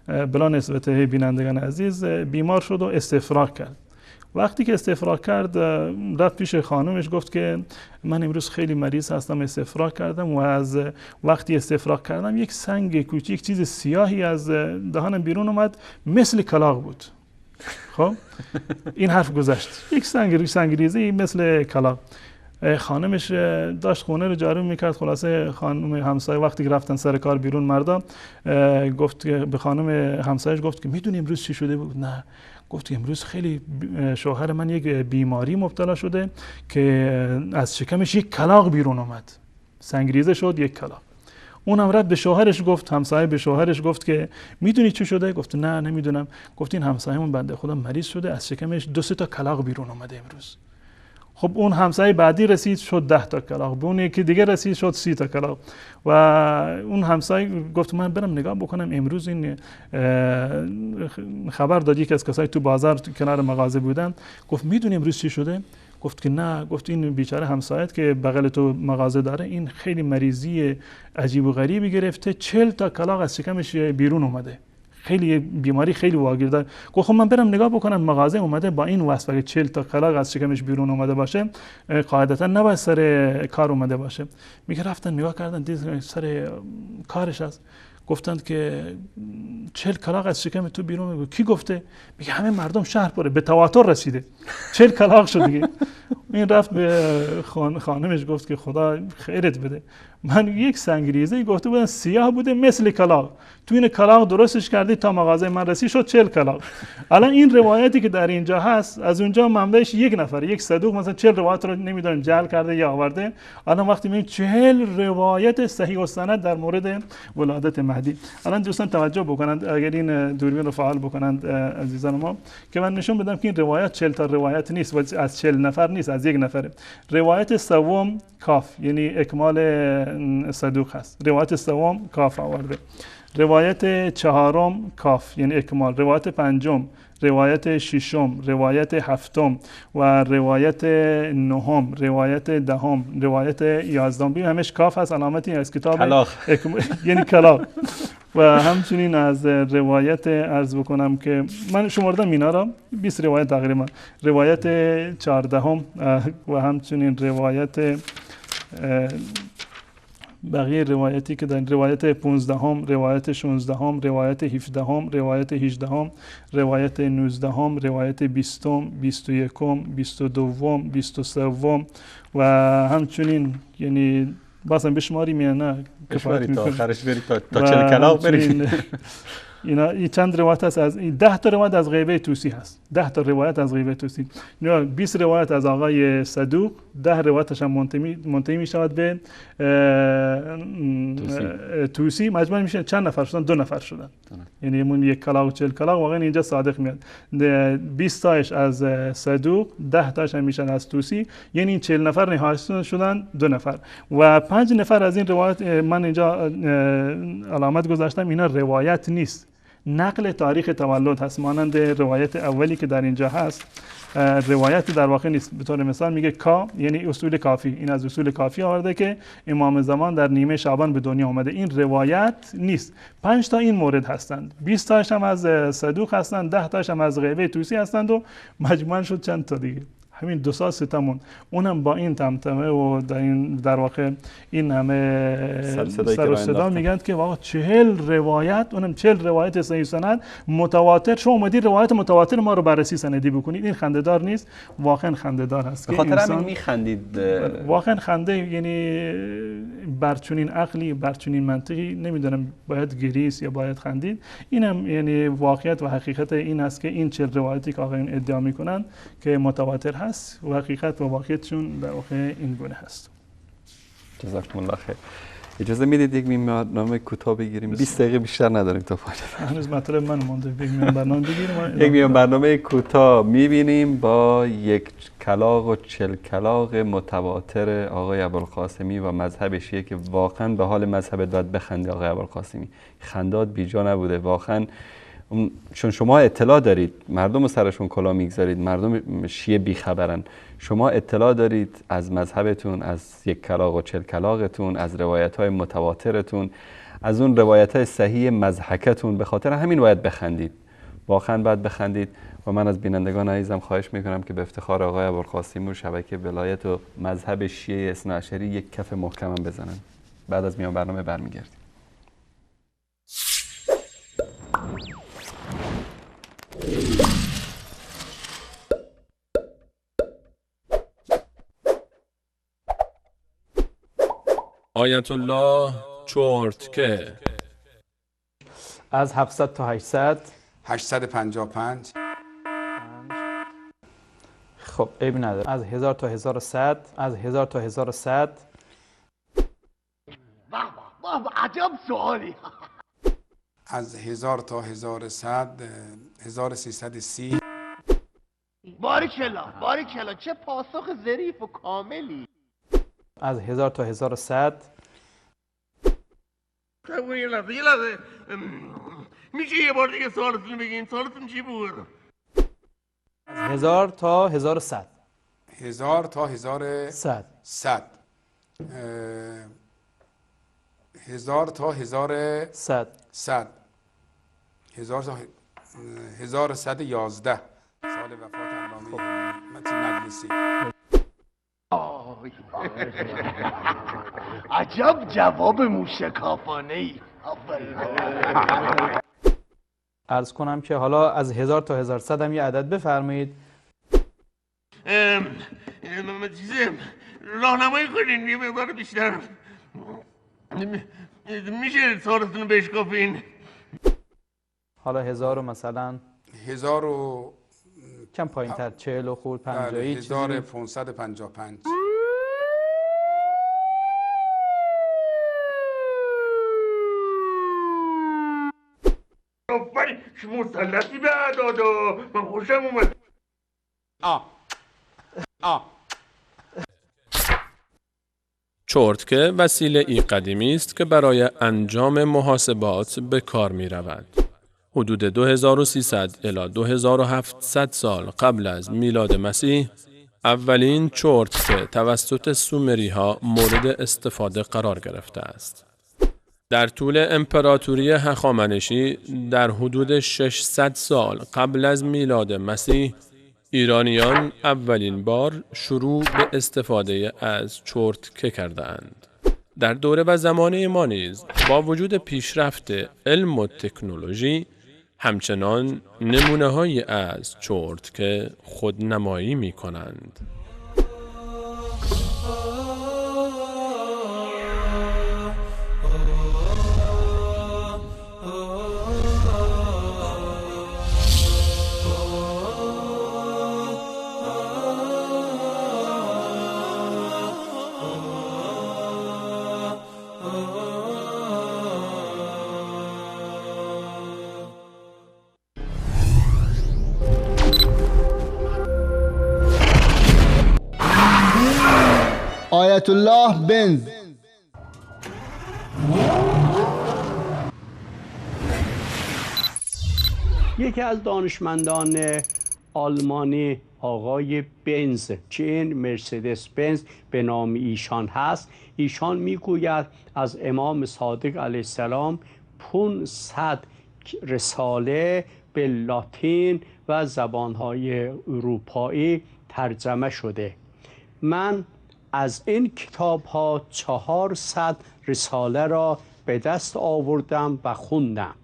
بلا نسبت بینندگان عزیز بیمار شد و استفراغ کرد. وقتی که استفراغ کرد رفت پیش خانمش، گفت که من امروز خیلی مریض هستم، استفراغ کردم و از وقتی استفراغ کردم یک سنگ کوچیک، چیز سیاهی از دهانم بیرون اومد، مثل کلاغ بود. خب این حرف گذشت، یک سنگ ریزی مثل کلاغ. خانمش داشت خونه رو جارو میکرد. خلاصه خانم همسایه وقتی که رفتن سر کار بیرون مردا، گفت به خانم همسایه‌اش گفت که میدونی امروز چی شده بود؟ نه. گفت امروز خیلی شوهر من یک بیماری مبتلا شده که از شکمش یک کلاغ بیرون اومد، سنگریزه شد یک کلاغ. اونم رفت به شوهرش گفت، همسایه به شوهرش گفت که میدونی چی شده؟ گفت نه نمیدونم. گفت این همسایه‌مون بنده خدا مریض شده، از شکمش 2-3 تا کلاغ بیرون اومده امروز. خب اون همسایه بعدی رسید شد 10 تا کلاغ، به اون یکی دیگه رسید شد 30 تا کلاغ. و اون همسایه گفت من برم نگاه بکنم امروز. این خبر داد یکی از کسایی تو بازار کنار مغازه بودن، گفت میدونی امروز چی شده؟ گفت که نه. گفت این بیچاره همسایت که بغل تو مغازه داره، این خیلی مریضی عجیب و غریبی گرفته، 40 تا کلاغ از شکمش بیرون اومده، خیلی بیماری خیلی واگیر داره. گفت خب من برم نگاه بکنم، مغازه اومده با این وصف اگه 40 تا کلاغ از شکمش بیرون اومده باشه قاعدتا نباید سر کار اومده باشه. میگه رفتن نگاه کردن، دید سر کارش هست. گفتند که 40 کلاغ از شکم تو بیرون میگه. کی گفته؟ میگه همه مردم شهر پره، به تواتر رسیده، 40 کلاغ شد دیگه. این رفت به خانمش گفت که خدا خیرت بده، من یک سنگریزه گفته بودن سیاه بوده مثل کلاغ، تو این کلاغ درستش کردی تا مغازه من رسید شد 40 کلاغ. الان این روایتی که در اینجا هست از اونجا منبعش یک نفر، یک صدوق مثلا 40 روایت رو نمیدونم جعل کرده یا آورده. الان وقتی میبینیم 40 روایت صحیح و سند در مورد ولادت مهدی. الان دوستان توجه بکنند، اگر این دوربین رو فعال بکنند عزیزان ما، که من نشون بدم که این روایت 40 تا روایت نیست و از 40 نفر نیست، از یک نفره. روایت سوم کاف، یعنی اکمال صدوق هست. روایت سوم کاف آورده. روایت چهارم کاف یعنی اکمال. روایت پنجم، روایت ششم، روایت هفتم و روایت نهم، روایت دهم، روایت 11 همش کاف هست، علامتی از کتاب کلاغ. یعنی کلاغ. و همچنین از روایت عرض بکنم که من شمردم اینا را 20 روایت تقریبا. روایت 14 و همچنین روایت بقیه روایتی که در روایت 15، روایت 16، روایت 17، روایت 18، روایت 19، روایت 20، 21، 22، 23 و همچنین یعنی بازم بشماریم یا نه؟ بشماریم تا آخرش بریم، تا 40 کلاغ بریم. اینا این چند روایت هست، از 10 تا روایت از غیبه طوسی هست، 10 تا روایت از غیبه طوسی، 20 روایت از آقای صدوق، 10 روایتش هم منتهی می شود به طوسی. مجموعا میشه چند نفر شدن؟ 2 نفر شدن. یعنی مون یک کلاغ و 40 کلاغ واقعا اینجا صادق میاد. 20 تاش از صدوق، 10 تاش هم میشن از طوسی، یعنی این 40 نفر نهایت شدن 2 نفر و 5 نفر از این روایت من اینجا علامت گذاشتم، اینا روایت نیست، نقل تاریخ تولد هست، مانند روایت اولی که در اینجا هست روایت در واقع نیست. به طور مثال میگه کا یعنی اصول کافی، این از اصول کافی آورده که امام زمان در نیمه شعبان به دنیا آمده، این روایت نیست. 5 تا این مورد هستند، 20 تاش هم از صدوق هستند، 10 تاش هم از غیبه طوسی هستند و مجموعاً شد چند تا دیگه؟ همین 2 سال 3 تا موند، اونم با این تمتمه و در واقع این همه سر و صدا میگن که واقعا 40 روایت، اونم 40 روایت صحیح سند متواتر، شما اومدید روایت متواتر ما رو بررسی سندی بکنید. این خنده‌دار نیست؟ واقعا خنده‌دار هست. به خاطر همین میخندید. واقعا خنده، یعنی بر چنین عقلی، بر چنین منطقی نمیدونم باید گریست یا باید خندید. اینم یعنی واقعیت و حقیقت این است که این 40 روایتی که آقایون ادعا میکنن که متواتر هست، و حقیقت و واقعیتشون در واقع این گونه هست. جزاکم الله خیر. اجازه میدید یک برنامه کوتاه بگیریم؟ 20 دقیقه بیشتر نداریم تا پایان. هنوز مطلب من مونده. یک میان برنامه بگیریم. یک میان برنامه کوتاه میبینیم با 1 کلاغ و 40 کلاغ متواتر آقای ابوالقاسمی و مذهب شیعه که واقعا به حال مذهبت باید بخندی آقای ابوالقاسمی. خندات بیجا نبوده واقعا، چون شما اطلاع دارید، مردم رو سرشون کلاه میگذارید، مردم شیعه بیخبرن. شما اطلاع دارید از مذهبتون، از 1 کلاغ و 40 کلاغتون، از روایت های متواترتون، از اون روایت های صحیح مضحکتون. به خاطر همین باید بخندید، واقعا باید بخندید. و من از بینندگان عزیزم خواهش میکنم که به افتخار آقای ابوالقاسمی و شبکه ولایت و مذهب شیعه اثنی‌عشری یک کف محکمم بزنن. بعد از میان برنامه برمیگردیم. آیت الله چرتکه. از 700 تا 800. 855. خب عیب نداره. از 1000 تا 1100. از 1000 تا 1100. واه واه عجب سوالی. از 1000 تا 1100. 1330. باریکلا باریکلا، چه پاسخ ظریف و کاملی. از 1000 تا 1100. یه لحظه یه لحظه، میشه یه بار دیگه سوالتون بگین؟ سوالتون چی بود؟ از 1000 تا 1100. 1000 تا 1100. 1000 تا 1100. 1000 تا 1111 سال وفات علامه مجلسی. عجب جواب موشکافانه ای. عرض کنم که حالا از 1000 تا 1100 هم یه عدد بفرمایید. راهنمایی کنین یه مقدار بیشتر. میشه سوالتون رو بشکافین؟ حالا 1000 مثلا 1000 و کم پایین تر، 40 و خورد 50، 1555. آفرین، مسلطی به اعدادا، من خوشم اومد. چرتکه وسیله ای قدیمی است که برای انجام محاسبات به کار می رود. حدود 2300 الی 2700 سال قبل از میلاد مسیح اولین چرتکه توسط سومری ها مورد استفاده قرار گرفته است. در طول امپراتوری هخامنشی در حدود 600 سال قبل از میلاد مسیح ایرانیان اولین بار شروع به استفاده از چرتکه کردند. در دوره و زمانه ما نیز با وجود پیشرفت علم و تکنولوژی همچنان نمونه‌هایی از چرتکه خودنمایی می‌کنند. آیت الله بنز. یکی از دانشمندان آلمانی آقای بنز که این مرسدس بنز به نام ایشان هست، ایشان میگوید از امام صادق علیه السلام 500 رساله به لاتین و زبانهای اروپایی ترجمه شده. من از این کتاب ها 400 رساله را به دست آوردم و خوندم،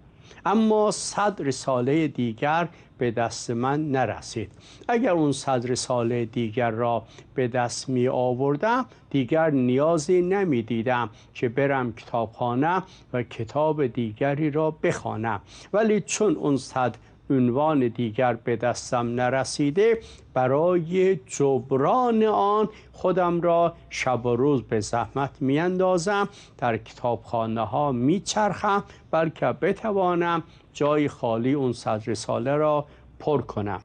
اما 100 رساله دیگر به دست من نرسید. اگر اون 100 رساله دیگر را به دست می آوردم دیگر نیازی نمی دیدم که برم کتابخانه و کتاب دیگری را بخوانم، ولی چون اون 100 عنوان دیگر به دستم نرسیده، برای جبران آن خودم را شب و روز به زحمت میاندازم، در کتابخانه ها میچرخم بلکه بتوانم جای خالی اون 100 رساله را پر کنم.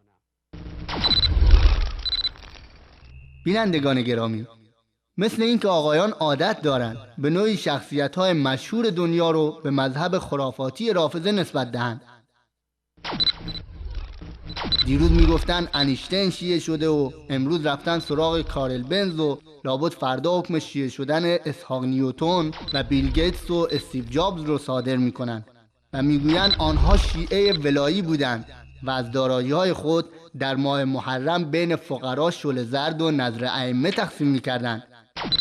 بینندگان گرامی، مثل اینکه آقایان عادت دارند به نوعی شخصیت‌های مشهور دنیا رو به مذهب خرافاتی رافضه نسبت دهند. دیروز میگفتن انیشتین شیعه شده و امروز رفتن سراغ کارل بنز و لابد فردا حکم شیعه شدن اسحاق نیوتن و بیل گیتس و استیو جابز رو صادر میکنن و میگویند آنها شیعه ولایی بودند و از دارایی‌های خود در ماه محرم بین فقرا شل زرد و نذر ائمه تقسیم میکردند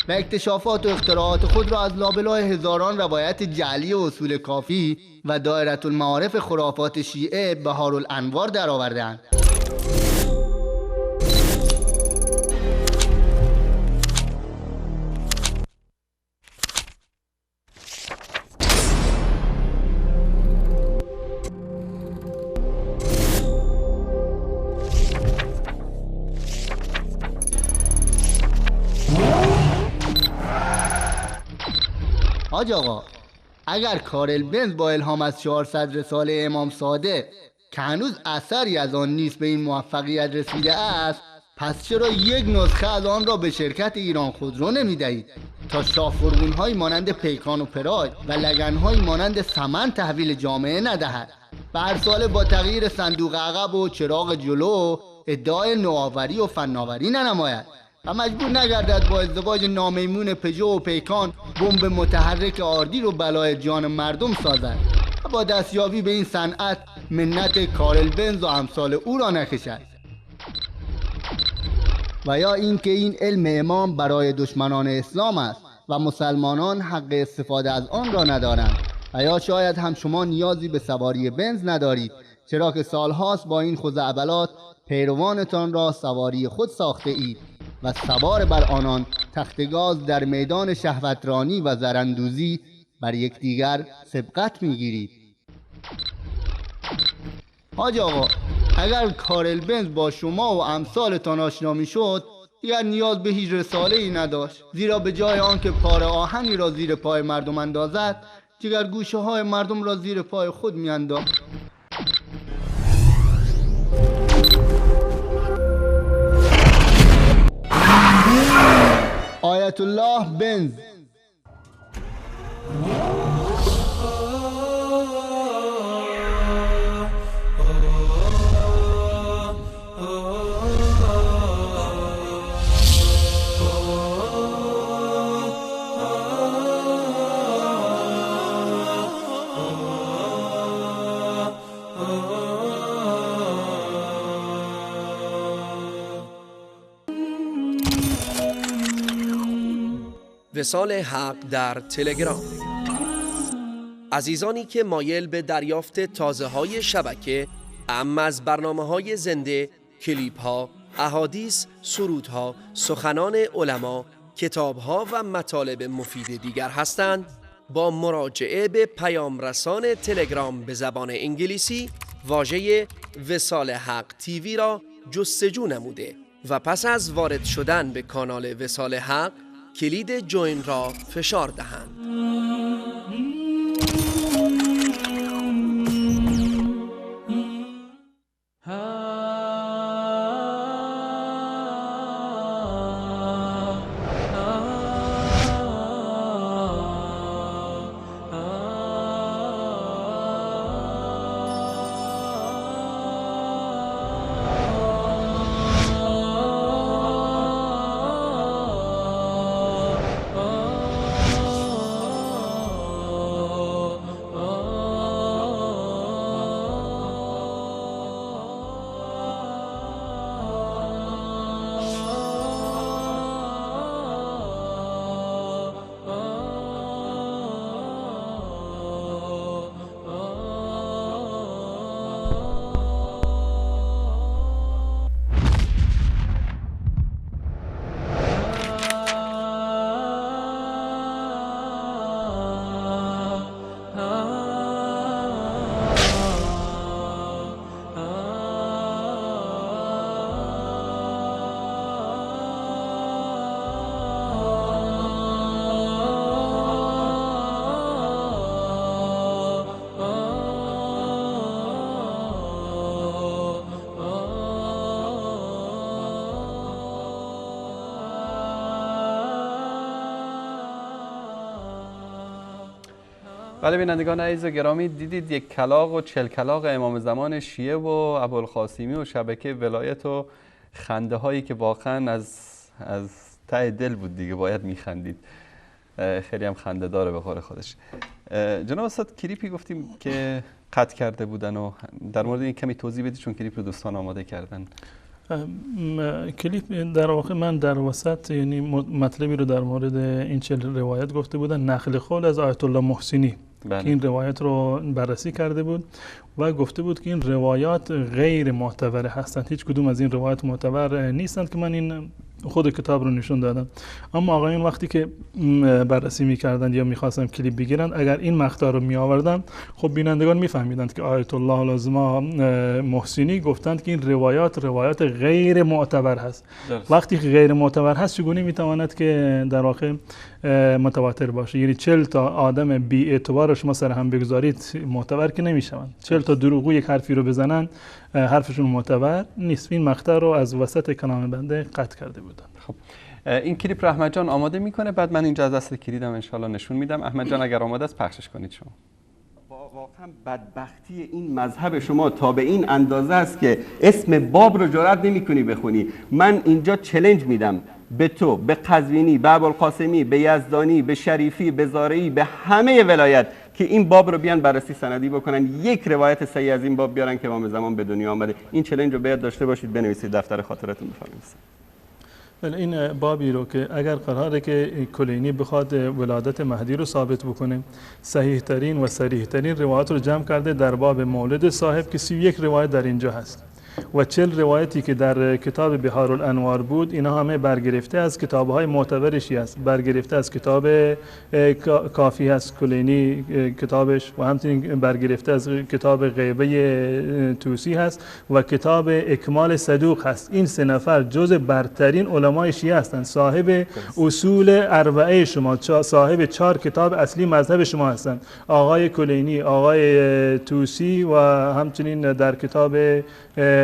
و اکتشافات و اختراعات خود را از لابلای هزاران روایت جعلی و اصول کافی و دایره المعارف خرافات شیعه بهارالانوار درآوردند. حاج آقا، اگر کارل بنز با الهام از 400 رساله امام صادق که هنوز اثری از آن نیست به این موفقیت رسیده است، پس چرا یک نسخه از آن را به شرکت ایران خودرو نمی دهید تا شاه فرغون‌هایی مانند پیکان و پراید و لگن‌هایی مانند سمن تحویل جامعه ندهد و هر سال با تغییر صندوق عقب و چراغ جلو ادعای نوآوری و فناوری ننماید و مجبور نگردد با ازدواج نامیمون پژو و پیکان بمب متحرک آردی رو بلای جان مردم سازد و با دستیابی به این صنعت منت کارل بنز و امثال او را نکشد. و یا اینکه این علم امام برای دشمنان اسلام است و مسلمانان حق استفاده از آن را ندارند. و یا شاید هم شما نیازی به سواری بنز ندارید، چرا که سالهاست با این خزعبلات پیروانتان را سواری خود ساخته اید و سوار بر آنان تخت گاز در میدان شهوترانی و زرندوزی بر یکدیگر سبقت میگیرید. حاج آقا، اگر کارل بنز با شما و امثالتان آشنا میشد دیگر نیاز به هیچ رساله ای نداشت، زیرا به جای آنکه پاره آهنی را زیر پای مردم اندازد، جگر گوشه های مردم را زیر پای خود میانداخت. آیت الله بنز. وصال حق در تلگرام. عزیزانی که مایل به دریافت تازه های شبکه، اما از برنامه های زنده، کلیپ ها، احادیث، سرودها، سخنان علما، کتاب ها و مطالب مفید دیگر هستند، با مراجعه به پیام رسان تلگرام به زبان انگلیسی واژه وصال حق تیوی را جستجو نموده و پس از وارد شدن به کانال وصال حق کلید جوین را فشار دهند. بله بینندگان عزیز و گرامی، دیدید یک کلاغ و 40 کلاغ امام زمان شیعه و ابوالقاسمی و شبکه ولایت و خنده هایی که واقعا از ته دل بود دیگه، باید میخندید. خیلی هم خنده داره به قول خودش. جناب استاد، کلیپی گفتیم که قطع کرده بودن و در مورد این کمی توضیح بدید چون کلیپ رو دوستان آماده کردن. کلیپ در واقع من در وسط، یعنی مطلبی رو در مورد این 40 روایت گفته بودن، نقل قول از آیت الله محسنی. بله. که این روایت رو بررسی کرده بود و گفته بود که این روایات غیر معتبر هستند، هیچ کدوم از این روایات معتبر نیستند که من این خود کتاب رو نشون دادم. اما آقایون وقتی که بررسی می‌کردند یا می‌خواستن کلیپ بگیرند، اگر این مقطع رو می‌آوردند، خب بینندگان می‌فهمیدند که آیت الله العظما محسنی گفتند که این روایات روایات غیر معتبر هست. درست. وقتی که غیر معتبر هست چگونه می‌تواند که در واقع متواتر باشه؟ یعنی 40 تا آدم بی اعتبار شما سر هم بگذارید معتبر که نمی‌شوند. 40 تا دروغگو یک حرفی رو بزنن حرفشون معتبر نیست. این مقطع رو از وسط کلام بنده قطع کرده بودن. خب این کلیپ رو احمد جان آماده میکنه، بعد من اینجا از اصل کلیدم انشالله نشون میدم. احمد جان اگر آماده است پخشش کنید شما. واقعا بدبختی این مذهب شما تا به این اندازه است که اسم باب رو جرئت نمیکنی بخونی. من اینجا چالش میدم به تو، به قزوینی، به ابوالقاسمی، به یزدانی، به شریفی، به زارعی، به همه ولایت که این باب رو بیان بررسی سندی بکنن، یک روایت صحیح از این باب بیارن که امام زمان به دنیا آمده. این چالش رو باید داشته باشید، بنویسید دفتر خاطراتون بفرمایید. بله، این بابی رو که اگر قراره که کلینی بخواد ولادت مهدی رو ثابت بکنه، صحیح ترین و صریح ترین روایت رو جمع کرده در باب مولد صاحب که 31 روایت در اینجا هست و 40 روایتی که در کتاب بحار الانوار بود، اینا همه برگرفته از کتاب‌های معتبر شیعه است، برگرفته از کتاب کافی هست کلینی کتابش، و همچنین برگرفته از کتاب غیبه طوسی هست و کتاب اکمال صدوق هست. این سه نفر جز برترین علمای شیعه هستند، صاحب اصول اربعه شما، صاحب 4 کتاب اصلی مذهب شما هستند، آقای کلینی، آقای طوسی و همچنین در کتاب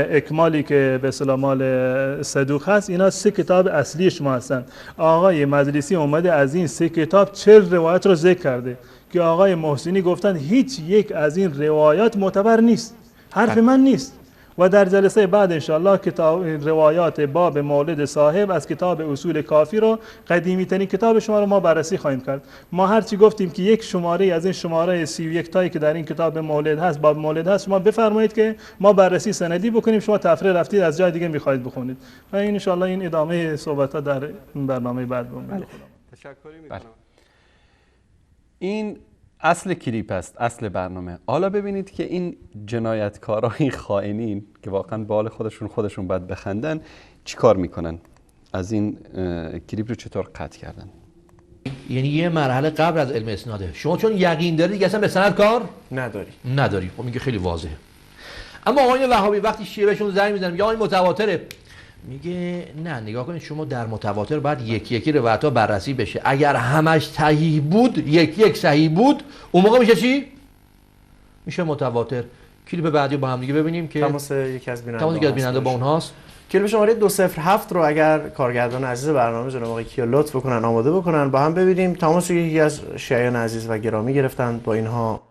اکمالی که به اصطلاح مال صدوق هست. اینا 3 کتاب اصلی شما هستند. آقای مجلسی اومده از این 3 کتاب 40 روایت رو ذکر کرده که آقای محسنی گفتند هیچ یک از این روایات معتبر نیست، حرف من نیست. و در جلسه بعد انشاءالله کتاب روایات باب مولد صاحب از کتاب اصول کافی رو، قدیمی ترین کتاب شما رو ما بررسی خواهیم کرد. ما هرچی گفتیم که یک شماره از این شماره 31 تایی که در این کتاب مولد هست، باب مولد هست، شما بفرمایید که ما بررسی سندی بکنیم، شما تفریح رفتید از جای دیگه میخواهید بخونید. و این انشاءالله این ادامه صحبت ها در برنامه بعد بمونه. تشکر میکنم. این اصل کلیپ است، اصل برنامه. حالا ببینید که این جنایتکارا، این خائنین که واقعا به حال خودشون باید بخندن، چیکار میکنن؟ از این کلیپ رو چطور قطع کردن؟ یعنی یه مرحله قبل از علم اسناده. شما چون یقین داری دیگه اصلا به سند کار نداری. خب میگه خیلی واضحه. اما آقای وهابی وقتی شیعه بهشون زنگ میزنه میگه آقای متواتره، میگه نه نگاه کنید شما در متواتر باید یکی یکی روایت‌ها بررسی بشه، اگر همش صحیح بود، یک یک صحیح بود، اون موقع میشه چی؟ میشه متواتر. کلیپ بعدی با هم دیگه ببینیم که تماس یکی از بیننده با اونهاست. کلیپ شماره 207 رو اگر کارگردان عزیز برنامه جناب آقای کیا لطف بکنن آماده بکنن با هم ببینیم. تماس یکی از شیعیان عزیز و گرامی گرفتن با اینها.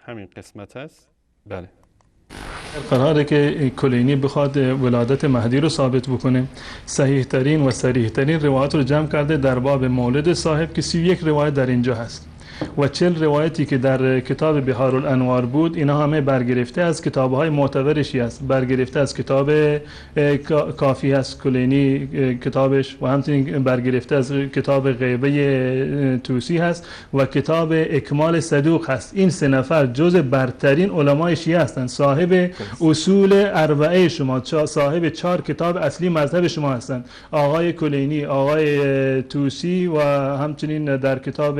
همین قسمت است. بله. قراره که کلینی بخواد ولادت مهدی رو ثابت بکنه، صحیح ترین و صریح ترین روایت رو جمع کرده در باب مولد صاحب که 31 روایت در اینجا هست و 40 روایتی که در کتاب بحار الانوار بود، اینا همه برگرفته از کتاب‌های معتبر شیعه است، برگرفته از کتاب کافی هست کلینی کتابش، و همچنین برگرفته از کتاب غیبه طوسی هست و کتاب اکمال صدوق هست. این سه نفر جز برترین علمای شیعه هستند، صاحب اصول اربعه شما، صاحب 4 کتاب اصلی مذهب شما هستند، آقای کلینی، آقای طوسی و همچنین در کتاب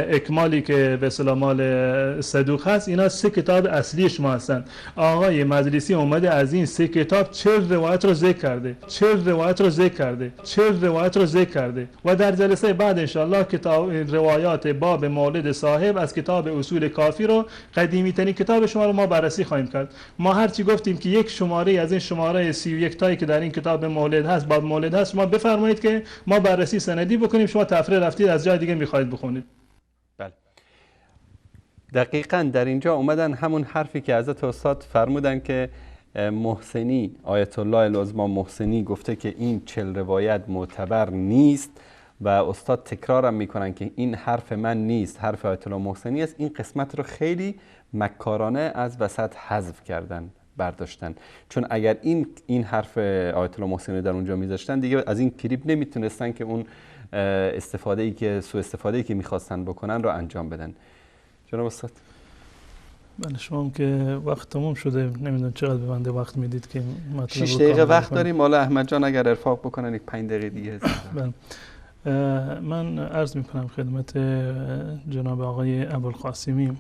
اکمالی که به اصطلاح مال صدوق هست، اینا 3 کتاب اصلی شما هستند. آقای مجلسی اومده از این 3 کتاب 40 روایت رو ذکر کرده، 40 روایت رو ذکر کرده، 40 روایت رو ذکر کرده و در جلسه بعد انشالله کتاب روایات باب مولد صاحب از کتاب اصول کافی رو، قدیمی ترین کتاب شما رو ما بررسی خواهیم کرد. ما هرچی گفتیم که یک شماره از این شماره 31 تایی که در این کتاب مولد هست، باب مولد هست، شما بفرمایید که ما بررسی سندی بکنیم، شما تفریح رفتید از جای دیگه میخواید بخونید. بله دقیقاً در اینجا اومدن همون حرفی که حضرت استاد فرمودن که محسنی، آیت الله العظما محسنی گفته که این 40 روایت معتبر نیست و استاد تکرارم میکنن که این حرف من نیست، حرف آیت الله محسنی است. این قسمت رو خیلی مکارانه از وسط حذف کردن، برداشتن، چون اگر این حرف آیت الله محسنی در اونجا میذاشتن دیگه از این کلیپ نمیتونستن که اون استفاده ای که سوء استفاده ای که میخواستن بکنن رو انجام بدن. جناب استاد. بله شما هم که وقت تموم شده، نمیدونم چقدر به بنده وقت میدید که مطلب 6 دقیقه وقت داریم. حالا احمد جان اگر ارفاق بکنن یک 5 دقیقه دیگه. بله من عرض میکنم خدمت جناب آقای ابوالقاسمی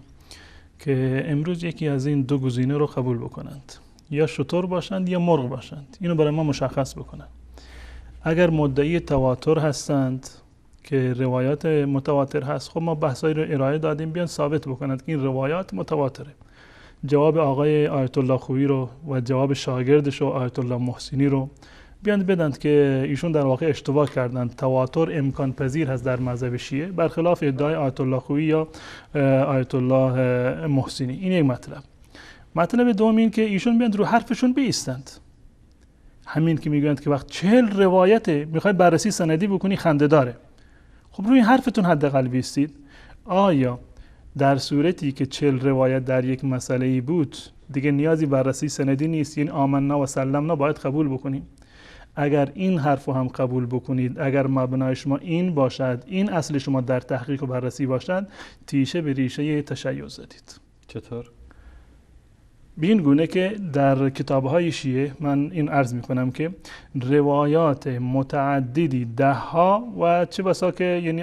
که امروز یکی از این دو گزینه رو قبول بکنند، یا شتر باشند یا مرغ باشند. اینو برای ما مشخص بکنند. اگر مدعی تواتر هستند که روایات متواتر هست، خب ما بحثایی رو ارائه دادیم، بیان ثابت بکنند که این روایات متواتره. جواب آقای آیت الله خویی رو و جواب شاگردش و آیت الله محسنی رو بیان بدند که ایشون در واقع اشتباه کردند، تواتر امکان پذیر هست در مذهب شیعه، برخلاف ادعای آیت الله خویی یا آیت الله محسنی. این یک مطلب. مطلب دوم این که ایشون بیان رو حرفشون بایستند. همین که میگویند که وقت 40 روایت میخوای بررسی سندی بکنی خنده داره. خب روی حرفتون حداقل بیستید. آیا در صورتی که 40 روایت در یک مسئله ای بود دیگه نیازی بررسی سندی نیست؟ این آمنا و سلمنا باید قبول بکنیم. اگر این حرف رو هم قبول بکنید، اگر مبنای شما این باشد، این اصل شما در تحقیق و بررسی باشد، تیشه به ریشه تشیع زدید. چطور؟ به این گونه که در کتاب‌های شیعه من این عرض می‌کنم که روایات متعددی، ده ها و چه بسا که یعنی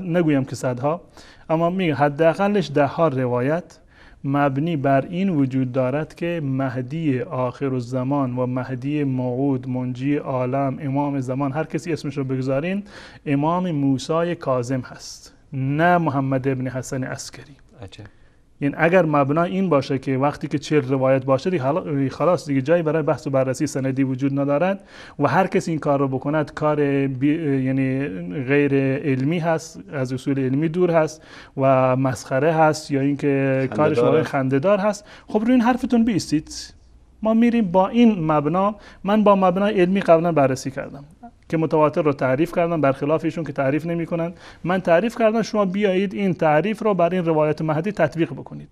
نگویم که صدها، اما میگم حداقلش ده ها روایت مبنی بر این وجود دارد که مهدی آخر الزمان و مهدی موعود، منجی عالم، امام زمان، هر کسی اسمش رو بگذارین، امام موسی کاظم هست، نه محمد ابن حسن عسکری. عجب. یعنی اگر مبنا این باشه که وقتی که 40 روایت باشه دیگه خلاص دیگه جایی برای بحث و بررسی سندی وجود ندارد و هر کسی این کار رو بکند کار یعنی غیر علمی هست، از اصول علمی دور هست و مسخره هست یا اینکه کارش واقعا خنده‌دار هست. خب روی این حرفتون بیستید. ما میریم با این مبنا، من با مبنای علمی قبلا بررسی کردم که متواتر رو تعریف کردم، برخلاف ایشون که تعریف نمی‌کنن، من تعریف کردم، شما بیایید این تعریف رو بر این روایت مهدی تطبیق بکنید.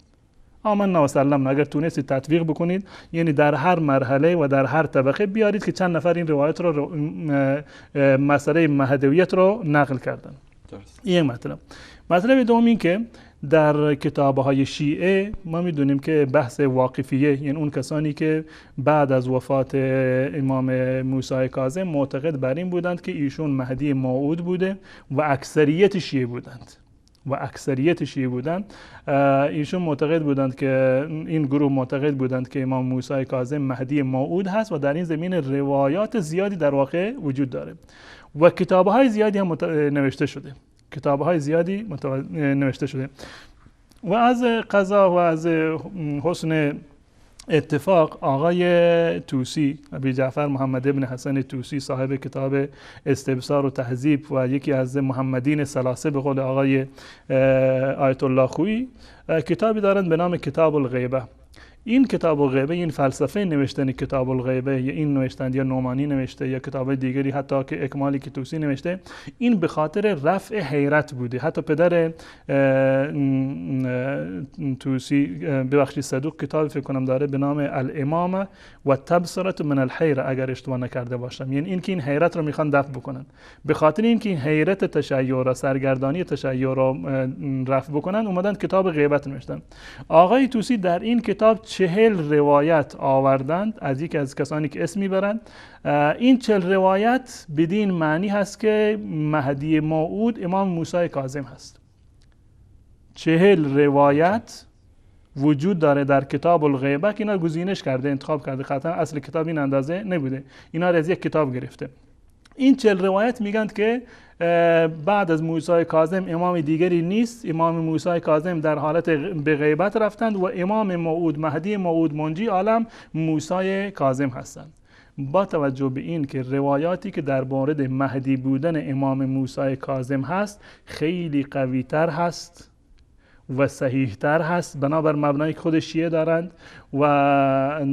آمنا و سلمنا. اگر تونستید تطبیق بکنید، یعنی در هر مرحله و در هر طبقه بیارید که چند نفر این روایت رو، مسئله مهدویت رو نقل کردن. این مطلب. مطلب دوم این که در کتاب‌های شیعه ما می‌دونیم که بحث واقفیه، یعنی اون کسانی که بعد از وفات امام موسی کاظم معتقد بر این بودند که ایشون مهدی موعود بوده و اکثریت شیعه بودند ایشون معتقد بودند که این گروه معتقد بودند که امام موسی کاظم مهدی موعود هست و در این زمین روایات زیادی در واقع وجود داره و کتاب‌های زیادی هم نوشته شده. و از قضا و از حسن اتفاق آقای طوسی، ابی جعفر محمد ابن حسن طوسی، صاحب کتاب استبصار و تهذیب و یکی از محمدین ثلاثه به قول آقای آیت الله خویی، کتابی دارند به نام کتاب الغیبه. این کتاب الغیبه، این فلسفه نوشتن کتاب الغیبه، یا این نوشتن یا نعمانی نوشته یا کتاب دیگری حتی که اکمالی که طوسی نوشته، این به خاطر رفع حیرت بوده. حتی پدر طوسی، ببخشید صدوق، کتاب فکر کنم داره به نام الامامه و تبصره من الحیره، اگر اشتباه نکرده باشم. یعنی این که این حیرت رو میخوان دفع بکنن، به خاطر اینکه این حیرت تشیع را، سرگردانی تشیع را رفع بکنن، اومدن کتاب غیبت نوشتن. آقای طوسی در این کتاب 40 روایت آوردند از یکی از کسانی که اسم میبرند. این 40 روایت بدین معنی هست که مهدی موعود امام موسی کاظم هست. 40 روایت وجود داره در کتاب الغیبه که اینا گزینش کرده، انتخاب کرده، قطعا اصل کتاب این اندازه نبوده، اینا رو از یک کتاب گرفته. این 40 روایت میگن که بعد از موسی کاظم امام دیگری نیست، امام موسی کاظم در حالت به غیبت رفتند و امام موعود، مهدی موعود، منجی عالم موسی کاظم هستند. با توجه به این که روایاتی که در مورد مهدی بودن امام موسی کاظم هست خیلی قوی تر هست و صحیح تر هست، بنابر مبنایی که خود شیعه دارند و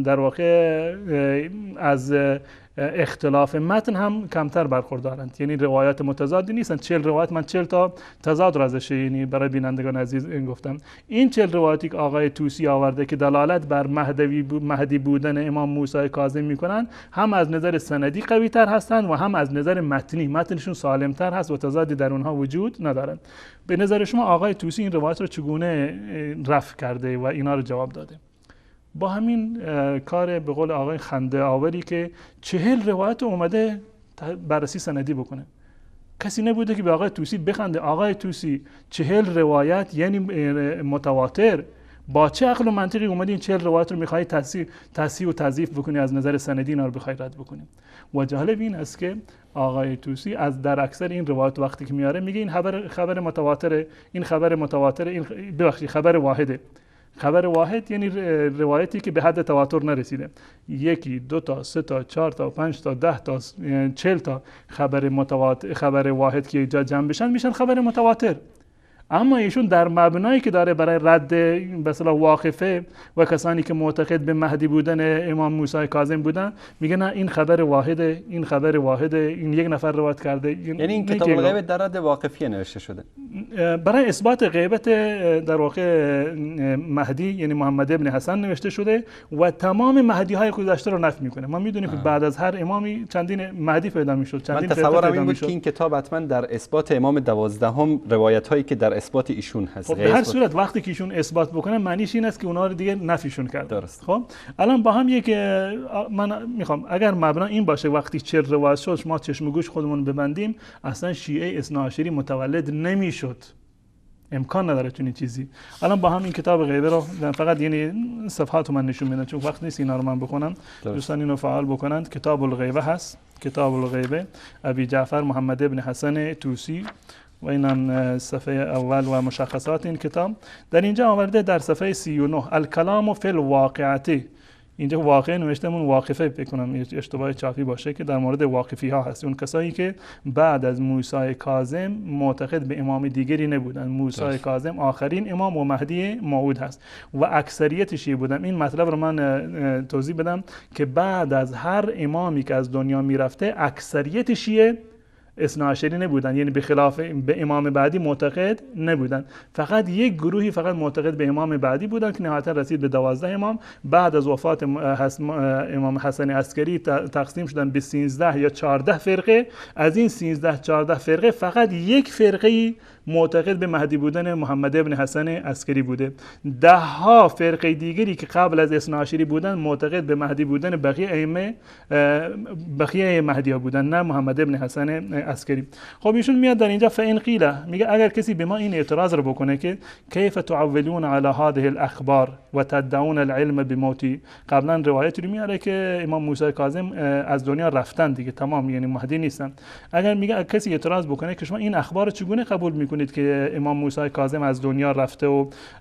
در واقع از اختلاف متن هم کمتر برخوردارند، یعنی روایات متضادی نیستند. 40 روایت، من 40 تا تضاد را ازش یعنی برای بینندگان عزیز این گفتم. این 40 روایتی که آقای طوسی آورده که دلالت بر مهدی بودن امام موسی کاظم میکنن، هم از نظر سندی قوی تر هستند و هم از نظر متنی، متنشون سالم تر هست و تضادی در اونها وجود ندارند. به نظر شما آقای طوسی این روایت رو چگونه رفع کرده و اینا رو جواب داده؟ با همین کار به قول آقای خنده آوری که 40 روایت اومده بررسی سندی بکنه. کسی نبوده که به آقای طوسی بخنده. آقای طوسی 40 روایت یعنی متواتر، با چه عقل و منطقی اومدی این 40 روایت رو میخوای تصحیح و تضعیف بکنی، از نظر سندی اینا رو بخوای رد بکنی؟ و جالب این است که آقای طوسی از در اکثر این روایت وقتی که میاره میگه این خبر متواتره، این خبر متواتره، این ببخشید خبر واحده. خبر واحد یعنی روایتی که به حد تواتر نرسیده. یکی، دو تا، سه تا، 4 تا، 5 تا، 10 تا، 40 تا خبر متواتر، خبر واحد که ایجاد جمع بشن میشن خبر متواتر. اما ایشون در مبنایی که داره برای رد به اصطلاح واقفه و کسانی که معتقد به مهدی بودن امام موسی کاظم بودن میگه نه، این خبر واحده، این خبر واحده، این یک نفر روایت کرده. یعنی این کتاب الغیبه در رد واقفیه نوشته شده برای اثبات غیبت در واقع مهدی، یعنی محمد ابن حسن نوشته شده و تمام مهدی های گذشته رو نفی میکنه. ما میدونیم که بعد از هر امامی چندین مهدی پیدا میشد، چندین من تصورم این بود که این کتاب حتما در اثبات امام 12 روایت هایی که در اثبات ایشون هست. خب به هر صورت وقتی که ایشون اثبات بکنه معنیش این است که اونها رو دیگه نفیشون کرد. درست. خب الان با هم یک من میخوام اگر مبنا این باشه وقتی 40 روایت شد ما چشم گوش خودمون ببندیم، اصلا شیعه اثناعشری متولد نمیشد، امکان نداره چنین چیزی. الان با هم این کتاب غیبه رو فقط یعنی صفحات من نشون میدم چون وقت نیست اینا رو من بخونم، دوستان اینو فعال بکنند. کتاب الغیبه هست، کتاب الغیبه ابی جعفر محمد ابن حسن طوسی و اینم صفحه اول و مشخصات این کتاب. در اینجا آورده در صفحه 39 الکلام فی الواقعه. اینجا واقع نوشتمون واقفه، بکنم اشتباه چاپی باشه که در مورد واقفی ها هست، اون کسایی که بعد از موسی کاظم معتقد به امام دیگری نبودن. موسی کاظم آخرین امام و مهدی موعود هست و اکثریت شیعه بودن. این مطلب رو من توضیح بدم که بعد از هر امامی که از دنیا میرفته اکثریت شیعه اثناعشری نبودن، یعنی به خلاف به امام بعدی معتقد نبودن. فقط یک گروهی فقط معتقد به امام بعدی بودن که نهایتا رسید به 12 امام. بعد از وفات امام حسن عسکری تقسیم شدن به 13 یا 14 فرقه. از این 13 14 فرقه فقط یک فرقه معتقد به مهدی بودن محمد ابن حسن عسکری بوده. ده ها فرقه دیگری که قبل از اثناعشری بودن معتقد به مهدی بودن بقیه ائمه، بقیه مهدی‌ها بودن، نه محمد ابن حسن عسکری. خب ایشون میاد در اینجا فإن قیل، میگه اگر کسی به ما این اعتراض رو بکنه که کیف تعولون علی هذه الاخبار و تدعون العلم بموتی، قبلا روایت رو میاره که امام موسی کاظم از دنیا رفتن دیگه، تمام، یعنی مهدی نیستن. اگر میگه کسی اعتراض بکنه که شما این اخبار رو چگونه قبول میکنید که امام موسی کاظم از دنیا رفته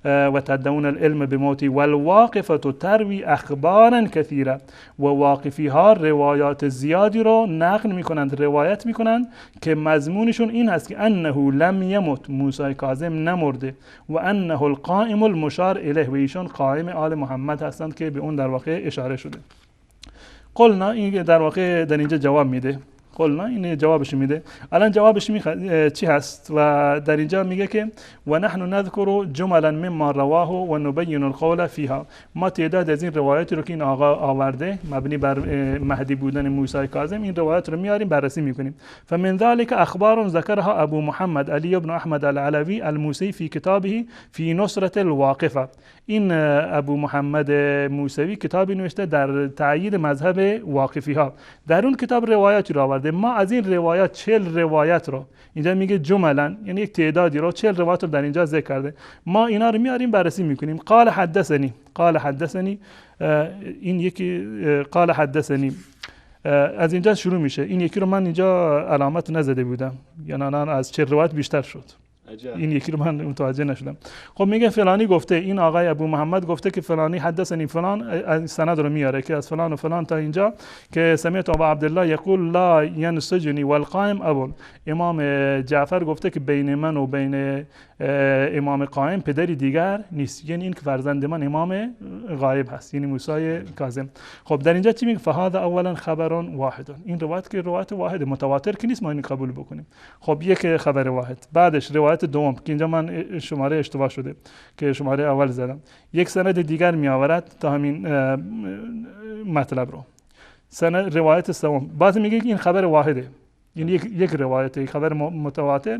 و تدعون العلم بموتی والواقفه تروی اخبارا کثیره، و واقفی ها روایات زیادی رو نقل میکنند، روایت میکنند که مضمونشون این هست که انه لم یمت، موسی کاظم نمرده، و انه القائم المشار الیه، و ایشون قائم آل محمد هستند که به اون در واقع اشاره شده. قلنا، این در واقع در اینجا جواب میده. قلنا این جوابش میده. الان جوابش چی هست؟ و در اینجا میگه که و نحن نذکر جملا مما رواه و نبین القول فیها. ما تعداد از این روایات رو که این آقا آورده مبنی بر مهدی بودن موسی کاظم، این روایات رو میاریم بررسی میکنیم. فمن ذلك اخبار ذکرها ابو محمد علی بن احمد العلوی الموسوی فی کتابه فی نصرة الواقفه. این ابو محمد موسوی کتابی نوشته در تأیید مذهب واقفی ها. در اون کتاب روایاتی رو آورده. آورده. ما از این روایت 40 روایت رو اینجا میگه جملا، یعنی یک تعدادی رو 40 روایت رو در اینجا ذکر کرده. ما اینا رو میاریم بررسی میکنیم. قال حدثنی، قال حدثنی، این یکی قال حدثنی از اینجا شروع میشه. این یکی رو من اینجا علامت نزده بودم، یعنی الان از 40 روایت بیشتر شد. این یکی رو من متوجه نشدم. خب میگه فلانی گفته، این آقای ابو محمد گفته که فلانی حدثنی فلان، از سند رو میاره که از فلان و فلان تا اینجا که سمعت ابا عبدالله یقول لا ینسجنی والقائم ابو. امام جعفر گفته که بین من و بین امام قائم پدری دیگر نیست، یعنی این که فرزند من امام غایب هست، یعنی موسی کاظم. خب در اینجا چی میگه؟ فهذا اولا خبر واحد. این روایت که روایت واحد متواتر که نیست، ما اینو قبول بکنیم. خب یک خبر واحد. بعدش روایت دوم که اینجا من شماره اشتباه شده که شماره اول زدم، یک سند دیگر می آورد تا همین مطلب رو. سند روایت سوم باز میگه این خبر واحده، یعنی یک روایت، یک خبر متواتر،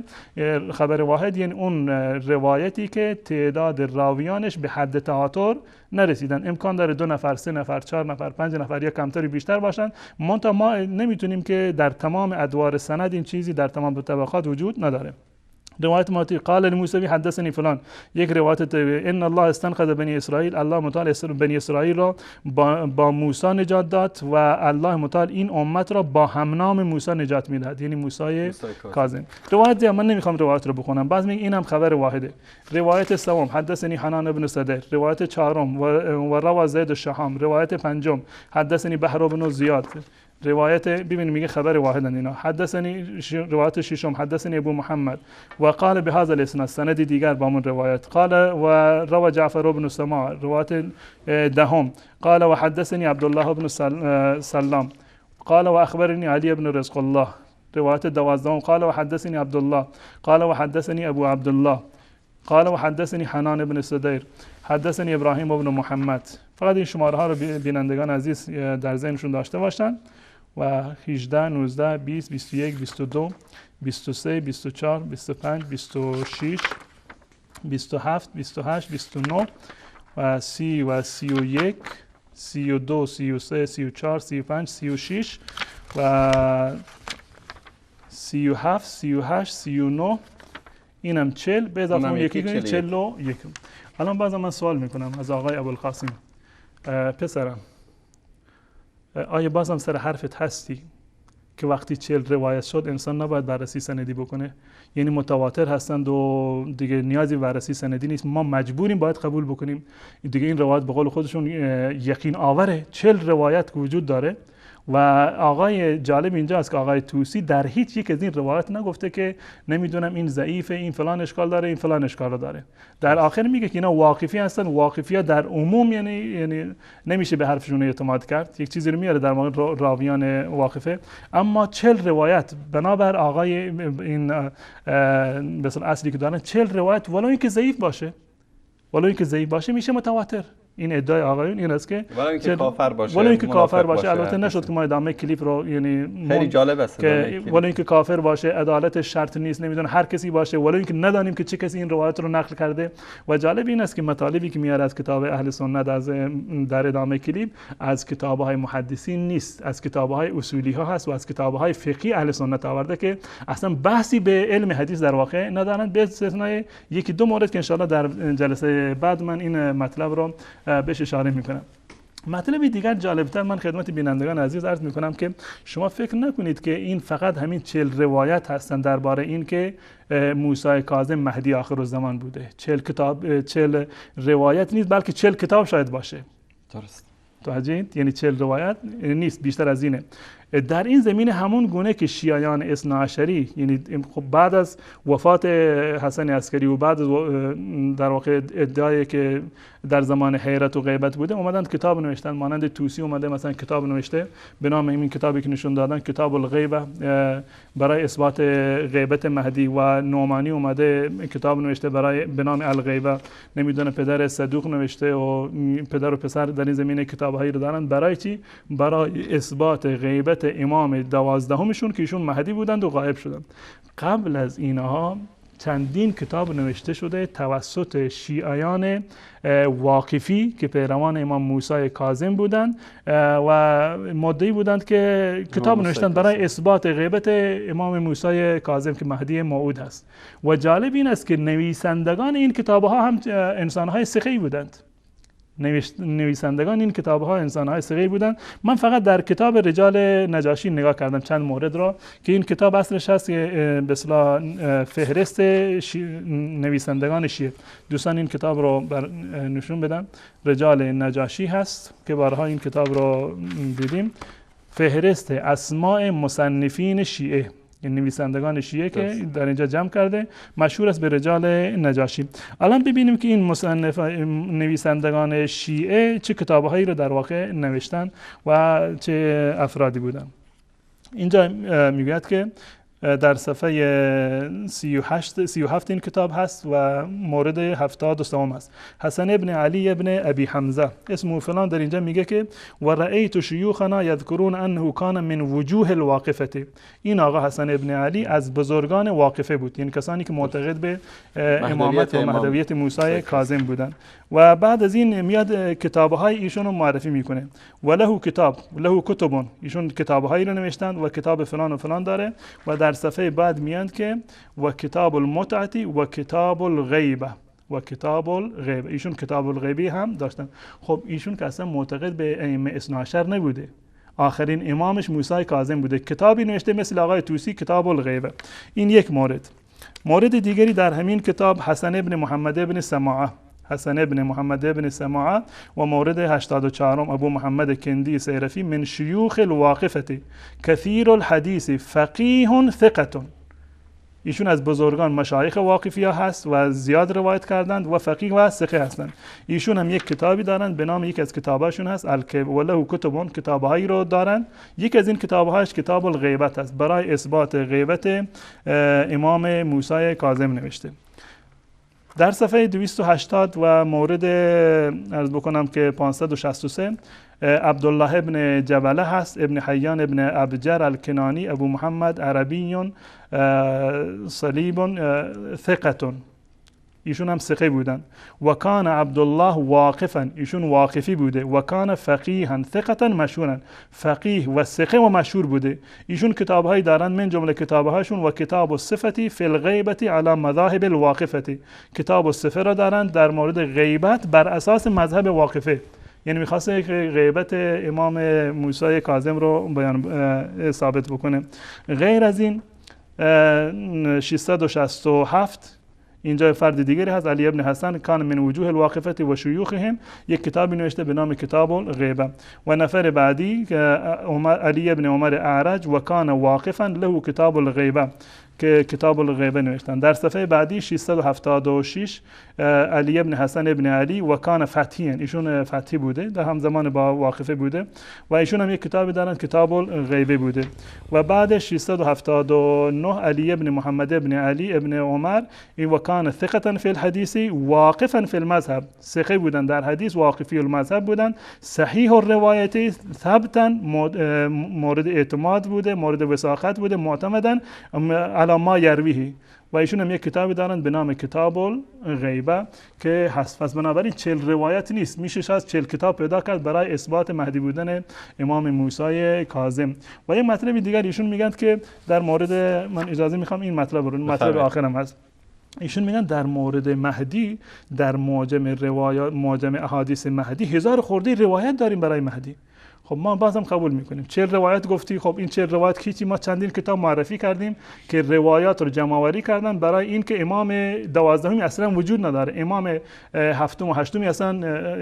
خبر واحد یعنی اون روایتی که تعداد راویانش به حد تواتر نرسیدن. امکان داره 2 نفر، 3 نفر، 4 نفر، 5 نفر یا کمتر بیشتر باشن، منتها ما نمیتونیم که در تمام ادوار سند این چیزی در تمام طبقات وجود نداره. روایت ماتی قال الموسوی حدثنی فلان، یک روایت ان الله استنقذ بنی اسرائیل، الله متعال بنی اسرائیل را با موسی نجات داد و الله متعال این امت را با همنام موسی نجات میدهد، یعنی موسی کاظم. روایت من نمیخوام روایت رو بخونم، باز میگه اینم خبر واحده. روایت سوم حدثنی حنان بن صدر، روایت چهارم و روى زید الشحام، روایت پنجم حدثنی بحر بن زیاد، روایت ببین میگه خبر واحدن اینا. حدثنی روایت ششم حدثنی ابو محمد و قال بهذا الاسناد، سند دیگر با من روایت. قال و روى جعفر بن سماع، روایت دهم قال و حدثنی عبدالله بن سلام قال و اخبرنی علی بن رزق الله، روایت 12 قال و حدثنی عبدالله قال و حدثنی ابو عبدالله قال و حدثنی حنان بن صدیر حدثنی ابراهیم بن محمد. فقط این شماره ها رو بینندگان عزیز در ذهنشون داشته باشن و 18 19 20 21 22 23 24 25 26 27 28 29 و 30 و 31 32 33 34 35 36 و 37 38 39، اینم 40 به اضافه اون یکی 41. الان بازم من سوال میکنم از آقای ابوالقاسم، پسرم آیا بازم سر حرفت هستی که وقتی 40 روایت شد انسان نباید بررسی سندی بکنه؟ یعنی متواتر هستند و دیگه نیازی بررسی سندی نیست، ما مجبوریم باید قبول بکنیم دیگه. این روایت به قول خودشون یقین آوره، 40 روایت که وجود داره. و آقای جالب اینجا است که آقای طوسی در هیچ یک از این روایت نگفته که نمیدونم این ضعیفه، این فلان اشکال داره، این فلان اشکال داره. در آخر میگه که اینا واقفی هستن، واقفی ها در عموم یعنی نمیشه به حرفشون اعتماد کرد. یک چیزی رو میاره در مورد راویان واقفه، اما 40 روایت بنابر آقای این مثلا اصلی که دارن 40 روایت ولو اینکه ضعیف باشه، ولو اینکه ضعیف باشه میشه متواتر. این ادعای آقایون این است که ولو اینکه کافر باشه، ولو اینکه کافر باشه. البته نشد که ما ادامه کلیپ رو، یعنی خیلی جالب است که ولو اینکه کافر باشه، عدالت شرط نیست، نمیدونه هر کسی باشه، ولو اینکه ندانیم که چه کسی این روایت رو نقل کرده. و جالب این است که مطالبی که میاره از کتاب اهل سنت از در ادامه کلیپ از کتاب‌های محدثین نیست، از کتاب‌های اصولی ها هست و از کتاب‌های فقهی اهل سنت آورده که اصلا بحثی به علم حدیث در واقع ندارند، به استثنای یکی دو مورد که ان شاء الله در جلسه بعد من این مطلب رو بهش اشاره میکنم. مطلب دیگر جالبتر من خدمت بینندگان عزیز عرض میکنم که شما فکر نکنید که این فقط همین 40 روایت هستند درباره این که موسی کاظم مهدی آخر الزمان بوده. 40 کتاب، 40 روایت نیست، بلکه 40 کتاب شاید باشه. درست. توجه؟ یعنی 40 روایت نیست، بیشتر از اینه. در این زمینه همون گونه که شیعیان اثناعشری، یعنی خب بعد از وفات حسن عسکری و بعد از در واقع ادعایی که در زمان حیرت و غیبت بوده، اومدن کتاب نوشتن، مانند طوسی اومده مثلا کتاب نوشته به نام این کتابی که نشون دادن، کتاب الغیبه برای اثبات غیبت مهدی، و نعمانی اومده کتاب نوشته برای به نام الغیبه، نمیدونه پدر صدوق نوشته و پدر و پسر در این زمینه کتابهایی رو دارن. برای چی؟ برای اثبات غیبت امام 12مشون که ایشون مهدی بودند و غایب شدند. قبل از اینها چندین کتاب نوشته شده توسط شیعیان واقفی که پیروان امام موسی کاظم بودند و مدعی بودند که کتاب نوشتند برای اثبات غیبت امام موسی کاظم که مهدی موعود هست. و جالب این است که نویسندگان این کتابها هم انسانهای ثقه بودند. نویسندگان این کتاب ها انسان های صغیر بودند. من فقط در کتاب رجال نجاشی نگاه کردم چند مورد را که این کتاب اصلش هست که به اصطلاح فهرست نویسندگان شیعه. دوستان این کتاب رو نشون بدم، رجال نجاشی هست که بارها این کتاب رو دیدیم، فهرست اسماء مصنفین شیعه، نویسندگان شیعه که در اینجا جمع کرده، مشهور است به رجال نجاشی. الان ببینیم که این مصنف نویسندگان شیعه چه کتابهایی رو در واقع نوشتن و چه افرادی بودن. اینجا میگوید که در صفحه 37 این کتاب هست و مورد 73 هست. حسن ابن علی ابن ابی حمزه اسمه فلان در اینجا میگه که و رأیت شیوخنا یذکرون انه کان من وجوه الواقفه. این آقا حسن ابن علی از بزرگان واقفه بود، یعنی کسانی که معتقد به امامت و مهدویت موسی کاظم بودند. و بعد از این میاد کتاب‌های ایشون رو معرفی میکنه. و له کتاب، له کتبون، ایشون کتاب‌هایی رو نوشتند و کتاب فلان و فلان داره. و در صفحه بعد میاد که و کتاب المتعه و کتاب الغیبه و کتاب الغیبه، ایشون کتاب الغیبی هم داشتن. خب ایشون که اصلا معتقد به ائمه اثنا عشر نبوده، آخرین امامش موسی کاظم بوده، کتابی نوشته مثل آقای طوسی کتاب الغیبه. این یک مورد. مورد دیگری در همین کتاب حسن ابن محمد ابن سماعه، حسن ابن محمد ابن سماعه و مورد 84 ابو محمد کندی سیرفی من شیوخ الواقفه کثیر الحدیث فقیه ثقه. ایشون از بزرگان مشایخ واقفی ها هست و زیاد روایت کردند و فقیه و ثقه هستند. ایشون هم یک کتابی دارند به نام، یک از کتاباشون هست الکب و له کتبون، کتابهایی رو دارند. یک از این کتابهاش کتاب الغیبت است، برای اثبات غیبت امام موسی کاظم نوشته. در صفحه 280 و مورد عرض بکنم که 563 عبدالله ابن جبله هست، ابن حیان ابن ابجر الکنانی ابو محمد عربی صلیب ثقه، ایشون هم ثقه بودن. و کان عبدالله واقفا، ایشون واقفی بوده. و کان فقیها ثقه مشهورا، فقیه و ثقه و مشهور بوده. ایشون کتابهایی دارن، من جمله کتابهاشون و کتاب الصفه فی الغیبه علی مذاهب الواقفه، کتاب الصفه را دارن در مورد غیبت بر اساس مذهب واقفه، یعنی میخواسته که غیبت امام موسی کاظم رو بیان ثابت بکنه. غیر از این 667 اینجا فرد دیگری هست، علی ابن حسن کان من وجوه الواقفه و شیوخهم، یک کتابی نوشته به نام کتاب الغیبه. و نفر بعدی علی ابن عمر اعرج و کان واقفا له کتاب الغیبه که کتاب الغیبه نوشتن. در صفحه بعدی 676 علی ابن حسن ابن علی و کان فتحیان، ایشون فتحی بوده، در هم زمان با واقفه بوده و ایشون هم یک کتابی دارن کتاب الغیبه بوده. و بعد 679 علی ابن محمد ابن علی ابن عمر و کان ثقه فی الحدیث واقفا فی المذهب، ثقه بودن در حدیث، واقفی المذهب بودن، صحیح الروایت ثبتا، مورد اعتماد بوده، مورد وثاقت بوده، معتمدن علی ما یرویه. و ایشون هم یک کتابی دارن به نام کتاب الغیبه که هست. پس بنابراین 40 روایت نیست، میشه از 40 کتاب پیدا کرد برای اثبات مهدی بودن امام موسی کاظم. و یک مطلب دیگر ایشون میگن که در مورد، من اجازه میخوام این مطلب رو، مطلب آخرم هست، ایشون میگن در مورد مهدی در معجم روایات، معجم احادیث مهدی 1000 خورده روایت داریم برای مهدی. خب ما بازم قبول میکنیم 40 روایت گفتی، خب این 40 روایت کیچی، ما چندین کتاب معرفی کردیم که روایات رو جمع آوری کردن برای این که امام 12 اصلا وجود نداره، امام هفتم و هشتم اصلا،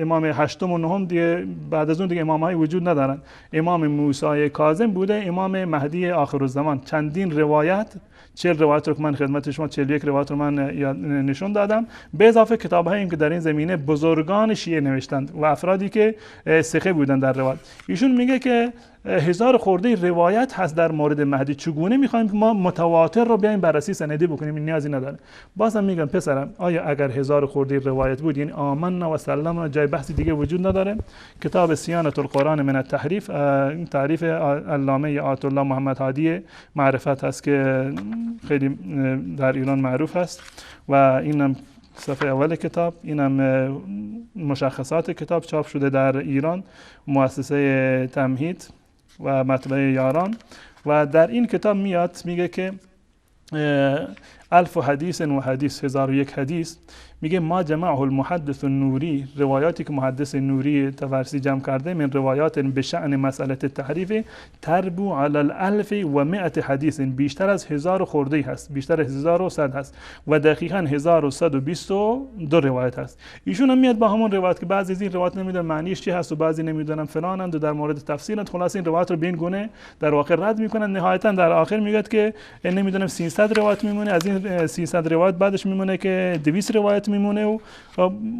امام هشتم و نهم دیگه بعد از اون دیگه امامای وجود ندارن. امام موسی کاظم بوده امام مهدی آخر الزمان. چندین روایت، 40 روایت رو که من خدمت شما، 41 روایت رو من نشون دادم، به اضافه کتاب‌هایی که در این زمینه بزرگان شیعه نوشتند و افرادی که ثقه بودند در روایت. ایشون میگه که 1000 خورده روایت هست در مورد مهدی، چگونه میخوایم ما متواتر رو بیایم بررسی سندی بکنیم؟ این نیازی نداره. بازم میگم پسرم، آیا اگر 1000 خورده روایت بود یعنی آمنا و سلمنا، جای بحث دیگه وجود نداره؟ کتاب صیانة القرآن من التحریف، این تعریف علامه آیت الله محمد هادی معرفت هست که خیلی در ایران معروف هست و اینم صفحه اول کتاب، اینم مشخصات کتاب چاپ شده در ایران، مؤسسه تمهید و مطبعه یاران. و در این کتاب میاد میگه که 1000 حدیث و حدیث، 1001 حدیث، میگه ما جمعه المحدث النوری، روایاتی که محدث نوری تورسی جمع کرده، من روایات به شأن مسئله التحریف تربو علی 1100 حدیث، بیشتر از 1000 خورده هست، بیشتر از 1100 هست و دقیقاً 1122 روایت هست. ایشون هم میاد با همون روایت که بعضی از این روایت نمیدونن معنیش چی هست و بعضی نمیدونن فلانند و در مورد تفسیرند، خلاص این روایت رو به این گونه در واقع رد میکنن. نهایتا در آخر میگه که نمیدونم 300 روایت میمونه، از این 300 روایت بعدش میمونه که 200 روایت میمونه و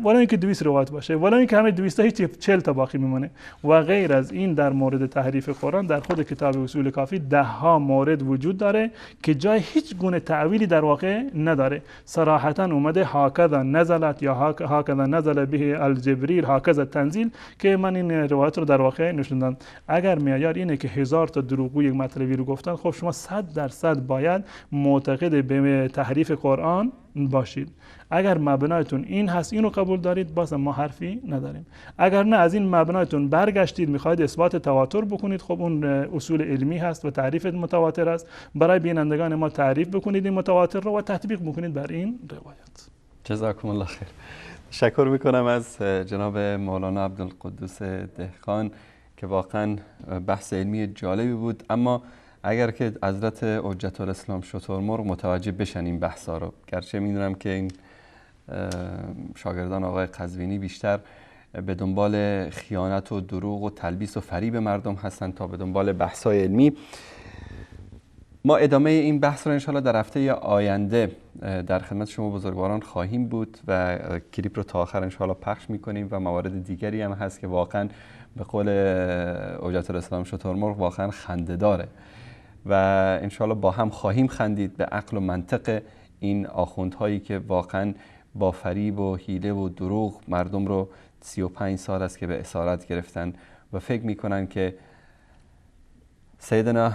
ولی اینکه 200 روایت باشه، ولی اینکه همه 200 هیچ 40 تا باقی میمونه. و غیر از این در مورد تحریف قرآن در خود کتاب اصول کافی ده ها مورد وجود داره که جای هیچ گونه تأویلی در واقع نداره. صراحتا اومده هاکذا نزلت یا هاکذا نزل به الجبریل هاکذا تنزیل، که من این روایت رو در واقع نشون دادم. اگر معیار اینه که 1000 تا دروغگو یک مطلبی رو گفتن، خب شما 100% باید معتقد به تحریف قرآن باشید. اگر مبنایتون این هست، اینو قبول دارید، باز ما حرفی نداریم. اگر نه از این مبنایتون برگشتید میخواید اثبات تواتر بکنید، خب اون اصول علمی هست و تعریف متواتر است. برای بینندگان ما تعریف بکنید این متواتر رو و تطبیق بکنید بر این روایت. جزاکم الله خیر. تشکر میکنم از جناب مولانا عبدالقدوس دهقان که واقعا بحث علمی جالبی بود. اما اگر که حضرت حجت الاسلام شترمرغ متوجه بشن این بحثا رو، گرچه میدونم که این شاگردان آقای قزوینی بیشتر به دنبال خیانت و دروغ و تلبیس و فریب مردم هستن تا به دنبال بحث‌های علمی. ما ادامه این بحث رو انشاءالله در هفته آینده در خدمت شما بزرگواران خواهیم بود و کلیپ رو تا آخر انشاءالله پخش میکنیم و موارد دیگری هم هست که واقعا به قول حجت الاسلام شترمرغ واقعا خنده داره و انشاءالله با هم خواهیم خندید به عقل و منطق این آخوندهایی که واقعا با فریب و حیله و دروغ مردم رو 35 سال است که به اسارت گرفتن و فکر میکنن که سیدنا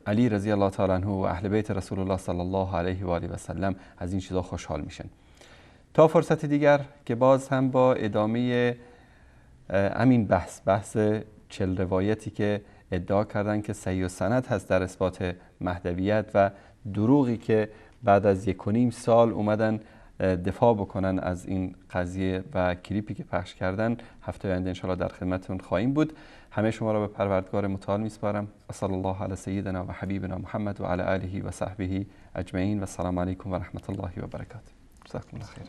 علی رضی الله تعالی عنه و اهل بیت رسول الله صلی الله علیه و آله و سلم از این چیزا خوشحال میشن. تا فرصت دیگر که باز هم با ادامه همین بحث 40 روایتی که ادعا کردن که صحیح و سند هست در اثبات مهدویت و دروغی که بعد از 1.5 سال اومدن دفاع بکنن از این قضیه و کلیپی که پخش کردن، هفته آینده انشاءالله در خدمتتون خواهیم بود. همه شما را به پروردگار متعال میسپارم. صلی الله علی سیدنا و حبیبنا محمد و علی آله و صحبه اجمعین و السلام علیکم و رحمت الله و برکاته. جزاکم الله خیر.